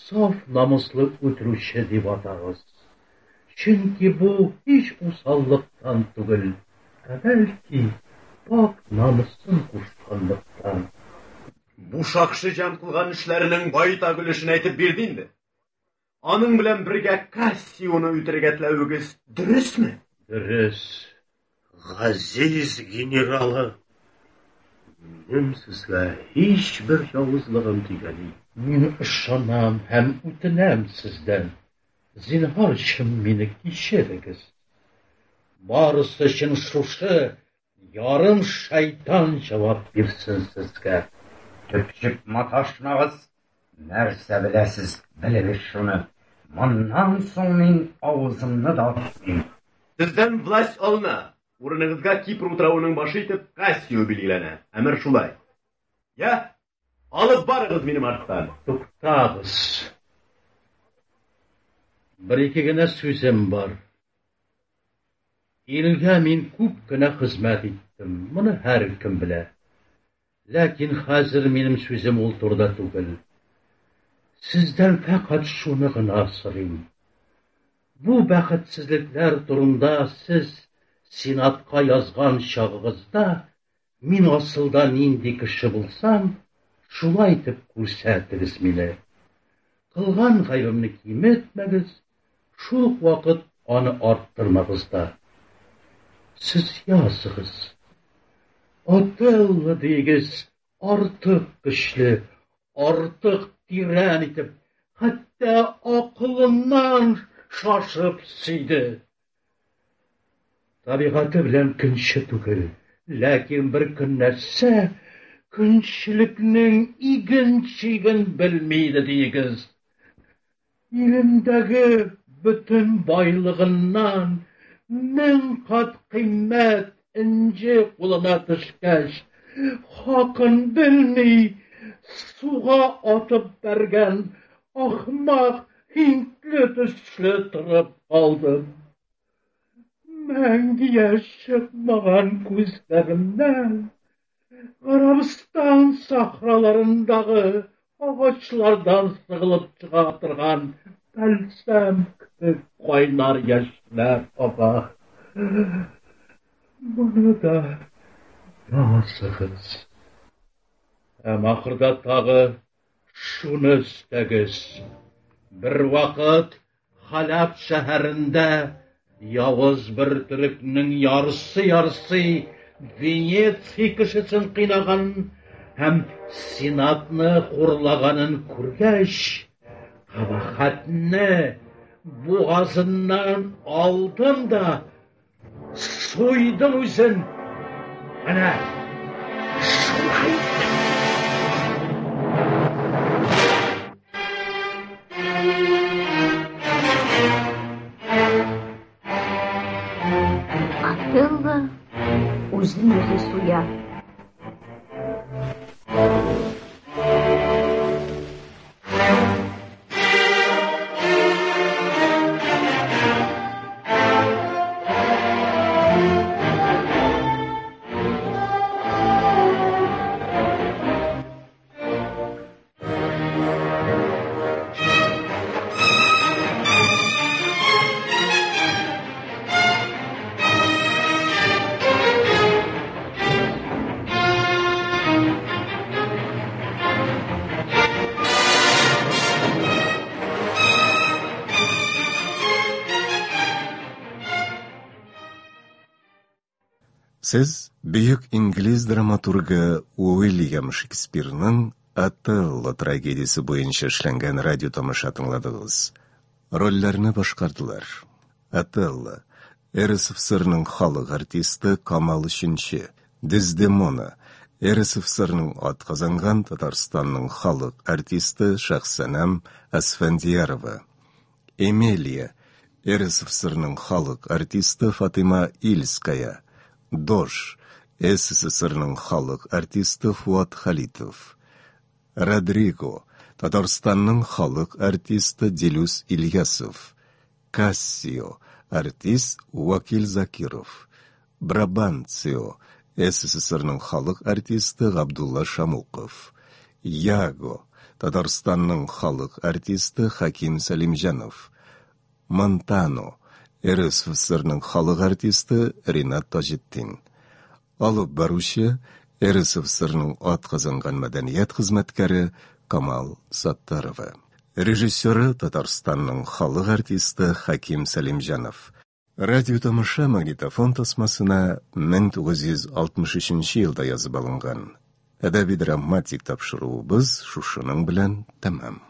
саф намуслы үтерүче дип атагыз. Чөнки бу һич усаллыктан түгел, ә бәлки пакь намусым кушканлыктан. Бу шакшы җан кылган эшләренең байтак өлешен әйтеп бирде инде. Аның белән бергә Кассионы үтерергә теләвегез дөресме? Дөрес. Газиз генералы, минем сезгә һичбер явызлыгым тигән юк. Мин ышанам һәм үтенәм сездән, зинһар өчен мине кичерегез. Барысы өчен шушы ярым шайтан җавап бирсен сезгә. Төпчек маташмагыз, нәрсә беләсез, белегез шуны. Моннан соң мин авызымны да ачмыйм. Сездән власть алына, урыныгызга Кипр утравының башы итеп Кассио билгеләнә. Әмер шулай. Я, алып барыгыз минем арттан. Туктагыз. Бер-ике генә сүзем бар. Илгә мин күп кенә хезмәт иттем, моны һәркем белә. Ләкин хәзер минем сүзем ул турыда түгел. Сездән фәкать шуны гына сорыйм. Бу бәхетсезлекләр турында сез Сенатка язган чагыгызда мин асылда нинди кеше булсам, шулай итеп күрсәтегез мине. Кылган гаебемне киметмәгез, шул ук вакыт аны арттырмагыз да. Сез языгыз. Отелло диегез, артык көчле, артык тирән итеп, хәтта акылыннан шашып сөйде. Табигате белән көнче түгел, ләкин бер көн нәрсә көнчелекнең иген-чиген белми иде диегез. Илендәге бөтен байлыгыннан 1000 кат кыйммәт энҗе кулына төшкәч, хакын белми, суга атып бәргән ахмак һиндле төсле торып калдым. Мәңге яшь чыкмаган күзләремнән Гарәбстан сахраларындагы агачлардан сыгылып чыга торган бәлсәм кебек кайнар яшьләр ага. Моны да языгыз. Һәм ахырда тагы шуны өстәгез. Бервакыт Халәп шәһәрендә явыз бер төрекнең ярсый-ярсый Венеция кешесен кыйнаганын һәм Сенатны хурлаганын күргәч, кабахәтне бугазыннан алдым да суйдым үзен. Менә шулай итеп. Отелло үзен үзе суя. Сез бөек инглиз драматургы Уильям Шекспирның Отелло трагедиясе буенча эшләнгән радио тамаша тыңладыгыз. Рольләрне башкардылар. Отелло, РСФСРның халык артисты Камал Өченче, Дездемона, РСФСРның атказанган Татарстанның халык артисты Шәхсәнәм Әсфәндиярова, Эмелия, РСФСРның халык артисты Фатыйма Ильская, Дож, СССРның халык артисты Фуат Халитов. Родриго, Татарстанның халык артисты Дилүс Ильясов, Кассио, артист Вакил Закиров, Брабанцио, СССРның халык артисты Габдулла Шамуков, Яго, Татарстанның халык артисты Хаким Сәлимҗанов, Монтано, РСФСРның халык артисты Ринат Таҗетдин. Алып баручы, РСФСРның атказанган мәдәният хезмәткәре Камал Саттарова. Режиссеры Татарстанның халык артисты Хаким Сәлимҗанов. Радиотамаша магнитофон тасмасына 1963 елда язып алынган. Әдәби-драматик тапшыруыбыз шушының белән тәмам.